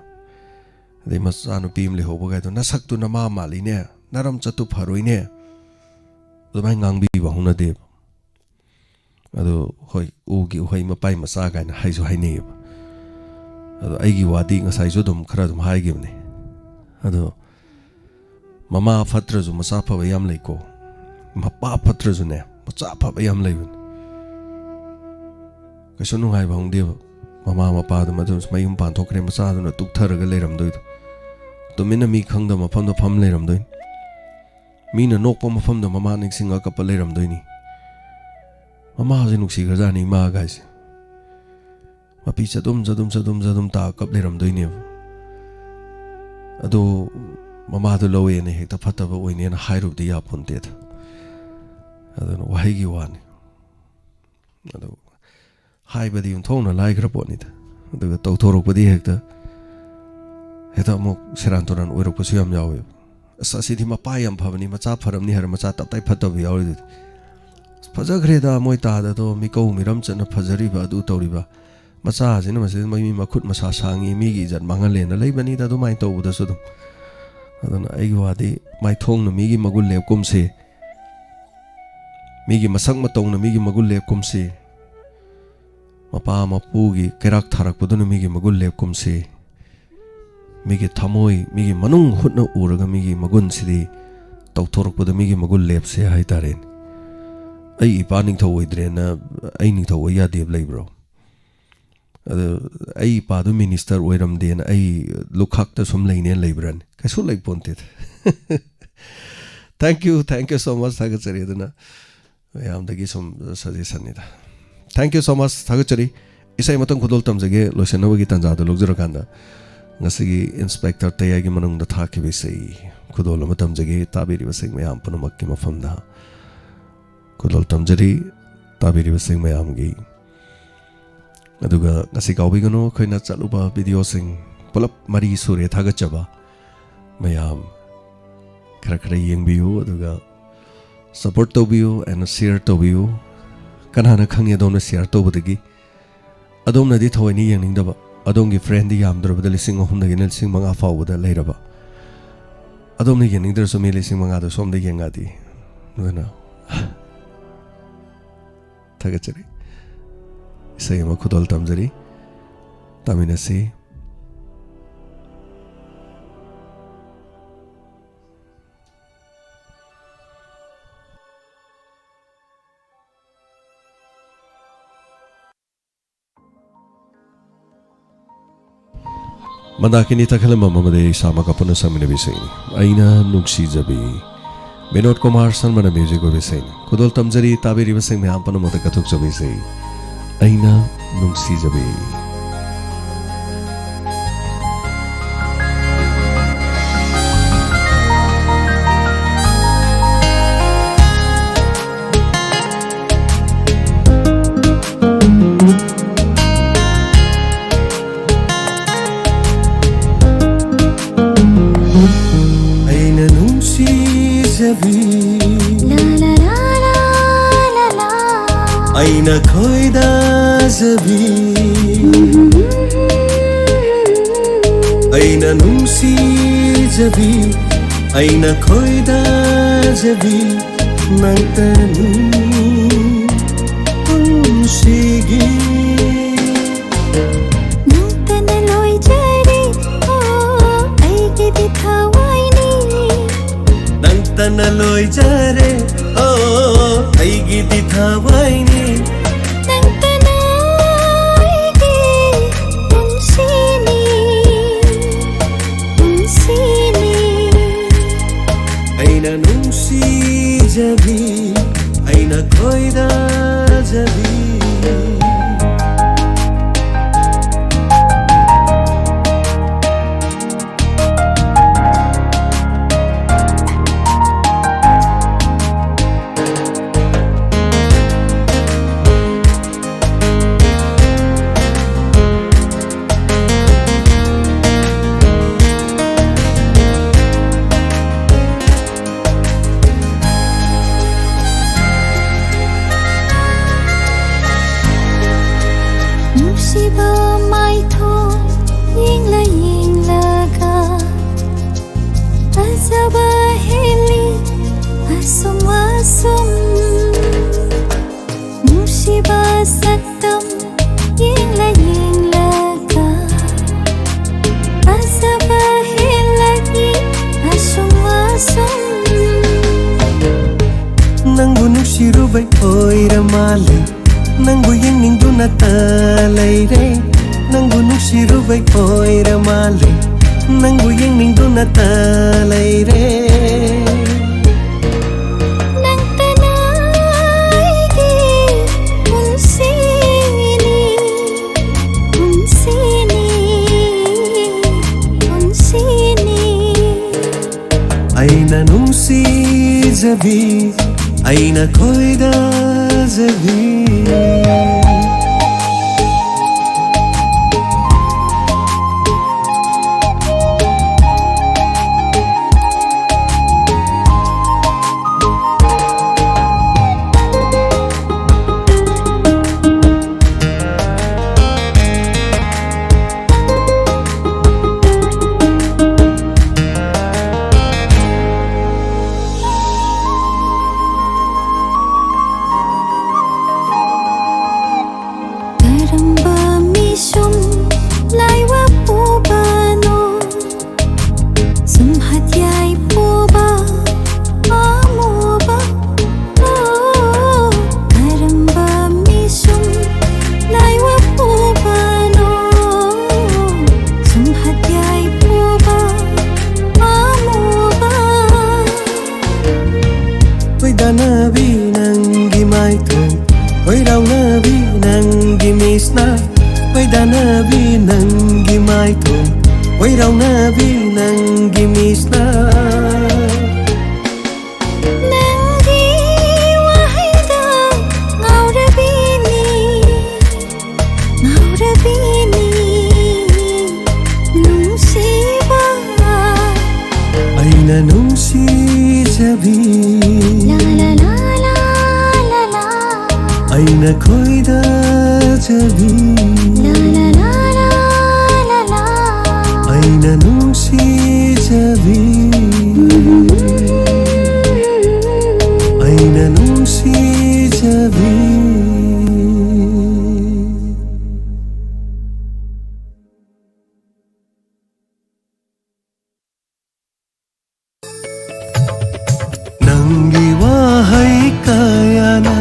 ꯑꯗꯩ ꯃꯆꯥꯅꯨꯄꯤ ꯑꯃ ꯂꯩꯍꯧꯕꯒꯥꯏꯗꯣ, "ꯅꯁꯛꯇꯨ ꯅꯃꯥ ꯃꯥꯜꯂꯤꯅꯦ, ꯅꯔꯝꯆꯠꯇꯨ ꯐꯔꯣꯏꯅꯦ"꯫ ꯑꯗꯨꯃꯥꯏꯅ ꯉꯥꯡꯕꯤꯕ ꯍꯧꯅꯗꯦꯕ꯫ ꯑꯗꯣ ꯍꯣꯏ, "ꯎꯒꯤ ꯎꯍꯩ ꯃꯄꯥꯏ ꯃꯆꯥ" ꯀꯥꯏꯅ ꯍꯥꯏꯁꯨ ꯍꯥꯏꯅꯩꯌꯦꯕ꯫ ꯑꯗꯣ ꯑꯩꯒꯤ ꯋꯥꯗꯤ ꯉꯁꯥꯏꯁꯨ ꯑꯗꯨꯝ ꯈꯔ ꯑꯗꯨꯝ ꯍꯥꯏꯈꯤꯕꯅꯤ꯫ ꯑꯗꯣ ꯃꯃꯥ ꯐꯠꯇ꯭ꯔꯁꯨ ꯃꯆꯥ ꯐꯕ ꯌꯥꯝ ꯂꯩꯀꯣ꯫ ꯃꯄꯥ ꯐꯠꯇ꯭ꯔꯁꯨꯅꯦ, ꯃꯆꯥ ꯐꯕ ꯌꯥꯝ ꯂꯩꯕꯅꯤ꯫ ꯀꯩꯁꯨ ꯅꯨꯡꯉꯥꯏꯕ ꯍꯧꯗꯦꯕ꯫ ꯃꯃꯥ ꯃꯄꯥꯗꯨ ꯃꯗꯨ ꯃꯌꯨꯝ ꯄꯥꯟꯊꯣꯛꯈ꯭ꯔꯦ, ꯃꯆꯥꯗꯨꯅ ꯇꯨꯛꯊꯔꯒ ꯂꯩꯔꯝꯗꯣꯏꯗꯣ꯫ ꯇꯨꯃꯤꯟꯅ ꯃꯤ ꯈꯪꯗꯕ ꯃꯐꯝꯗ ꯐꯝ ꯂꯩꯔꯝꯗꯣꯏꯅꯤ꯫ ꯃꯤꯅ ꯅꯣꯛꯄ ꯃꯐꯝꯗ ꯃꯃꯥ ꯅꯤꯡꯁꯤꯡꯉ ꯀꯞꯄ ꯂꯩꯔꯝꯗꯣꯏꯅꯤ꯫ ꯃꯃꯥꯁꯦ ꯅꯨꯡꯁꯤꯈ꯭ꯔꯖꯥꯠꯅꯤ, ꯏꯃꯥꯒ ꯍꯥꯏꯁꯦ꯫ ꯃꯄꯤ ꯆꯗꯨꯝ ꯆꯗꯨꯝ ꯆꯗꯨꯝ ꯆꯗꯨꯝ ꯇꯥ ꯀꯞ ꯂꯩꯔꯝꯗꯣꯏꯅꯦꯕ꯫ ꯑꯗꯣ ꯃꯃꯥꯗꯣ ꯂꯧꯋꯦꯅ ꯍꯦꯛꯇ ꯐꯠꯇꯕ ꯑꯣꯏꯅꯦꯅ ꯍꯥꯏꯔꯨꯕꯗꯤ ꯌꯥꯄꯣꯟꯇꯦꯗ꯫ ꯑꯗꯨꯅ ꯋꯥꯍꯩꯒꯤ ꯋꯥꯅꯤ꯫ ꯑꯗꯣ ꯍꯥꯏꯕꯗꯤ ꯑꯣꯟꯊꯣꯛꯅ ꯂꯥꯏꯈ꯭ꯔ ꯄꯣꯠꯅꯤꯗ꯫ ꯑꯗꯨꯒ ꯇꯧꯊꯣꯔꯛꯄꯗꯤ ꯍꯦꯛꯇ, ꯍꯦꯛꯇ ꯑꯃꯨꯛ ꯁꯦꯔꯥꯟ ꯇꯨꯔꯥꯟ ꯑꯣꯏꯔꯛꯄꯁꯨ ꯌꯥꯝ ꯌꯥꯎꯋꯦꯕ꯫ "ꯑꯁ, ꯑꯁꯤꯗꯤ ꯃꯄꯥ ꯌꯥꯝ ꯐꯕꯅꯤ, ꯃꯆꯥ ꯐꯔꯝꯅꯤ" ꯍꯥꯏꯔ ꯃꯆꯥ ꯇꯞꯇꯥꯏ ꯐꯠꯇꯕ ꯌꯥꯎꯔꯤꯗꯨꯗꯤ꯫ "ꯑꯁ, ꯐꯖꯈ꯭ꯔꯦꯗ ꯃꯣꯏ ꯇꯥꯗꯗꯣ, ꯃꯤꯀꯧ ꯃꯤꯔꯝ ꯆꯠꯅ ꯐꯖꯔꯤꯕ, ꯑꯗꯨ ꯇꯧꯔꯤꯕ꯫ ꯃꯆꯥꯁꯤꯅ ꯃꯁꯤꯗ ꯃꯃꯤ ꯃꯈꯨꯠ ꯃꯁꯥ ꯁꯥꯡꯉꯤ, ꯃꯤꯒꯤ ꯏꯖꯠ ꯃꯥꯡꯍꯜꯂꯦꯅ" ꯂꯩꯕꯅꯤꯗ ꯑꯗꯨꯃꯥꯏꯅ ꯇꯧꯕꯗꯁꯨ ꯑꯗꯨꯝ꯫ ꯑꯗꯨꯅ ꯑꯩꯒꯤ ꯋꯥꯗꯤ, ꯃꯥꯏꯊꯣꯡꯅ ꯃꯤꯒꯤ ꯃꯒꯨꯟ ꯂꯦꯞꯀꯨꯝꯁꯤ, ꯃꯤꯒꯤ ꯃꯁꯛ ꯃꯇꯧꯅ ꯃꯤꯒꯤ ꯃꯒꯨꯟ ꯂꯦꯞꯀꯨꯝꯁꯤ, ꯃꯄꯥ ꯃꯄꯨꯒꯤ ꯀꯩꯔꯥꯛ ꯊꯥꯔꯛꯄꯗꯨꯅ ꯃꯤꯒꯤ ꯃꯒꯨꯟ ꯂꯦꯞꯀꯨꯝꯁꯤ, ꯃꯤꯒꯤ ꯊꯃꯣꯏ, ꯃꯤꯒꯤ ꯃꯅꯨꯡ ꯍꯨꯠꯅ ꯎꯔꯒ ꯃꯤꯒꯤ ꯃꯒꯨꯟꯁꯤꯗꯤ ꯇꯧꯊꯣꯔꯛꯄꯗ ꯃꯤꯒꯤ ꯃꯒꯨꯟ ꯂꯦꯞꯁꯦ ꯍꯥꯏꯇꯥꯔꯦꯅꯦ꯫ "ꯑꯩ ꯏꯄꯥ ꯅꯤꯡꯊꯧ ꯑꯣꯏꯗ꯭ꯔꯦꯅ ꯑꯩ ꯅꯤꯡꯊꯧ ꯑꯣꯏ ꯌꯥꯗꯦꯕ" ꯂꯩꯕ꯭ꯔꯣ? ꯑꯗꯣ ꯑꯩ ꯏꯄꯥꯗꯨ ꯃꯤꯅꯤꯁꯇꯔ ꯑꯣꯏꯔꯝꯗꯦꯅ ꯑꯩ ꯂꯨꯈꯥꯛꯇ ꯁꯨꯝ ꯂꯩꯅꯦꯅ ꯂꯩꯕ꯭ꯔꯥꯅꯦ? ꯀꯩꯁꯨ ꯂꯩꯄꯣꯟꯇꯦꯗ꯫ Thank you, thank you so much, ꯊꯥꯒꯠꯆꯔꯤ꯫ ꯑꯗꯨꯅ ꯃꯌꯥꯝꯗꯒꯤ ꯁꯨꯝ ꯁꯖꯦꯁꯟꯅꯤꯗ꯫ Thank you so much, ꯊꯥꯒꯠꯆꯔꯤ꯫ ꯏꯁꯩ ꯑꯃꯇꯪ ꯈꯨꯗꯣꯜ ꯇꯝꯖꯒꯦ, ꯂꯣꯏꯁꯤꯟꯅꯕꯒꯤ ꯇꯥꯟꯖꯥꯗꯣ ꯂꯧꯖꯔꯀꯥꯟꯗ꯫ ꯉꯁꯤꯒꯤ ꯏꯟꯁꯄꯦꯛꯇꯔ ꯇꯌꯥꯏꯒꯤ ꯃꯅꯨꯡꯗ ꯊꯥꯈꯤꯕ ꯏꯁꯩ ꯈꯨꯗꯣꯜ ꯑꯃ ꯇꯝꯖꯒꯦ, ꯇꯥꯕꯤꯔꯤꯕꯁꯤꯡ ꯃꯌꯥꯝ ꯄꯨꯝꯅꯃꯛꯀꯤ ꯃꯐꯝꯗ ꯈꯨꯗꯣꯜ ꯇꯝꯖꯔꯤ, ꯇꯥꯕꯤꯔꯤꯕꯁꯤꯡ ꯃꯌꯥꯝꯒꯤ꯫ ꯑꯗꯨꯒ ꯉꯁꯤ ꯀꯥꯎꯕꯤꯒꯅꯨ, ꯑꯩꯈꯣꯏꯅ ꯆꯠꯂꯨꯕ ꯚꯤꯗꯤꯑꯣꯁꯤꯡ ꯄꯨꯂꯞ ꯃꯔꯤ ꯁꯨꯔꯦ ꯊꯥꯒꯠꯆꯕ꯫ ꯃꯌꯥꯝ ꯈꯔ ꯈꯔ ꯌꯦꯡꯕꯤꯌꯨ, ꯑꯗꯨꯒ support ꯇꯧꯕꯤꯌꯨ and share ꯇꯧꯕꯤꯌꯨ꯫ ꯀꯅꯥꯅ ꯈꯪꯉꯤ, ꯑꯗꯣꯝꯅ share ꯇꯧꯕꯗꯒꯤ ꯑꯗꯣꯝꯅꯗꯤ ꯊꯑꯣꯏꯅ ꯌꯦꯡꯅꯤꯡꯗꯕ, ꯑꯗꯣꯝꯒꯤ friendꯗꯤ ꯌꯥꯝꯗ꯭ꯔꯕꯗ ꯂꯤꯁꯤꯡ ꯑꯍꯨꯝꯗꯒꯤꯅ ꯂꯤꯁꯤꯡ ꯃꯉꯥ ꯐꯥꯎꯕꯗ ꯂꯩꯔꯕ, ꯑꯗꯣꯝꯅ ꯌꯦꯡꯅꯤꯡꯗ꯭ꯔꯁꯨ ꯃꯤ ꯂꯤꯁꯤꯡ ꯃꯉꯥꯗꯣ ꯁꯣꯝꯗ ꯌꯦꯡꯉꯛꯑꯗꯤ꯫ ꯑꯗꯨꯅ ꯊꯥꯒꯠꯆꯔꯤ꯫ ꯏꯁꯩ ꯑꯃ ꯈꯨꯗꯣꯜ ꯇꯝꯖꯔꯤ꯫ ꯇꯥꯃꯤꯟꯅꯁꯤ꯫ ꯃꯟꯗꯥꯀꯤꯅꯤ ꯇꯛꯈꯦꯜꯂꯝꯕꯝ ꯑꯃꯗꯤ ꯑꯩ ꯏꯁꯥꯃꯛꯀ ꯄꯨꯟꯅ ꯁꯛꯃꯤꯟꯅꯕ ꯏꯁꯩꯅꯤ ꯑꯩꯅ ꯅꯨꯡꯁꯤꯖꯕꯤ꯫ ꯕꯤꯅꯣꯗ ꯀꯨꯃꯥꯔ ꯁꯔꯃꯅ ꯃ꯭ꯌꯨꯖꯤꯛ ꯑꯣꯏꯕ ꯏꯁꯩꯅꯤ꯫ ꯈꯨꯗꯣꯜ ꯇꯝꯖꯔꯤ ꯇꯥꯕꯤꯔꯤꯕꯁꯤꯡ ꯃꯌꯥꯝ ꯄꯨꯝꯅꯃꯛꯇ ꯀꯠꯊꯣꯛꯆꯕ ꯏꯁꯩ ꯑꯩꯅ ꯅꯨꯡꯁꯤꯖꯕꯤ꯫ ꯑꯩꯅ ꯅꯨꯡꯁꯤꯖꯕꯤ, ꯑꯩꯅ ꯈꯣꯏꯗꯥꯖꯕꯤ, ꯑꯩꯅ ꯅꯨꯡꯁꯤꯖꯕꯤ, ꯑꯩꯅ ꯈꯣꯏꯗꯥꯖꯕꯤ, ꯅꯪꯇꯅꯤ ꯄꯨꯟꯁꯤꯒꯤ꯫ ꯅꯪꯇꯅ ꯂꯣꯏꯖꯔꯦ, ꯑꯣ, ꯑꯩꯒꯤꯗꯤ ꯊꯋꯥꯏꯅꯤ꯫ ꯅꯪꯇꯅ ꯂꯣꯏꯖꯔꯦ, ꯑꯣ, ꯑꯩꯒꯤꯗꯤ ꯊꯋꯥꯏꯅꯤ꯫ ꯅꯪꯇꯅ ꯑꯩꯒꯤ ꯄꯨꯟꯁꯤꯅꯤ, ꯄꯨꯟꯁꯤꯅꯤ꯫ ꯑꯩꯅ ꯅꯨꯡꯁꯤꯖꯕꯤ, ꯑꯩꯅ ꯈꯣꯏꯗꯥꯖꯕꯤ꯫ ꯅꯨꯡꯁꯤꯕ ꯃꯥꯏꯊꯣꯡ ꯌꯦꯡꯂ ꯌꯦꯡꯂꯒ ꯐꯖꯕ ꯍꯦꯜꯂꯤ ꯑꯁꯨꯝ ꯑꯁꯨꯝ꯫ ꯅꯨꯡꯁꯤꯕ ꯁꯛꯇꯝ ꯌꯦꯡꯂ ꯌꯦꯡꯂꯒ ꯑꯣꯏꯔ ꯃꯥꯜꯂꯦ, ꯅꯪꯕꯨ ꯌꯦꯡꯅꯤꯡꯗꯨꯅꯇ ꯂꯩꯔꯦ, ꯅꯪꯕꯨ ꯅꯨꯡꯁꯤꯔꯨꯕꯩ ꯑꯣꯏꯔ ꯃꯥꯜꯂꯦ, ꯅꯪꯕꯨ ꯌꯦꯡꯅꯤꯡꯗꯨꯅꯇ ꯂꯩꯔꯦ꯫ ꯅꯪꯇꯅ ꯑꯩꯒꯤ ꯄꯨꯟꯁꯤꯅꯤ, ꯄꯨꯟꯁꯤꯅꯤ, ꯄꯨꯟꯁꯤꯅꯤ꯫ ꯑꯩꯅ ꯅꯨꯡꯁꯤꯖꯕꯤ, ꯑꯩꯅ ꯈꯣꯏꯗꯥꯖꯕꯤ꯫ ꯀꯔꯝꯕ ꯃꯤꯁꯨꯝ ꯂꯥꯏꯋꯥ ꯄꯨꯕꯅꯣ? ꯁꯨꯝ ꯍꯠꯌꯥꯏ ꯄꯨꯕ ꯑꯃꯨꯕ꯫ ꯑꯣ, ꯀꯔꯝꯕ ꯃꯤꯁꯨꯝ ꯂꯥꯏꯋꯥ ꯄꯨꯕꯅꯣ? ꯁꯨꯝ ꯍꯠꯌꯥꯏ ꯄꯨꯕ ꯑꯃꯨꯕ꯫ ꯈꯣꯏꯗꯥꯅꯕꯤ ꯅꯪꯒꯤ ꯃꯥꯏꯊꯣꯡ, ꯈꯣꯏꯔꯥꯎꯅꯕꯤ ꯅꯪꯒꯤ ꯃꯤꯠꯁꯅ꯫ ꯈꯣꯏꯗꯥꯅꯕꯤ ꯅꯪꯒꯤ ꯃꯥꯏꯊꯣꯡ, ꯈꯣꯏꯔꯥꯎꯅꯕꯤ ꯅꯪꯒꯤ ꯃꯤꯠꯁꯅ꯫ ꯅꯪꯒꯤ ꯋꯥꯍꯩꯗ ꯉꯥꯎꯔꯕꯤꯅꯤ, ꯉꯥꯎꯔꯕꯤꯅꯤ ꯅꯨꯡꯁꯤꯕ꯫ ꯑꯩꯅ ꯅꯨꯡꯁꯤꯖꯕꯤ, ꯂꯥ ꯂꯥ ꯂꯥ ꯂꯥ ꯂꯥ ꯂꯥ꯫ ꯑꯩꯅ ꯈꯣꯏꯗꯥꯖꯕꯤ, ꯂꯥ ꯂꯥ ꯂꯥ ꯂꯥ ꯂꯥ ꯂꯥ꯫ ꯑꯩꯅ ꯅꯨꯡꯁꯤꯖꯕꯤ, ꯑꯩꯅ ꯅꯨꯡꯁꯤꯖꯕꯤ꯫ ꯅꯪꯒꯤ ꯋꯥꯍꯩ ꯀꯌꯥꯅ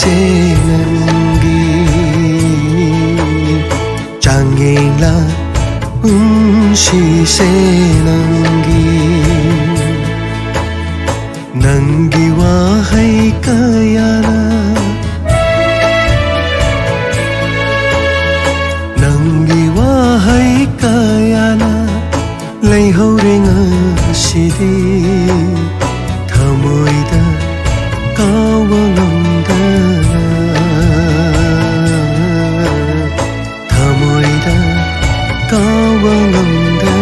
ꯅꯪꯒꯤ ꯆꯥꯡꯌꯦꯡꯂ ꯄꯨꯟꯁꯤꯁꯦ ꯅꯪꯒꯤ꯫ ꯅꯪꯒꯤ ꯋꯥꯍꯩ ꯀꯌꯥꯅ, ꯅꯪꯒꯤ ꯋꯥꯍꯩ ꯀꯌꯥꯅ ꯂꯩꯍꯧꯔꯦ ꯉꯁꯤꯗꯤ ꯊꯃꯣꯏꯗ ꯀꯥꯎꯕ ꯉꯝꯗꯅ, ꯊꯃꯣꯏꯗ ꯀꯥꯎꯕ ꯉꯝꯗꯅ꯫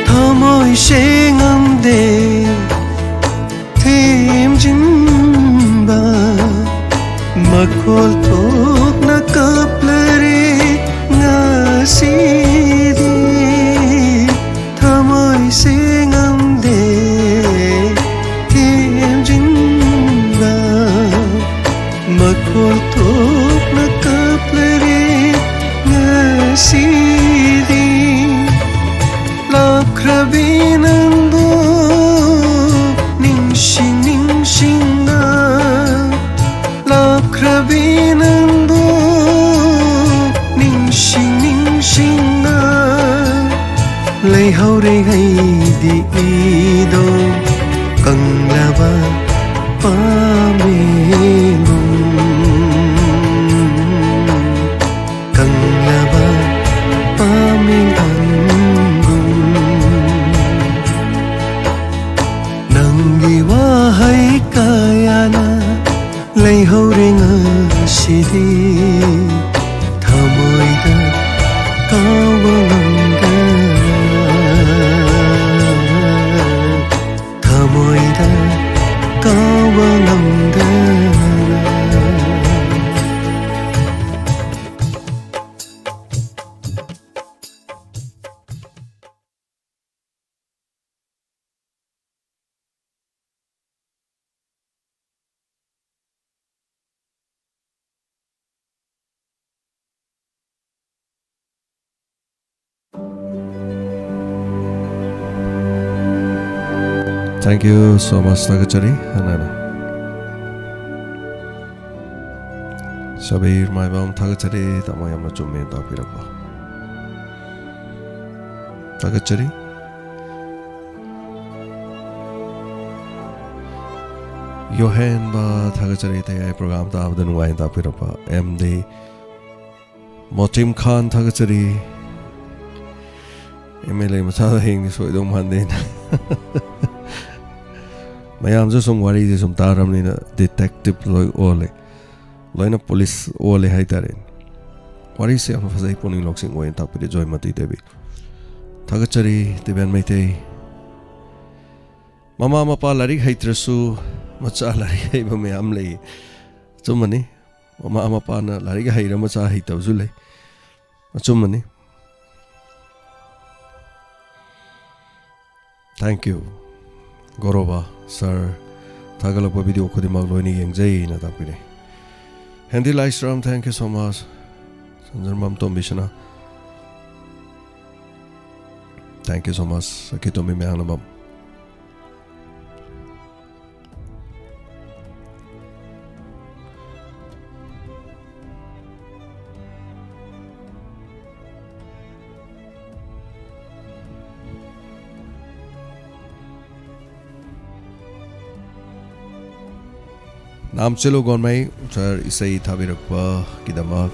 ꯊꯃꯣꯏꯁꯦ ꯉꯝꯗꯦ ꯊꯦꯝꯖꯤꯟꯕ, ꯃꯈꯣꯜ ꯊꯣꯛꯅ ꯀꯞꯂꯔꯦ ꯉꯁꯤꯗꯤ꯫ ꯊꯃꯣꯏꯁꯦ ꯉꯝꯗꯦ ꯊꯦꯝꯖꯤꯟꯕ, ꯃꯈꯣꯜ ꯊꯣꯛꯅ ꯀꯞꯂꯔꯦ ꯉꯁꯤꯗꯤ꯫ ꯂꯥꯞꯈ꯭ꯔꯕꯤ ꯅꯪꯕꯨ ꯅꯤꯡꯁꯤꯡ ꯅꯤꯡꯁꯤꯡꯅ, ꯂꯥꯞꯈ꯭ꯔꯕꯤ ꯅꯪꯕꯨ ꯅꯤꯡꯁꯤꯡ ꯅꯤꯡꯁꯤꯡꯅ ꯂꯩꯍꯧꯔꯦ ꯑꯩꯗꯤ ꯏꯗꯣ ꯀꯪꯂꯕ ꯄꯥꯝꯕꯤꯒꯨꯝ, ꯀꯪꯂꯕ ꯄꯥꯝꯕꯤꯒꯨꯝ꯫ ꯅꯪꯒꯤ ꯋꯥꯍꯩ ꯀꯌꯥꯅ ꯂꯩꯍꯧꯔꯦ ꯉꯁꯤꯗꯤ ꯊꯃꯣꯏꯗ ꯀꯥꯎꯕ ꯉꯝꯗꯅ꯫ Thank you so much. ꯊꯥꯒꯠꯆꯔꯤ꯫ ꯍꯟꯅ ꯍꯟꯅ꯫ ꯁꯕꯤꯔ ꯃꯥꯏꯕꯝ, ꯊꯥꯒꯠꯆꯔꯤ꯫ ꯇꯥꯃꯣ, ꯌꯥꯝꯅ ꯆꯨꯝꯃꯦ ꯇꯥꯛꯄꯤꯔꯛꯄ꯫ ꯊꯥꯒꯠꯆꯔꯤ꯫ ꯌꯣꯍꯦꯟꯕ, ꯊꯥꯒꯠꯆꯔꯤ꯫ ꯇꯌꯥꯏ program ꯇꯥꯕꯗ ꯅꯨꯡꯉꯥꯏꯅ ꯇꯥꯛꯄꯤꯔꯛꯄ꯫ ꯑꯦꯝ ꯗꯤ ꯃꯣꯇꯤꯝ ꯈꯥꯟ, ꯊꯥꯒꯠꯆꯔꯤ꯫ ꯑꯦꯝ ꯑꯦꯜ ꯑꯦ ꯃꯆꯥꯗ ꯍꯌꯦꯡꯗꯤ ꯁꯣꯏꯗꯧ ꯃꯥꯟꯗꯦꯅ꯫ ꯃꯌꯥꯝꯁꯨ ꯁꯨꯝ ꯋꯥꯔꯤꯁꯦ ꯁꯨꯝ ꯇꯥꯔꯕꯅꯤꯅ detective ꯂꯣꯏ ꯑꯣꯜꯂꯦ, ꯂꯣꯏꯅ ꯄꯨꯂꯤꯁ ꯑꯣꯜꯂꯦ ꯍꯥꯏꯇꯥꯔꯦ꯫ ꯋꯥꯔꯤꯁꯦ ꯌꯥꯝꯅ ꯐꯖꯩ, ꯄꯨꯛꯅꯤꯡ ꯂꯧꯁꯤꯡ ꯑꯣꯏꯅ ꯇꯥꯛꯄꯤꯔꯦ ꯖꯣꯏꯃꯇꯤ ꯗꯦꯕꯤ꯫ ꯊꯥꯒꯠꯆꯔꯤ ꯇꯤꯕꯦꯟ ꯃꯩꯇꯩ꯫ ꯃꯃꯥ ꯃꯄꯥ ꯂꯥꯏꯔꯤꯛ ꯍꯩꯇ꯭ꯔꯁꯨ ꯃꯆꯥ ꯂꯥꯏꯔꯤꯛ ꯍꯩꯕ ꯃꯌꯥꯝ ꯂꯩ꯫ ꯑꯆꯨꯝꯕꯅꯤ꯫ ꯃꯃꯥ ꯃꯄꯥꯅ ꯂꯥꯏꯔꯤꯛ ꯍꯩꯔ ꯃꯆꯥ ꯍꯩꯇꯕꯁꯨ ꯂꯩ꯫ ꯑꯆꯨꯝꯕꯅꯤ꯫ Thank you꯫ Goroba sir, ꯊꯥꯒꯠꯂꯛꯄ video ꯈꯨꯗꯤꯡꯃꯛ ꯂꯣꯏꯅ ꯌꯦꯡꯖꯩꯅ ꯇꯥꯛꯄꯤꯔꯦ꯫ ꯍꯦꯟꯗꯤ ꯂꯥꯏꯁ꯭ꯔꯝ, thank you so much꯫ ꯁꯟꯖꯔꯃꯝ ꯇꯣꯝꯕꯤꯁꯅꯥ, thank you so much꯫ ꯁꯈꯤꯇꯣꯝꯕꯤ ꯃꯌꯥꯡꯂꯝꯕꯝ꯫ ꯅꯥꯝꯆꯦꯂꯨ ꯒꯣꯟꯃꯩ ꯁꯥꯔ, ꯏꯁꯩ ꯊꯥꯕꯤꯔꯛꯄꯒꯤꯗꯃꯛ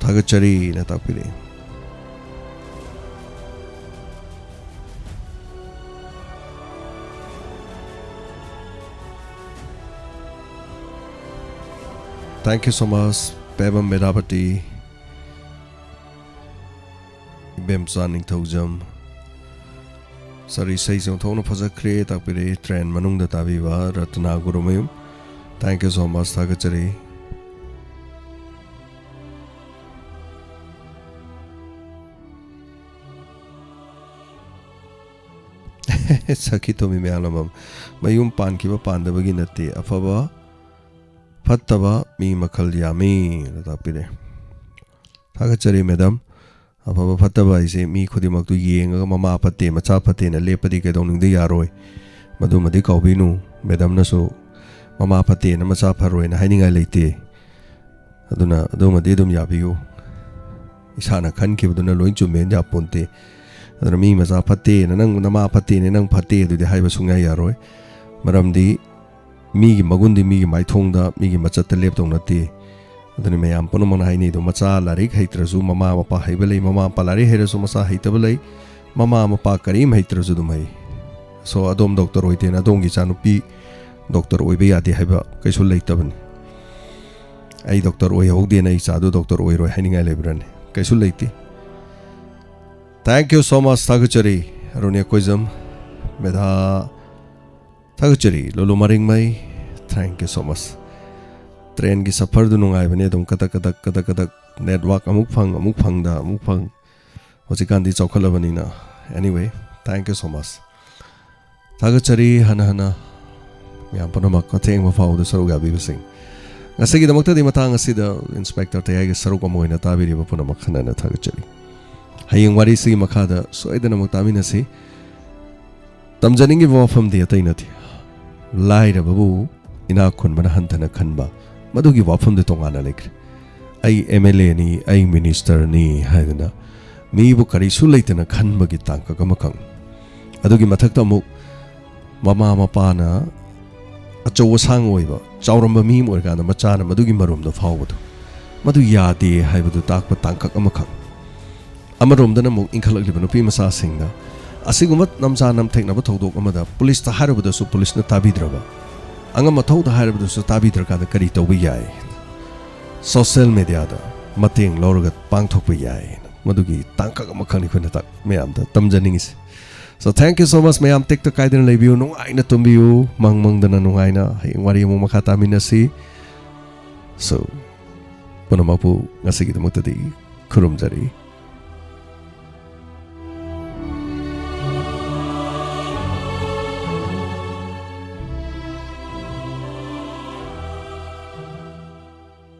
ꯊꯥꯒꯠꯆꯔꯤꯅ ꯇꯥꯛꯄꯤꯔꯛꯏ꯫ Thank you so much, Pebam ꯃꯦꯙꯥꯄꯇꯤ, ꯏꯕꯦꯝꯆꯥ ꯅꯤꯡꯊꯧꯖꯝ꯫ ꯁꯥꯔ, ꯏꯁꯩꯁꯦ ꯑꯣꯟꯊꯣꯛꯅ ꯐꯖꯈ꯭ꯔꯦ ꯇꯥꯛꯄꯤꯔꯛꯏ, train ꯃꯅꯨꯡꯗ ꯇꯥꯕꯤꯕ ꯔꯇꯅꯥ Gurumayum. Thank you so much, ꯊꯥꯒꯠꯆꯔꯤ꯫ ꯁꯈꯤꯇꯣꯝꯕꯤ ꯃꯌꯥꯡꯂꯝꯕꯝ, ꯃꯌꯨꯝ ꯄꯥꯟꯈꯤꯕ ꯄꯥꯟꯗꯕꯒꯤ ꯅꯠꯇꯦ, ꯑꯐꯕ ꯐꯠꯇꯕ ꯃꯤ ꯃꯈꯜ ꯌꯥꯝꯃꯤ ꯑꯅ ꯇꯥꯛꯄꯤꯔꯦ꯫ ꯊꯥꯒꯠꯆꯔꯤ ꯃꯦꯗꯥꯝ꯫ ꯑꯐꯕ ꯐꯠꯇꯕ ꯍꯥꯏꯁꯦ ꯃꯤ ꯈꯨꯗꯤꯡꯃꯛꯇꯨ ꯌꯦꯡꯉꯒ ꯃꯃꯥ ꯐꯠꯇꯦ ꯃꯆꯥ ꯐꯠꯇꯦꯅ ꯂꯦꯞꯄꯗꯤ ꯀꯩꯗꯧꯅꯨꯡꯗ ꯌꯥꯔꯣꯏ꯫ ꯃꯗꯨꯃꯗꯤ ꯀꯥꯎꯕꯤꯅꯨ꯫ ꯃꯦꯗꯝꯅꯁꯨ ꯃꯃꯥ ꯐꯠꯇꯦꯅ ꯃꯆꯥ ꯐꯔꯣꯏꯅ ꯍꯥꯏꯅꯤꯡꯉꯥꯏ ꯂꯩꯇꯦ꯫ ꯑꯗꯨꯅ ꯑꯗꯨꯃꯗꯤ ꯑꯗꯨꯝ ꯌꯥꯕꯤꯌꯨ꯫ ꯏꯁꯥꯅ ꯈꯟꯈꯤꯕꯗꯨꯅ ꯂꯣꯏ ꯆꯨꯝꯃꯦꯅ ꯌꯥꯄꯣꯟꯇꯦ꯫ ꯑꯗꯨꯅ ꯃꯤ ꯃꯆꯥ ꯐꯠꯇꯦꯅ, "ꯅꯪ ꯅꯃꯥ ꯐꯠꯇꯦꯅꯦ, ꯅꯪ ꯐꯠꯇꯦ" ꯑꯗꯨꯗꯤ ꯍꯥꯏꯕ ꯁꯨꯡꯌꯥ ꯌꯥꯔꯣꯏ꯫ ꯃꯔꯝꯗꯤ ꯃꯤꯒꯤ ꯃꯒꯨꯟꯗꯤ ꯃꯤꯒꯤ ꯃꯥꯏꯊꯣꯡꯗ, ꯃꯤꯒꯤ ꯃꯆꯠꯇ ꯂꯦꯞꯇꯧ ꯅꯠꯇꯦ꯫ ꯑꯗꯨꯅ ꯃꯌꯥꯝ ꯄꯨꯝꯅꯃꯛꯅ ꯍꯥꯏꯅꯩꯗꯣ, ꯃꯆꯥ ꯂꯥꯏꯔꯤꯛ ꯍꯩꯇ꯭ꯔꯁꯨ ꯃꯃꯥ ꯃꯄꯥ ꯍꯩꯕ ꯂꯩ, ꯃꯃꯥ ꯃꯄꯥ ꯂꯥꯏꯔꯤꯛ ꯍꯩꯔꯁꯨ ꯃꯆꯥ ꯍꯩꯇꯕ ꯂꯩ, ꯃꯃꯥ ꯃꯄꯥ ꯀꯔꯤꯝ ꯍꯩꯇ꯭ꯔꯁꯨ ꯑꯗꯨꯝ ꯍꯩ꯫ ꯁꯣ, ꯑꯗꯣꯝ ꯗꯣꯛꯇꯔ ꯑꯣꯏꯗꯦꯅ ꯑꯗꯣꯝꯒꯤ ꯏꯆꯥꯅꯨꯄꯤ ꯗꯣꯛꯇꯔ ꯑꯣꯏꯕ ꯌꯥꯗꯦ ꯍꯥꯏꯕ ꯀꯩꯁꯨ ꯂꯩꯇꯕꯅꯤ꯫ ꯑꯩ ꯗꯣꯛꯇꯔ ꯑꯣꯏꯍꯧꯗꯦꯅ ꯑꯩ ꯏꯆꯥꯗꯨ ꯗꯣꯛꯇꯔ ꯑꯣꯏꯔꯣꯏ ꯍꯥꯏꯅꯤꯡꯉꯥꯏ ꯂꯩꯕ꯭ꯔꯅꯤ? ꯀꯩꯁꯨ ꯂꯩꯇꯦ꯫ Thank you so much, ꯊꯥꯒꯠꯆꯔꯤ꯫ ꯑꯔꯨꯅ꯭ꯌ ꯀꯣꯏꯖꯝ, ꯃꯦꯙꯥ, ꯊꯥꯒꯠꯆꯔꯤ꯫ ꯂꯣꯂꯨ ꯃꯔꯤꯡꯃꯩ, thank you so much꯫ ꯇ꯭ꯔꯦꯟꯒꯤ ꯁꯐꯔꯗꯨ ꯅꯨꯡꯉꯥꯏꯕꯅꯤ, ꯑꯗꯨꯝ ꯀꯗꯛ ꯀꯗꯛ ꯀꯗꯛ ꯀꯗꯛ, ꯅꯦꯠꯋꯥꯛ ꯑꯃꯨꯛ ꯐꯪ, ꯑꯃꯨꯛ ꯐꯪꯗ, ꯑꯃꯨꯛ ꯐꯪ꯫ ꯍꯧꯖꯤꯛꯀꯥꯟꯗꯤ ꯆꯥꯎꯈꯠꯂꯕꯅꯤꯅ꯫ Anyway, thank you so much꯫ ꯊꯥꯒꯠꯆꯔꯤ ꯍꯟꯅ ꯍꯟꯅ ꯃꯌꯥꯝ ꯄꯨꯝꯅꯃꯛ ꯑꯊꯦꯡꯕ ꯐꯥꯎꯕꯗ ꯁꯔꯨꯛ ꯌꯥꯕꯤꯕꯁꯤꯡ꯫ ꯉꯁꯤꯒꯤꯗꯃꯛꯇꯗꯤ ꯃꯇꯥꯡ ꯑꯁꯤꯗ ꯏꯟꯁꯄꯦꯛꯇꯔ ꯇꯌꯥꯏꯒꯤ ꯁꯔꯨꯛ ꯑꯃ ꯑꯣꯏꯅ ꯇꯥꯕꯤꯔꯤꯕ ꯄꯨꯝꯅꯃꯛ ꯍꯟꯅ ꯍꯟꯅ ꯊꯥꯒꯠꯆꯔꯤ꯫ ꯍꯌꯦꯡ ꯋꯥꯔꯤꯁꯤꯒꯤ ꯃꯈꯥꯗ ꯁꯣꯏꯗꯅꯃꯛ ꯇꯥꯃꯤꯟꯅꯁꯤ꯫ ꯇꯝꯖꯅꯤꯡꯉꯤꯕ ꯋꯥꯐꯝꯗꯤ ꯑꯇꯩ ꯅꯠꯇꯦ, ꯂꯥꯏꯔꯕꯕꯨ ꯏꯅꯥꯛ ꯈꯨꯟꯕꯅ ꯍꯟꯊꯅ ꯈꯟꯕ, ꯃꯗꯨꯒꯤ ꯋꯥꯐꯝꯗꯤ ꯇꯣꯉꯥꯟꯅ ꯂꯩꯈ꯭ꯔꯦ꯫ "ꯑꯩ ꯑꯦꯝ ꯑꯦꯜ ꯑꯦꯅꯤ, ꯑꯩ ꯃꯤꯅꯤꯁꯇꯔꯅꯤ" ꯍꯥꯏꯗꯅ ꯃꯤꯕꯨ ꯀꯔꯤꯁꯨ ꯂꯩꯇꯅ ꯈꯟꯕꯒꯤ ꯇꯥꯡꯀꯛ ꯑꯃꯈꯛ꯫ ꯑꯗꯨꯒꯤ ꯃꯊꯛꯇ ꯑꯃꯨꯛ ꯃꯃꯥ ꯃꯄꯥꯅ ꯑꯆꯧ ꯑꯁꯥꯡ ꯑꯣꯏꯕ, ꯆꯥꯎꯔꯝꯕ ꯃꯤ ꯑꯃ ꯑꯣꯏꯔꯀꯥꯟꯗ ꯃꯆꯥꯅ ꯃꯗꯨꯒꯤ ꯃꯔꯨꯝꯗ ꯐꯥꯎꯕꯗꯣ, ꯃꯗꯨ ꯌꯥꯗꯦ ꯍꯥꯏꯕꯗꯨ ꯇꯥꯛꯄ ꯇꯥꯡꯀꯛ ꯑꯃꯈꯛ꯫ ꯑꯃꯔꯣꯝꯗꯅ ꯑꯃꯨꯛ ꯏꯟꯈꯠꯂꯛꯂꯤꯕ ꯅꯨꯄꯤ ꯃꯆꯥꯁꯤꯡꯗ ꯑꯁꯤꯒꯨꯝꯕ ꯅꯝꯖꯥ ꯅꯝꯊꯦꯛꯅꯕ ꯊꯧꯗꯣꯛ ꯑꯃꯗ ꯄꯨꯂꯤꯁꯇ ꯍꯥꯏꯔꯨꯕꯗꯁꯨ ꯄꯨꯂꯤꯁꯅ ꯇꯥꯕꯤꯗ꯭ꯔꯕ, ꯑꯉꯝ ꯑꯊꯧꯗ ꯍꯥꯏꯔꯕꯗꯁꯨ ꯇꯥꯕꯤꯗ꯭ꯔꯀꯥꯟꯗ ꯀꯔꯤ ꯇꯧꯕ ꯌꯥꯏ? ꯁꯣꯁꯤꯌꯦꯜ ꯃꯦꯗꯤꯌꯥꯗ ꯃꯇꯦꯡ ꯂꯧꯔꯒ ꯄꯥꯡꯊꯣꯛꯄ ꯌꯥꯏ꯫ ꯃꯗꯨꯒꯤ ꯇꯥꯡꯀꯛ ꯑꯃꯈꯛꯅꯤ ꯑꯩꯈꯣꯏꯅ ꯇꯥꯛ-, ꯃꯌꯥꯝꯗ ꯇꯝꯖꯅꯤꯡꯉꯤꯁꯦ꯫ So, thank you so much, ꯃꯌꯥꯝ ꯇꯦꯛꯇ ꯀꯥꯏꯗꯅ ꯂꯩꯕꯤꯌꯨ, ꯅꯨꯡꯉꯥꯏꯅ ꯇꯨꯝꯕꯤꯌꯨ, ꯃꯪ ꯃꯪꯗꯅ ꯅꯨꯡꯉꯥꯏꯅ ꯍꯌꯦꯡ ꯋꯥꯔꯤ ꯑꯃꯨꯛ ꯃꯈꯥ ꯇꯥꯃꯤꯟꯅꯁꯤ꯫ So, ꯄꯨꯝꯅꯃꯛꯄꯨ ꯉꯁꯤꯒꯤꯗꯃꯛꯇꯗꯤ ꯈꯨꯔꯨꯝꯖꯔꯤ꯫